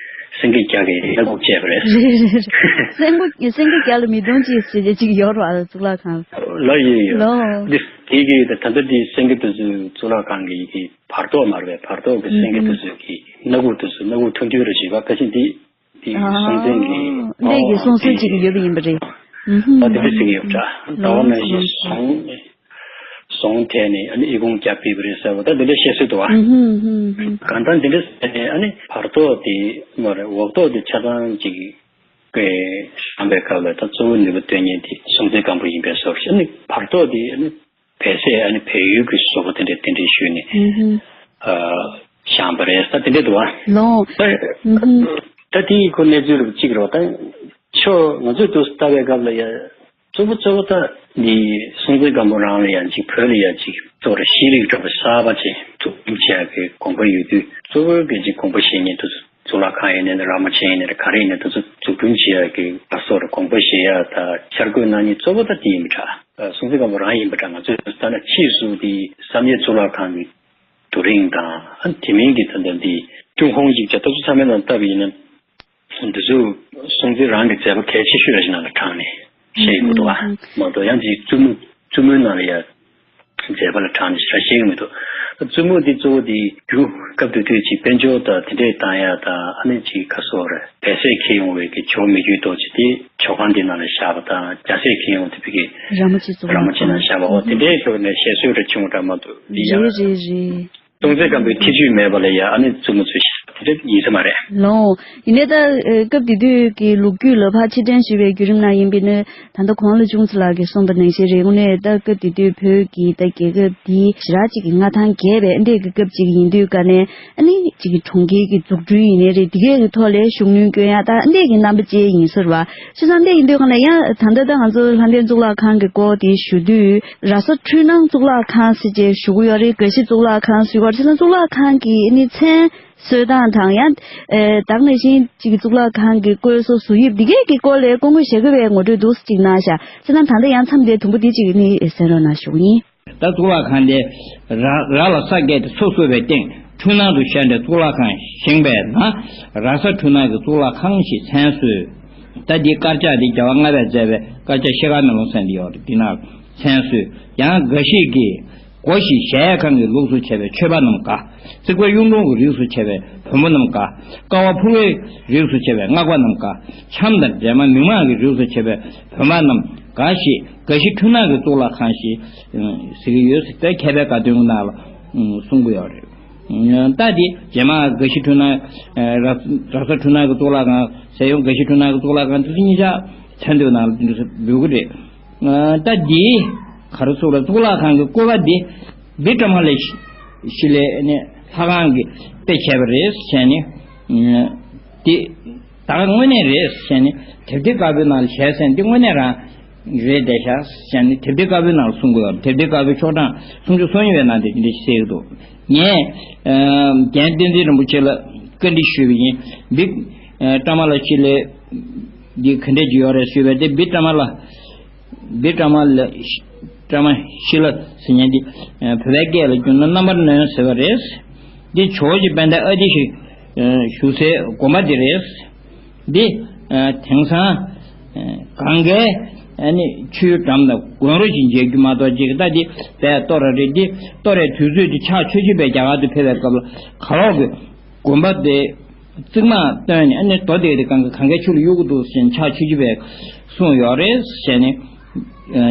སེང་གེ་རྒྱག་གི་སྣ་ཁུག་བཅད་པ་རེད། རེད་རེད་རེད། སེང་གེ་སེང་གེ་རྒྱག་ལ་མི་གདོང་ཅིག་ཟེར་ཅིག་ཡོད་རེད་བ། གཙུག་ལག་ཁང་ལ་ཡོད་ཡོད། ལོ། འདི་དེ་གི་ད་ད་ལྟ་དེ་སེང་གེ་དེ་ཚོའི་གཙུག་ལག་ཁང་གི་ཡི་གེ་བར་ཐོག་མ་རེད་པས། བར་ཐོག་གི་སེང་གེ་དེ་ཚོའི་གི་སྣ་ཁུག་དེ་ཚོ་སྣ་ཁུག་ཐུང་ཐུང་རེ་བྱེད་པ་ཁ་ཆེ་འདི་འདི་ཨ་སྲོང་བཙན་གི་འདི་གི་སྲོང་བཙན་ཅིག་གི་ཡོད་པ་ཡིན་པ་རེད། ཨ་དེ་འདྲ་ཟེར་གི་ཡོད་འདྲ། ཟླ་བ་ནང་བཞིན་ཟོང་ཟོང་ཐལ་ནས་ཨ་ནི་ཨི་ཁུང་རྒྱབ་ཕུད་པ་རེད་ཟེར་བ་ད་འདི་འདྲ་བཤད་སྲོལ་འདུག་བ། གང་ལྟར་འདི་འདྲ་ཟེར་ནས་ཨ་ནི་བར་ཐོག་དེ་མ་རེད། འོག་ཐོག་དེ་ཆ་ཚང་ཅིག་གི་བཞེངས་པའི་སྐབས་ལ་ད་གཙོ་བོ་ནུས་པ་སྟོན་མཁན་དེ་སྲོང་བཙན་སྒམ་པོ་ཡིན་པའི་བཟོ་འདྲ། ཨ་ནི་བར་ཐོག་དེ་ཨ་ནི་བལ་སྲས་ཨ་ནི་བལ་ཡུལ་གྱི་བཟོ་པ་དེ་འདྲ་དེ་འདྲ་ཞུས་ནས་ཨ་བཞེངས་པ་རེད་ཟེར་དེ་འདྲ་འདུག་བ། ལོ། ད་ད་དེའི་ཁོ་གནས་ཚུལ་རུ་གཅིག་རེད་བ། ད་ཆོ་ང་ཚོས་དུས་སུ་ལྟ་བའི་སྐབས་ལ་ཡ། གཙོ་བོ་གཙོ་བོ་ད་འདི་སྲོང་བཙན་སྒམ་པོ་རང་ལ་ཡང་ཅིག་བོད་ལ་ཡང་ཅིག་གཙོ་བོ་ར་ཤེས་རིག་སྤྲོ་པོ་གསར་པ་ཅིག་འཛུགས་སྐྲུན་བྱེད་ཡག་གི་དགོངས་པ་ཡོད་དུས། གཙོ་བོ་གི་ཅིག་དགོངས་པ་བཞེས་མཁན་དེ་ཚོ་གཙུག་ལག་ཁང་ཡིན་ནའི་ར་མ་ཆེན་ཡིན་ནའི་ག་རེ་ཡིན་ནའི་དེ་ཚོ་འཛུགས་སྐྲུན་བྱེད་ཡག་གི་ལ་སོགས་ར་དགོངས་པ་བཞེས་ཡག་དང་འཆར་འགོད་གནང་མཁན་གཙོ་བོ་ད་དེ་ཡིན་པ་འདྲ། སྲོང་བཙན་སྒམ་པོ་རང་ཡིན་པ་འདྲ། ང་ཚོས་ལྟ་ན་ཕྱིས་སུ་དེ་བསམ་ཡས་གཙུག་ལག་ཁང་གི་རྡོ་རིང་དང་། ཨ་དེ་མིན་གྱི་ད་ལྟ་འདི་ཏུན་ཧོང་ཡིག་ཆ་ད་ཚོ་ཚང་མའི་ནང་ལྟ་བ་ཡིན་ན། འདི་ཚོ་སྲོང་བཙན་རང་གི་མཛད་པ་གལ་ཆེ་ཤོས་ར་ཞིག་ནང་ལ་བགྲངས་ནས་བཤད་ཡོང་གི་འདུག་བ། མ་གཏོགས་ཡང་འདི་བཙུན་མོ་བཙུན་མོའི་ནང་ལ་ཡང་མཛད་པ་ལ་བགྲངས་ནས་ཞེ་དྲག་བཤད་ཀྱི་མི་འདུག། བཙུན་མོ་འདི་གཙོ་བོ་འདི་རྒྱུ་སྐབས་དེ་དུས་ཀྱི་དཔལ་འབྱོར་དང་དེ་འདྲས་བཏང་ཡག་དང་། ཨ་ནི་ཅིག་ག་སོགས་རེད། བལ་སྲས་འཁྱེར་ཡོང་བའི་གི་ཇོ་མི་རྒྱུད་རྡོ་རྗེ་དེ་ཇོ་ཁང་འདི་ནང་ལ་བཞག་པ་དང་། རྒྱ་སྲས་འཁྱེར་ཡོང་དེ་བི་གི་ར་མ་ཆེ་གཙུག་ལག་ཁང་ནང་བཞག་པ། འོ་དེ་འདྲས་ཐོག་ནས་བཤད་སྲོལ་རེ་བྱུང་བ་འདྲ་མ་གཏོགས་འདི་ཡང་རེད་རེད་རེད། སྲོང་བཙན་སྒམ་པོའི་ཐེ་ཇུས་མེད་པ་ལ་ཡ་ཨ་ནི་བཙུན་མོ་ཚོས་ཤ་དེ་འདྲ་ཡིན་ས་མ་རེད། ལོ། ཡིན་ནའི་ད་སྐབས་དེ་དུས་ཀྱི་ལོ་རྒྱུས་ལ་ཕར་ཕྱིར་དྲན་ཞུས་པའི་བརྒྱུད་རིམ་ནང་ཡིན་པས་ན། ད་ལྟ་གོང་ལ་ཅུང་ཙམ་ལགས་ཀྱིས་གསུངས་པ་ནང་བཞིན་རེད། དངོས་གནས་ད་སྐབས་དེ་དུས་བོད་ཀྱི་ད་རྒྱལ་ཁབ་འདི་ཞེ་དྲག་ཅིག་གི་མངའ་ཐང་རྒྱས་པའི་འདྲའི་གི་སྐབས་ཅིག་ཡིན་དུས་ཀ་ནས། ཨ་ནི་ཅིག་གི་གྲོང་ཁྱེར་གྱི་འཛུགས་སྐྲུན་ཡིན་ནའི་རེད། འདི་གས་ཀྱི་ཐོག་ལ་ཤུགས་སྣོན་སྐྱོན་ཡག་ད་འདྲའི་གི་རྣམ་པ་ཅིག་ཡིན་ས་རེད་བ། བྱས་ཙང་འདི་ཡིན་དུས་ག་ལ་ཡང་ད་ལྟ་ད་ང་ཚོ་ལྷ་ལྡན་གཙུག་ལག་ཁང་གི་སྐོར་དེ་ཞུ་དུས། ར་ས་འཕྲུལ་སྣང་གཙུག་ལག་ཁང་ཟེར་བྱས་ཞུ་གི་ཡོད་རེད། དགའ་བཞི་གཙུག་ལག་ཁང་ཟེར་གི་ཡོད་རེད། བྱས་ཙང་གཙུག་ལག་ཁང་གི་ཨ་ནི་མཚན་གསོལ་སྟངས་དང་། ཡང་ཨེ་ད་ག་ནང་བཞིན་གཅིག་གི་གཙུག་ལག་ཁང་གི་བཀོད་གསོ་བཟོ་དབྱིབས་འདི་གས་ཀྱི་སྐོར་ལ་སྐུ་ངོ་ཞྭ་སྒབ་པའི་ངོ་སྤྲོད་འདུག་སེ་གཅིག་གནང་ཤག། བྱས་ཙང་ད་ལྟ་ཡང་མཚམས་དེ་དུམ་བུ་འདི་གཅིག་ནི་གསན་རོགས་གནང་ཞུ་གི་ཡིན། ད་གཙུག་ལག་ཁང་དེ་ར་ར་ལ་ས་བརྒྱད་དེ་སོ་སོ་བའི་སྟེང་འཕྲུལ་སྣང་དུ་ཤར་ནས་གཙུག་ལག་ཁང་བཞེངས་པས་ན། ར་ས་འཕྲུལ་སྣང་གི་གཙུག་ལག་ཁང་ཞེས་མཚན་གསོལ། ད་འདི་དཀར་ཆག་འདི་རྒྱལ་བ་ལྔ་པས་མཛད་པའི་དཀར་ཆག་ཤེལ་དཀར་མེ་ལོང་ཟེར་འདི་ཡོད་རེད། འདི་ན་མཚན་གསོལ། ཡང་དགའ་བཞི་གི་སྒོ་བཞི་གཞལ་ཡས་ཁང་གི་ལུགས་སུ་བྱས་པའི་མཆོད་པ་རྣམས་དགའ། རྩིག་པ་གཡུ་སྒྲོན་གྱི་རིགས་སུ་བྱས་པའི་བོན་པོ་རྣམས་དགའ། ཀ་བ་ཕུར་བའི་རིགས་སུ་བྱས་པའི་སྔགས་པ་རྣམས་དགའ། འཆམ་དང་སྦྲེལ་མ་མིག་མངས་ཀྱི་རིགས་སུ་བྱས་པའི་བོན་པ་རྣམས་དགའ་ཞེས། དགའ་བཞི་འཕྲུལ་སྣང་གི་གཙུག་ལག་ཁང་ཞེས་ཟེར་གྱི་ཡོད་ཟེར། ད་མཁས་པའི་བཀའ་དོན་ནང་ལ་གསུང་གི་ཡོད་རེད། ད་དེ་རྗེས་མ་དགའ་བཞི་འཕྲུལ་སྣང་། ར་ར་ས་འཕྲུལ་སྣང་གི་གཙུག་ལག་ཁང་ཟེར་ཡོང་། དགའ་བཞི་འཕྲུལ་སྣང་གི་གཙུག་ལག་ཁང་དེ་ཚོ་གཉིས་ཆ་མཚན་དོན་ནང་ལ་འདི་ཚོ་འབུལ་གི་རེད། ད་འདི་ག་རེ་ཟེར་ལ། གཙུག་ལག་ཁང་གི་བཀོད་པ་འདི་བི་ཀྲ་མ་ལ་ཤི་ལའི་ནས་ལྷ་ཁང་གི་དཔེ་བྱས་པ་རེད་ཟེར་ནས། འདི་ད་ག་དངོས་གནས་རེད་ཟེར་ནས། དེབ་ཐེར་དཀར་པོའི་ནང་ལ་བྱས་ཟེར་ནས། འདི་དངོས་གནས་རང་རེད་བསྡད་ཤག་ཟེར་ནས་དེབ་ཐེར་དཀར་པོའི་ནང་ལ་གསུང་གི་ཡོད། དེབ་ཐེར་དཀར་པོའི་ཤོག་གྲངས་སུམ་ཅུ་སོ་གཉིས་པའི་ནང་དེ་འདི་འདྲ་ཞིག་གསལ་གྱི་འདུག། ངས་རྒན་བསྟན་འཛིན་རིན་པོ་ཆེ་ལ་བཀའ་འདྲི་ཞུས་པ་ཡིན། བི་ཀྲ་མ་ལ་ཤི་ལའི་འདི་ག་འདྲས་ཅིག་ཡོད་རེད་ཞུས་པས། དེ་བི་ཀྲ་མ་ལ་བི་ཀྲ་མ་ལ་ཀྲ་མ་ཤི་ལ་ཟེར་མཁན་འདི་བོད་པའི་སྐད་ལ་བསྒྱུར་ན་རྣམ་པར་གནོན་ཟེར་བ་རེད། འདི་ཇོ་བོ་རྗེ་དཔལ་ལྡན་ཨ་ཏི་ཤ་བཞུགས་སའི་དགོན་པ་འདི་རེད། འདི་དེང་སང་གངས་དཀར་ ཨ་ནི་ཆུའི་འགྲམ་ལ་དགོན་རོ་ཞིག་མཇལ་རྒྱུ་མ་གཏོགས་ཅིག་ད་འདི་བས་གཏོར་ར་རེད། འདི་གཏོར་རའི་དུས་ཚོད་འདི་ཕྱག་མཆོད་བརྗོད་པའི་རྒྱ་གར་དུ་ཕེབས་པའི་སྐབས་ལ་ག་རོག་གི་དགོན་པ་དེ་བརྩིགས་མ་བཏོན་ནས་ཨ་ནི་རྡོ་དེ་དེ་གང་གི་གང་གའི་ཆུ་ལ་གཡུག་གི་འདུག་ཟེར་ནས་ཕྱག་མཆོད་བརྗོད་པའི་གསུངས་ཡོད་རེད་ཟེར་ནས་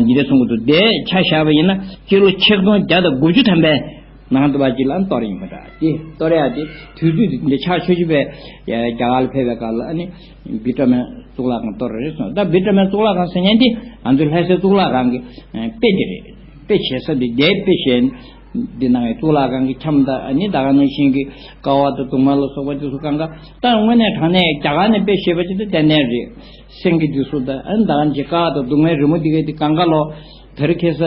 འདི་འདྲ་གསུང་གི་འདུག་དེ་ཆ་བཞག་པ་ཡིན་ན་སྤྱི་ལོ་ཆིག་སྟོང་བརྒྱ་དང་དགུ་བཅུ་ཐམ་པའི་ནང་དུ་བ་ཅིག་ལ་གཏོར་ཡིན་པ་འདྲ། དེ་གཏོར་ཡ་དེ་དུས་ཚོད་དེ་འདི་ཕྱག་མཆོད་བརྗོད་པའི་རྒྱ་གར་ལ་ཕེབས་པའི་སྐབས་ལ་ཨ་ནི་བི་ཀྲ་མའི་གཙུག་ལག་ཁང་གཏོར་རེད་གསུངས། ད་བི་ཀྲ་མའི་གཙུག་ལག་ཁང་ཟེར་མཁན་དེ་ང་ཚོའི་ལྷ་སའི་གཙུག་ལག་ཁང་གི་དཔེ་དེ་རེད། དཔེ་བྱེད་ས་དེ་དེ་དཔེ་བྱེད་འདི་ནང་གི་གཙུག་ལག་ཁང་གི་ཁྱམས་དང་ཨ་ནི་ད་ག་ནང་བཞིན་གྱི་ཀ་བ་དང་གདུང་མ་ལ་སོགས་པ་དེ་ཚོ་གང་ག་ད་དངོས་གནས་དྲང་གནས་རྒྱ་གར་ནས་དཔེ་བྱེད་པ་ཅིག་ད་ཏན་ཏན་རེད། སེང་གེ་དེ་ཚོ་དང་ཨ་ནི་ད་ག་ནང་བཞིན་ཀ་བ་དང་གདུང་མའི་རི་མོ་དེ་གའི་དེ་གང་ག་ལོ་དེར་ཁེ་ས་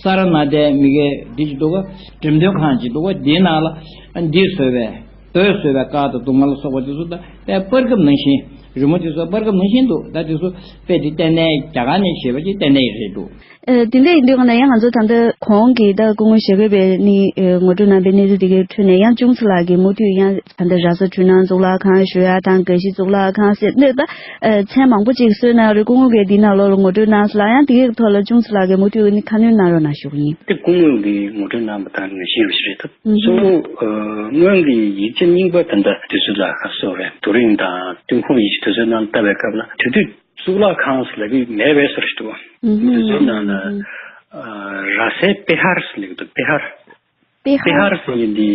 ས་ར་ན་དའི་མི་གའི་དེ་ཅིག་འདུག་ག་འགྲེམས་སྟོན་ཁང་ཅིག་འདུག་ག་དེའི་ནང་ལ་ཨ་ནི་འདི་བཟོས་པའི། རྡོས་བཟོས་པའི་ཀ་དང་གདུང་མ་ལ་སོགས་པ་དེ་ཚོ་དང་དཔེ་པར་ཁབ་ནང་བཞིན་རི་མོ་དེ་ཚོ་པར་ཁབ་ནང་བཞིན་འདུག་ད་དེ་ཚོ་དཔེ་དེ་ཏན་ཏན་རྒྱ་གར་ནས་བྱས་པ་ཅིག་ཏན་ཏན་རེད་འདུག་ཨ་དེ་འདྲ་ཡིན་དུས་ང་ལ་ཡང་ང་ཚོ་ད་ལྟ་གོང་གི་ད་སྐུ་ངོ་ཞྭ་སྒབ་པའི་ནི་ཨ་ངོ་སྤྲོད་གནང་པའི་གནས་ཚུལ་དེ་གའི་ཁྲོད་ནས་ཡང་ཅུང་ཙམ་ལགས་ཀྱིས་མུ་མཐུད་ཡང་ད་ལྟ་ར་ས་འཕྲུལ་སྣང་གཙུག་ལག་ཁང་ཞུ་ཡ་དང་དགའ་བཞི་གཙུག་ལག་ཁང་ཟེར་ནས་ད་ཨ་མཚན་མང་པོ་ཅིག་གསོལ་གནང་རེད། སྐུ་ངོ་གིས་འདི་ནང་ལོགས་ལ་ངོ་སྤྲོད་གནང་སོང་ལ་ཡང་དེ་གའི་ཐོག་ལ་ཅུང་ཙམ་ལགས་ཀྱིས་མུ་མཐུད་ནི་ཁ་སྣོན་གནང་རོགས་གནང་ཞུ་གི་ཡིན། དེ་སྐུ་ངོ་གིས་ངོ་སྤྲོད་གནང་པ་དང་ངེས་ཤེས་ཡོད་ཞིག་རེད་ད། ཨུ་ཧུ། གཙོ་བོ་ཨ་སྔོན་གྱི་ཡིག་ཆ་རྙིང་པ་ད་ལྟ་དུས་ཚོད་ལ་ག་སོགས་རེད། རྡོ་རིང་དང་ཏུན་ཧོང་ཡིག་ཆ་དུས་ཚོད་ནང་ལྟ་བའི་སྐབས་ལ་དེ་དུས་གཙུག་ལག་ཁང་ཟེར་ལབ་ཀྱི་མེད་པའི་བཟོ་ཞིག་འདུག་ཨུ་ཧུ། དུས་ཚོད་ནང་ལ་ཨ་ར་སའི་པེ་ཧར་ཟེར་ལབ་ཀྱི་འདུག་པེ་ཧར། པེ་ཧར། པེ་ཧར་ཟེར་ཡིན་དེ་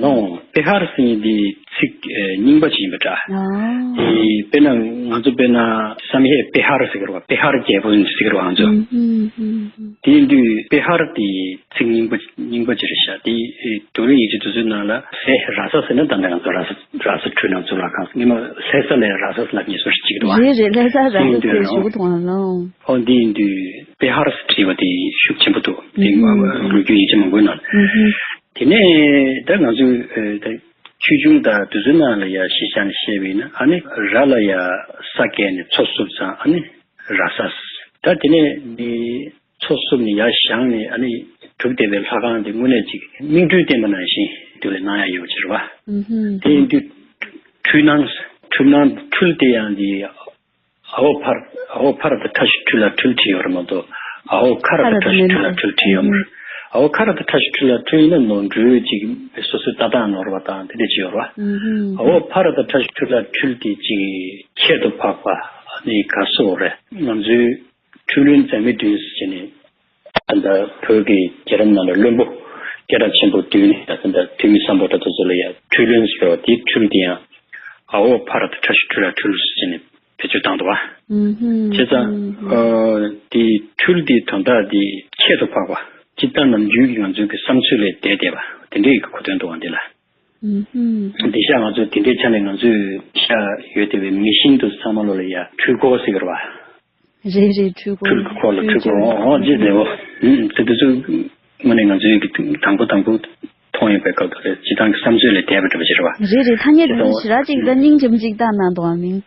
ལོང་པེ་ཧར་ཟེར་ཡིན་དེ་ཚིག་ཨ་རྙིང་པ་ཅིག་ཡིན་པ་འདྲ། ཨ། དེ་དཔེར་ན་ང་ཚོ་དཔེར་ན་བསམ་ཡས་པེ་ཧར་ཟེར་གི་རེད་བ། པེ་ཧར་རྒྱལ་པོ་ཟེར་གི་རེད་བ་ང་ཚོ། ཨུ་ཧུ་ཧུ་ཧུ། དེ་ཡིན་དུས་པེ་ཧར་དེ་ཚིག་རྙིང་པ་རྙིང་པ་ཅིག་རེད་ཤག་དེ་རྡོ་རིང་ཡིག་ཆ་དེ་ཚོའི་ནང་ལ་ཟེ་ར་ས་ཟེར་ན་ད་ལྟ་ང་ཚོ་ར་ས་ར་ས་འཕྲུལ་སྣང་གཙུག་ལག་ཁང་ཟེར། སྔོན་མ་ལྷ་ས་ལ་ར་ས་ཟེར་ལབ་མཁན་སུ་ཞིག་འདུག་བ། རེད་རེད། ལྷ་ས་ར་ས་ཟེར་ཞུ་གི་འདུག་ཨ་ལོ། ཨོ་འདི་ཡིན་དུས་པེ་ཧར་ཟེར་བྲིས་པ་དེ་ཤུགས་ཆེན་པོ་འདུག་དེ་ཨུ་ཧུ། ལོ་རྒྱུས་ཡིག་ཆ་མང་པོའི་ནང་། ཨུ་ཧུ། དེ་ནས་ད་ང་ཚོས་ཨ་ད་ཆོས་འབྱུང་དང་དེ་ཚོའི་ནང་ལ་ཡ་གཞི་བཞག་ནས་བཤད་པ་ཡིན་ན་ཨ་ནི་ར་ལ་ཡ་ས་བཀལ་ནས་མཚོ་བསུབས་ཙང་ཨ་ནི་ར་ས། ད་དེ་ནས་འདི་མཚོ་བསུབས་ནས་ཡར་བཞེངས་ནས་ཨ་ནི་གྲུབ་བསྡད་པའི་ལྷ་ཁང་དེ་དངོས་གནས་ཅིག་སྨིན་གྲོལ་བསྟན་པ་ནང་བཞིན་དེ་ལ་གནང་ཡ་ཡོད་ཅེས་རེད་བ། ཨུ་ཧུ། དེ་ཡིན་དུས་འཕྲུལ་སྣང་འཕྲུལ་སྣང་འཕྲུལ་དེ་ཡང་འདི་ཨ་འོ་ཕར་ཨ་འོ་ཕ་ར་ཏ་ཁྲ་ཤུ་ཁྲུ་ལ་འཕྲུལ་བྲིས་ཡོད་རེད་མ་གཏོགས་ཨ་འོ་ཁ་ར་ཏ་ཁྲ་ཤུ་ཁྲུ་ལ་འཕྲུལ་བྲིས་ཡོད་མ་རེད། ཨ་འོ་ཁ་ར་ཏ་ཁྲ་ཤུ་ཁྲུ་ལ་འཕྲུལ་ཡིན་ན་ནོར་འཁྲུལ་ཅིག་སོ་སོའི་ལྟ་སྟངས་ནོར་བ་དང་དེ་འདྲ་ཅིག་ཡོད་རེད་བ། ཨུ་ཧུ། ཨ་འོ་ཕ་ར་ཏ་ཁྲ་ཤུ་ཁྲུ་ལ་འཕྲུལ་དེ་ཅིག་ཁྱད་དུ་འཕགས་པ་ནི་ག་སོགས་རེད། ང་ཚོའི་འཕྲུལ་བློན་ཛ་མི་བདུན་ཟེར་བྱས་ནས་ད་ལྟ་བོད་ཀྱི་རྒྱལ་རབས་ནང་ལ་བློན་པོ་སྐད་གྲགས་ཆེན་པོ་བདུན་ནི་ད་ལྟ་ཐོན་མི་སམ་བྷོ་ཊ་དེ་ཚོ་ལ་ཡ་འཕྲུལ་བློན་ཟེར་བ་དེའི་འཕྲུལ་དེ་ཡང་ཨ་འོ་ཕ་ར་ཏ་ཁྲ་ཤུ་ཁྲུ་ལ་འཕྲུལ་ཟེར་བྱས་ནས་བེད་སྤྱོད་བཏང་འདུག་བ། ཨུ་ཧུ། བྱས་ཙང་ཨུ་ཧུ། ཨ་དེའི་འཕྲུལ་དེའི་དོན་དག་དེ་ཁྱད་དུ་འཕགས་པ་སྤྱིར་བཏང་ནམ་རྒྱུན་གྱི་ང་ཚོའི་གི་བསམ་ཚུལ་ལས་འདས་བསྡད་པ་དེ་འདྲའི་གི་གོ་དོན་འདུག་བ་འདི་ལ། ཨུ་ཧུ། འདི་ཤག་ང་ཚོ་དེ་འདྲའི་ཆ་ནས་ང་ཚོས་ཤག་ཡོད་བསྡད་པའི་མི་ཤིན་ཏུ་ཚང་མ་ལོ་ལ་ཡ་འཕྲུལ་འཁོར་ཟེར་གི་རེད་བ། རེད་རེད། འཕྲུལ་འཁོར། འཕྲུལ་གྱི་འཁོར་ལ་འཕྲུལ་འཁོར། འོ་འོ་ཅི་ཟེར་འོ། ཨུ་དེ་དེ་ཚོ་དངོས་གནས་ང་ཚོའི་གི་དང་པོ་དང་པོ་མཐོང་ཡོད་པའི་སྐབས་དེ་ལ་སྤྱིར་བཏང་གི་བསམ་ཚུལ་ལས་འདས་པ་འདྲ་པོ་ཅིག་རེད་བ། རེད་རེད། ཐ་སྙད་དེ་ཚོ་ཞེ་དྲག་ཅིག་ད་སྙིང་རྗེ་མོ་ཅིག་བཏགས་གནང་འདུག་ཨ་མིང་།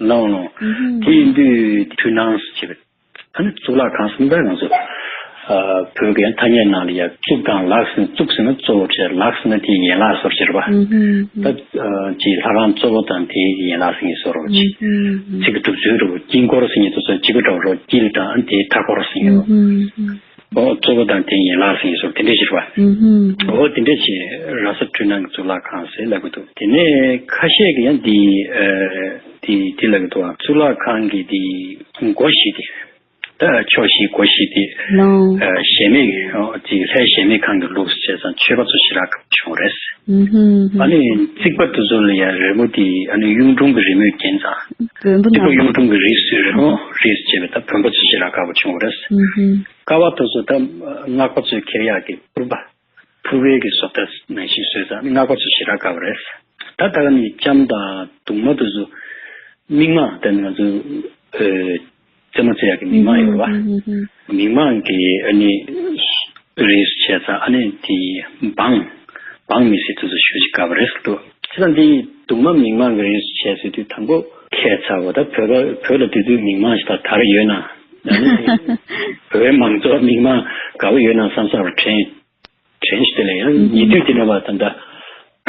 ལའོ་ལའོ། ཨུ་ཧུ། དེ་ཡིན་དུས་འཕྲུལ་སྣང་ཟེར་བྱས་པ། ཨ་ནི་གཙུག་ལག་ཁང་ཟེར་ན་ད་ང་ཚོ་ཨ་བོད་ཀྱི་ཐ་སྙད་ནང་ལ་ཡ་གཙུག་དང་ལག་ཟེར་ན་གཙུག་ཟེར་ན་གཙོ་བོ་བྱས། ལག་ཟེར་ན་དེའི་ཡན་ལག་བཟོ་བྱས་རེད་བ། ཨུ་ཧུ། ད་ཨ་ཅིག་ལྷ་ཁང་གཙོ་བོ་དང་དེའི་ཡན་ལག་ཟེར་ནས་བཟོ་རོགས་གྱིས། ཨུ་ཧུ། ཚིག་གི་གྲུབ་ཚུལ་རེད་བ། དཀྱིལ་འཁོར་ཟེར་ནས་དུ་ཟེར་གཅིག་པ་འདྲ་བོ་རོ། དཀྱིལ་དང་དེའི་མཐའ་འཁོར་ཟེར་ནས་རོ། ཨུ་ཧུ། ཨོ་གཙོ་བོ་དང་དེའི་ཡན་ལག་ཟེར་ནས་བཟོ་དེ་འདྲས་ཞིག་རེད་བ། ཨུ་ཧུ། ཨོ་དེ་འདྲས་ཞིག་ར་ས་འཕྲུལ་སྣང་གི་གཙུག་ལག་ཁང་ཟེར་ལབ་ཀྱི་འདུག་དེ་ནས་ཁ་ཤས་ཀྱིས་ཡང་དེ་ཨ་དེ་དེ་ལབ་ཀྱི་འདུག་གཙུག་ལག་ཁང་གི་དེ་སྒོ་བཞི་དེ། ད་ཕྱོགས་བཞི་སྒོ་བཞི་དེ་ལོང་། ཨ་གཞལ་མེད་ཨོ་དེ་ལྷའི་གཞལ་མེད་ཁང་གི་ལུགས་བྱས་ཙང་མཆོད་པ་ཚོ་ཞེ་དྲག་བྱུང་བ་རེད། ཨུ་ཧུ། ཨ་ནི་རྩིག་པ་དེ་ཚོ་ལ་ཡང་རི་མོ་དེ་ཨ་ནི་གཡུང་དྲུང་གི་རི་མོས་བརྒྱན་ཙང་། བོན་པོ་རྩིག་པ་ནང་གཡུང་དྲུང་གི་རིས་སུ་རི་མོ་རིས་བྱས་པའི་ད་བོན་པོ་ཚོ་ཞེ་དྲག་དགའ་པོ་བྱུང་བ་རེད། ཨུ་ཧུ། ཀ་བ་དེ་ཚོ་ད་སྔགས་པ་ཚོས་འཁྱེར་ཡག་གི་ཕུར་པ། ཕུར་པའི་གི་བཟོ་ལྟ་ནང་བཞིན་བཟོས་ཙང་སྔགས་པ་ཚོ་ཞེ་དྲག་དགའ་བ་རེད། ད་ད་ག་ནི་ལྕམ་དང་གདུང་མ་དེ་ཚོ་མིག་མངས་དེ་ང་ཚོ་ཨེ་རྩེད་མོ་རྩེ་ཡག་གི་མིག་མངས་ཡོད་རེད་བ། མིག་མངས་ཀྱི་ཨ་ནི་རིས་བྱས་ཙང་ཨ་ནི་དེ་འབངས་འབངས་མི་སེར་དེ་ཚོ་ཞེ་ཅིག་དགའ་བ་རེད་འདུག་བྱས་ཙང་དེ་གདུང་མ་མིག་མངས་ཀྱི་རིས་བྱས་ཟེར་དུས་དང་པོ་ཁྱད་མཚར་བ། ད་བོད་པ་བོད་ལ་དེ་དུས་མིག་མངས་ཞིག་ད་དར་ཡོད་ན། ཨ་ནི་བོད་པའི་མང་ཚོགས་མིག་མངས་དགའ་བོ་ཡོད་ན་བསམ་བསམ་རུ་དྲན། དྲན་ཞིག་དེ་ལ་ཡང་ཉེ་དུས་དེ་ནས་བ་ད་ལྟ་ད་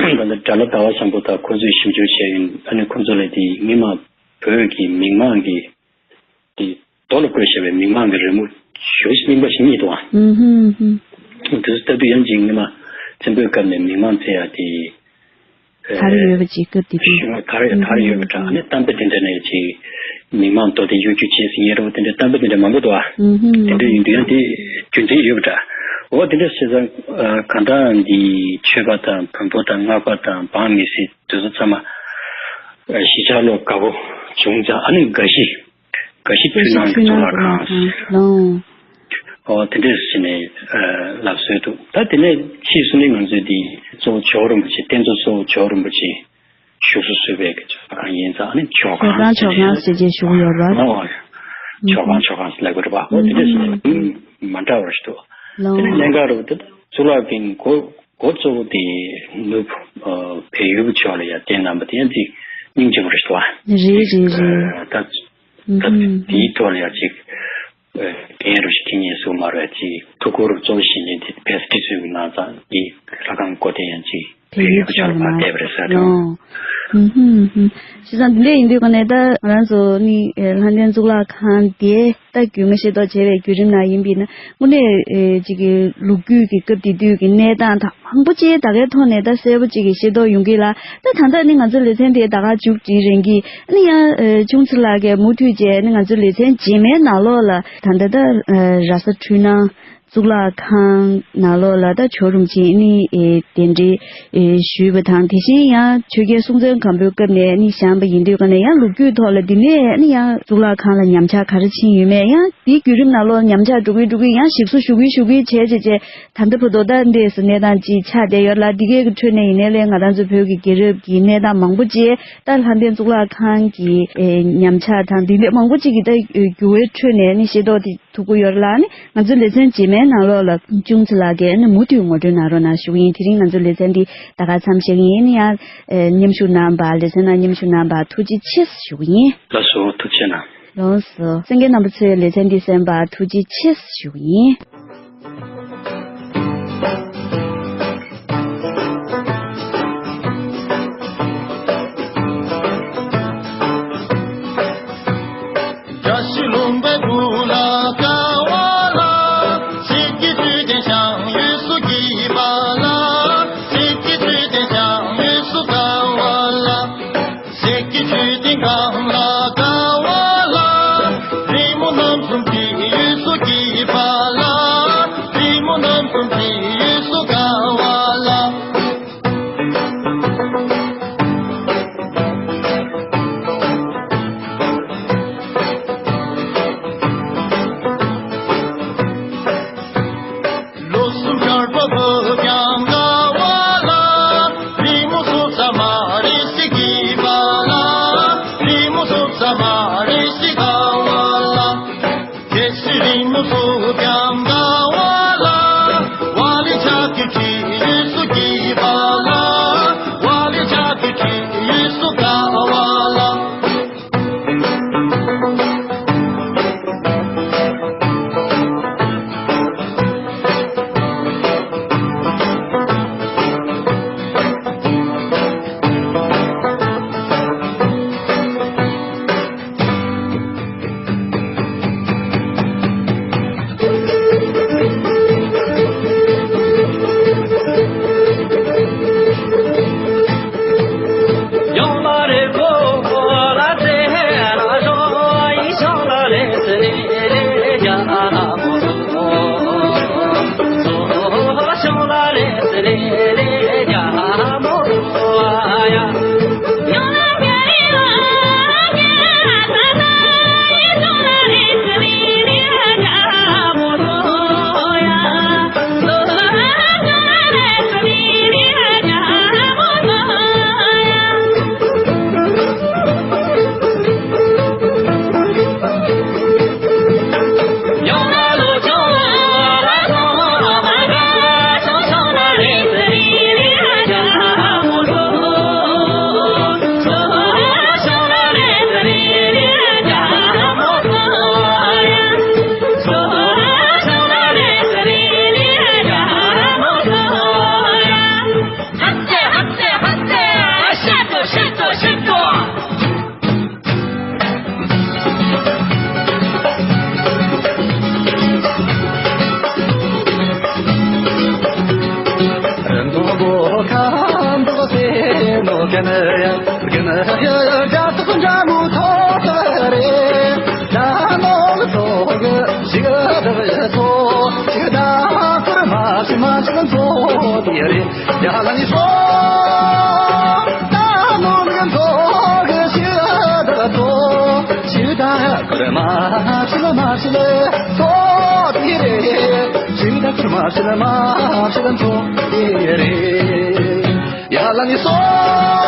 ལྟ་དགྲ་ལྷ་ཟླ་བ་བཟང་པོ་དང་ཁོ་ཚོས་ཞིབ་འཇུག་བྱས་ཡོད། ཨ་ནི་ཁོ་ཚོ་ལས་དེ་སྔོན་མ་བོད་ཀྱི་མིག་མངས་ཀྱི་དེ་ རྡོ་ལ་བརྐོས་བཞག་པའི་མིག་མངས་ཀྱི་རི་མོ་ཞེ་པོ་ཅིག་རྙིང་པ་ཞིག་རྙེད་འདུག་ཨ། ཨུམ་ཧུམ་ཧུམ། དེ་ཚོ་ལྟ་དུས་ཡང་ཅིག་སྔོན་མ་བཙན་པོའི་སྐབས་ནས་མིག་མངས་བཙལ་ཡ་དེ། ག་རེ་ཡོད་པ་ཅིག་སྐབས་དེ་དུས། ཞུ་བ་ག་རེ་ག་རེ་ཡོད་པ་འདྲ། ཨ་ནི་གཏམ་དཔེ་དེ་འདྲ་ནས་ཅིག་མིག་མངས་རྡོ་དེ་གཡོ་སྒྱུ་བྱས་ཟིན་ཡས་རོ་དེ་འདྲའི་གཏམ་དཔེ་དེ་འདྲ་མང་པོ་འདུག་ཨ། ཨུམ་ཧུམ། དེ་འདྲ་ཡིན་དུས་ཡང་དེ་རྒྱུ་མཚན་ཡོད་པ་འདྲ། འོ་དེ་འདྲ་བྱས་ཙང་གང་ལྟར་འདི་ཆོས་པ་དང་བོན་པོ་དང་སྔགས་པ་དང་འབངས་མི་སེར་དེ་ཚོ་ཚང་མ་གཞིས་ཆགས་ལོ་དགའ་པོ་བྱུང་ཙང་ཨ་ནི་དགའ་ཞིང་། དགའ་ཞིང་འཁྲུལ་སྣང་གི་གཙུག་ལག་ཁང་ཟེར། ལོང་། ཨོ་དེ་འདྲས་ཟེར་ནས་ལབ་སྲོལ་འདུག་ད་དེ་ནས་ཕྱིས་སུ་ནི་ང་ཚོས་འདི་གཙོ་བོ་ཇོ་བོ་རིན་པོ་ཆེ། རྟེན་གཙོ་གཙོ་བོ་ཇོ་བོ་རིན་པོ་ཆེ་བཞུགས་སུ་གསོལ་བའི་གི་ཇོ་ཁང་ཡིན་ཙང་ཨ་ནི་ཇོ་ཇོ་ཁང་ཁང་ཇོ་ཁང་ཟེར་བྱས་བཞུགས་ཡོད་རེད། ཨོ་ཇོ་ཁང་ཇོ་ཁང་ཟེར་ལབ་དགོས་རེད་པ། ཨོ་དེ་འདྲས་ཟེར་ནས་མིང་མ་འདྲ་བ་ཞིག་འདུག་ལོང་། དེ་ནས་གནད་འགག་རེད་པ། དེ་གཙུག་ལག་གི་འགོ་འགོ་གཙོ་བོ་དེ་ནུབ་བལ་ཡུལ་ཕྱོགས་ལ་ཡར་བསྟན་གནང་བ་དེ་ཡང་ཅིག་སྙིང་རྗེ་པོ་རེད་འདུག་ཨ། རེད་རེད་རེད། ད། ད་དེའི་ཐོག་ལ་ཡང་ཅིག་འགན་རུ་ཞིག་འཁྱེར་མཁན་སུ་མ་རེད། ཅིག་ཐུགས་ཁུར་གཙོ་བོ་བཞེས་མཁན་དེ་ཕེབས་ཀྱི་ཚུལ་གྱི་ནང་ཙང་གི་ལྷ་ཁང་སྐོར་དེ་ཡང་ཅིག་བལ་ཡུལ་ཕྱོགས་ལ་མར་བལྟས་པ་རེད་ཟེར་དང་། བྱས་ཙང་འདི་འདྲ་ཡིན་དུས་ག་ནས་ད་ང་རང་ཚོ་ནི་ལྷ་ལྡན་གཙུག་ལག་ཁང་དེ་ད་རྒྱུས་མངའ་ཤེས་རྟོགས་བྱས་པའི་བརྒྱུད་རིམ་ནང་ཡིན་པས་ན་དངོས་གནས་ཅིག་གི་ལོ་རྒྱུས་ཀྱི་སྐབས་དེ་དུས་ཀྱི་གནས་སྟངས་དང་། མང་པོ་ཅིག་ད་གའི་ཐོག་ནས་ད་གསལ་པོ་ཅིག་གི་ཤེས་རྟོགས་ཡོང་གི་ལ། ད་ད་ལྟ་ནི་ང་ཚོ་ལེ་ཚན་དེ་ད་ག་མཇུག་སྒྲིལ་རན་གི། ཨ་ནི་ཡང་ཨེ་ཆུང་ཚེ་ལགས་ཀྱིས་མུ་མཐུད་བྱས་ནི་ང་ཚོ་ལེ་ཚན་རྗེས་མའི་ནང་ལོགས་ལ་ད་ལྟ་ད་ཨེ་ར་ས་འཕྲུལ་སྣང་གཙུག་ལག་ཁང་ནང་ལོགས་ལ་ད་ཇོ་རིན་པོ་ཆེ་ནི་ཨེ་གདན་འདྲེན་ཨེ་ཞུས་པ་དང་། དེ་བཞིན་ཡང་ཆོས་རྒྱལ་སྲོང་བཙན་སྒམ་པོའི་སྐབས་ནས་ནི་བཞེངས་པ་ཡིན་དུས་ག་ནས་ཡང་ལོ་རྒྱུས་ཐོག་ལ་འདི་ནས་ནི་ཡང་གཙུག་ལག་ཁང་ལ་ཉམས་ཆག་ག་རེ་ཕྱིན་ཡོད་མེད། ཡང་དེའི་བརྒྱུད་རིམ་ནང་ལོགས་ཉམས་ཆག་འགྲོ་གི་འགྲོ་གི་ཡང་ཞིག་གསོ་ཞུ་གི་ཞུ་གི་བྱས་བྱས་བྱས། ད་ལྟ་བར་དུ་ད་འདྲས་སུ་གནས་སྟངས་ཅིག་ཆགས་བསྡད་ཡོད་ལ། འདི་གའི་གི་ཁྲོད་ནས་ཡིན་ནའི་ལས་ང་རང་ཚོ་བོད་ཀྱི་རྒྱལ་རབས་ཀྱི་གནས་སྟངས་མང་པོ་ཅིག་ད་ལྷ་ལྡན་གཙུག་ལག་ཁང་གི་ཨེ་ཉམས་ཆག་དང་འདི་འདྲས་མང་པོ་ཅིག་གི་ད་འགྱུར་བའི་ཁྲོད་ནས་ནི་ཤེས་རྟོགས་དེ་ཐུབ་ཀྱི་ཡོད་ལ། ནི་ང་ཚོའི་ལེ་ཚན་རྗེས་མའི་ནང་ལོགས་ལ་ཆུང་ཚེ་ལགས་ཀྱིས་ནི་མུ་མཐུད་ངོ་སྤྲོད་གནང་རོགས་གནང་ཞུ་གི་ཡིན། དེ་རིང་ང་ཚོའི་ལེ་ཚན་འདི་ད་ག་མཚམས་བཞག་གི་ཡིན། ནི་ཡང་ཨེ་མཉམ་ཞུགས་གནང་བ། ལེ་ཚན་ནང་མཉམ་ཞུགས་གནང་བ་ཐུགས་རྗེ་ཆེ་ཞུ་གི་ཡིན། ལགས་སོ། ཐུགས་རྗེ་གནང་། ལགས་སོ། གསན་མཁན་རྣམ་པ་ཚོས་ལེ་ཚན་འདི་གསན་པར་ཐུགས་རྗེ་ཆེ་ཞུ་གི་ཡིན། བཀྲ་ཤིས་ལྷུན་པོའི་སྐུ་ལ་དགའ་བ་ལ། གཟི་བརྗིད་ཚུལ་ལྡན་ཞང་ཡོས་སུ་སྐྱིད་པ་ལ། གཟི་བརྗིད་ཚུལ་ལྡན་ཞང་ཡོས་སུ་དགའ་བ་ལ། གཟི་བརྗིད་ཚུལ་ལྡན་སྒང་ལ་དགའ་བ་ལ། རི་མོ་རྣམ་གསུམ་བྲིས་ཡོས་སུ་སྐྱིད་པ་ལ། རི་མོ་རྣམ་གསུམ་བྲིས་ཡོས་སུ་དགའ་བ་ལ། ལོ་གསུམ་ཆར་པ་བབས་ཀྱང་དགའ་བ་ལ། རི་མོ་སོ་ས་མ་རེད་ཟེར་སྐྱིད་པ་ལ། རི་མོ་སོ་ས་མ་རེད་ཟེར་དགའ་བ་ལ། གལ་སྲིད་རི་མོ་སོ་ཀྱང་དགའ་བ་ལ། ཝ་ལི་ཆ་གི་ཁྲི་ཡོས་སུ་སྐྱིད་པ་ལ། ཝ་ལི་ཆ་གི་ཁྲི་ཡོས་སུ་དགའ་བ་ལ། ཡ་ལ་ནི་སོ།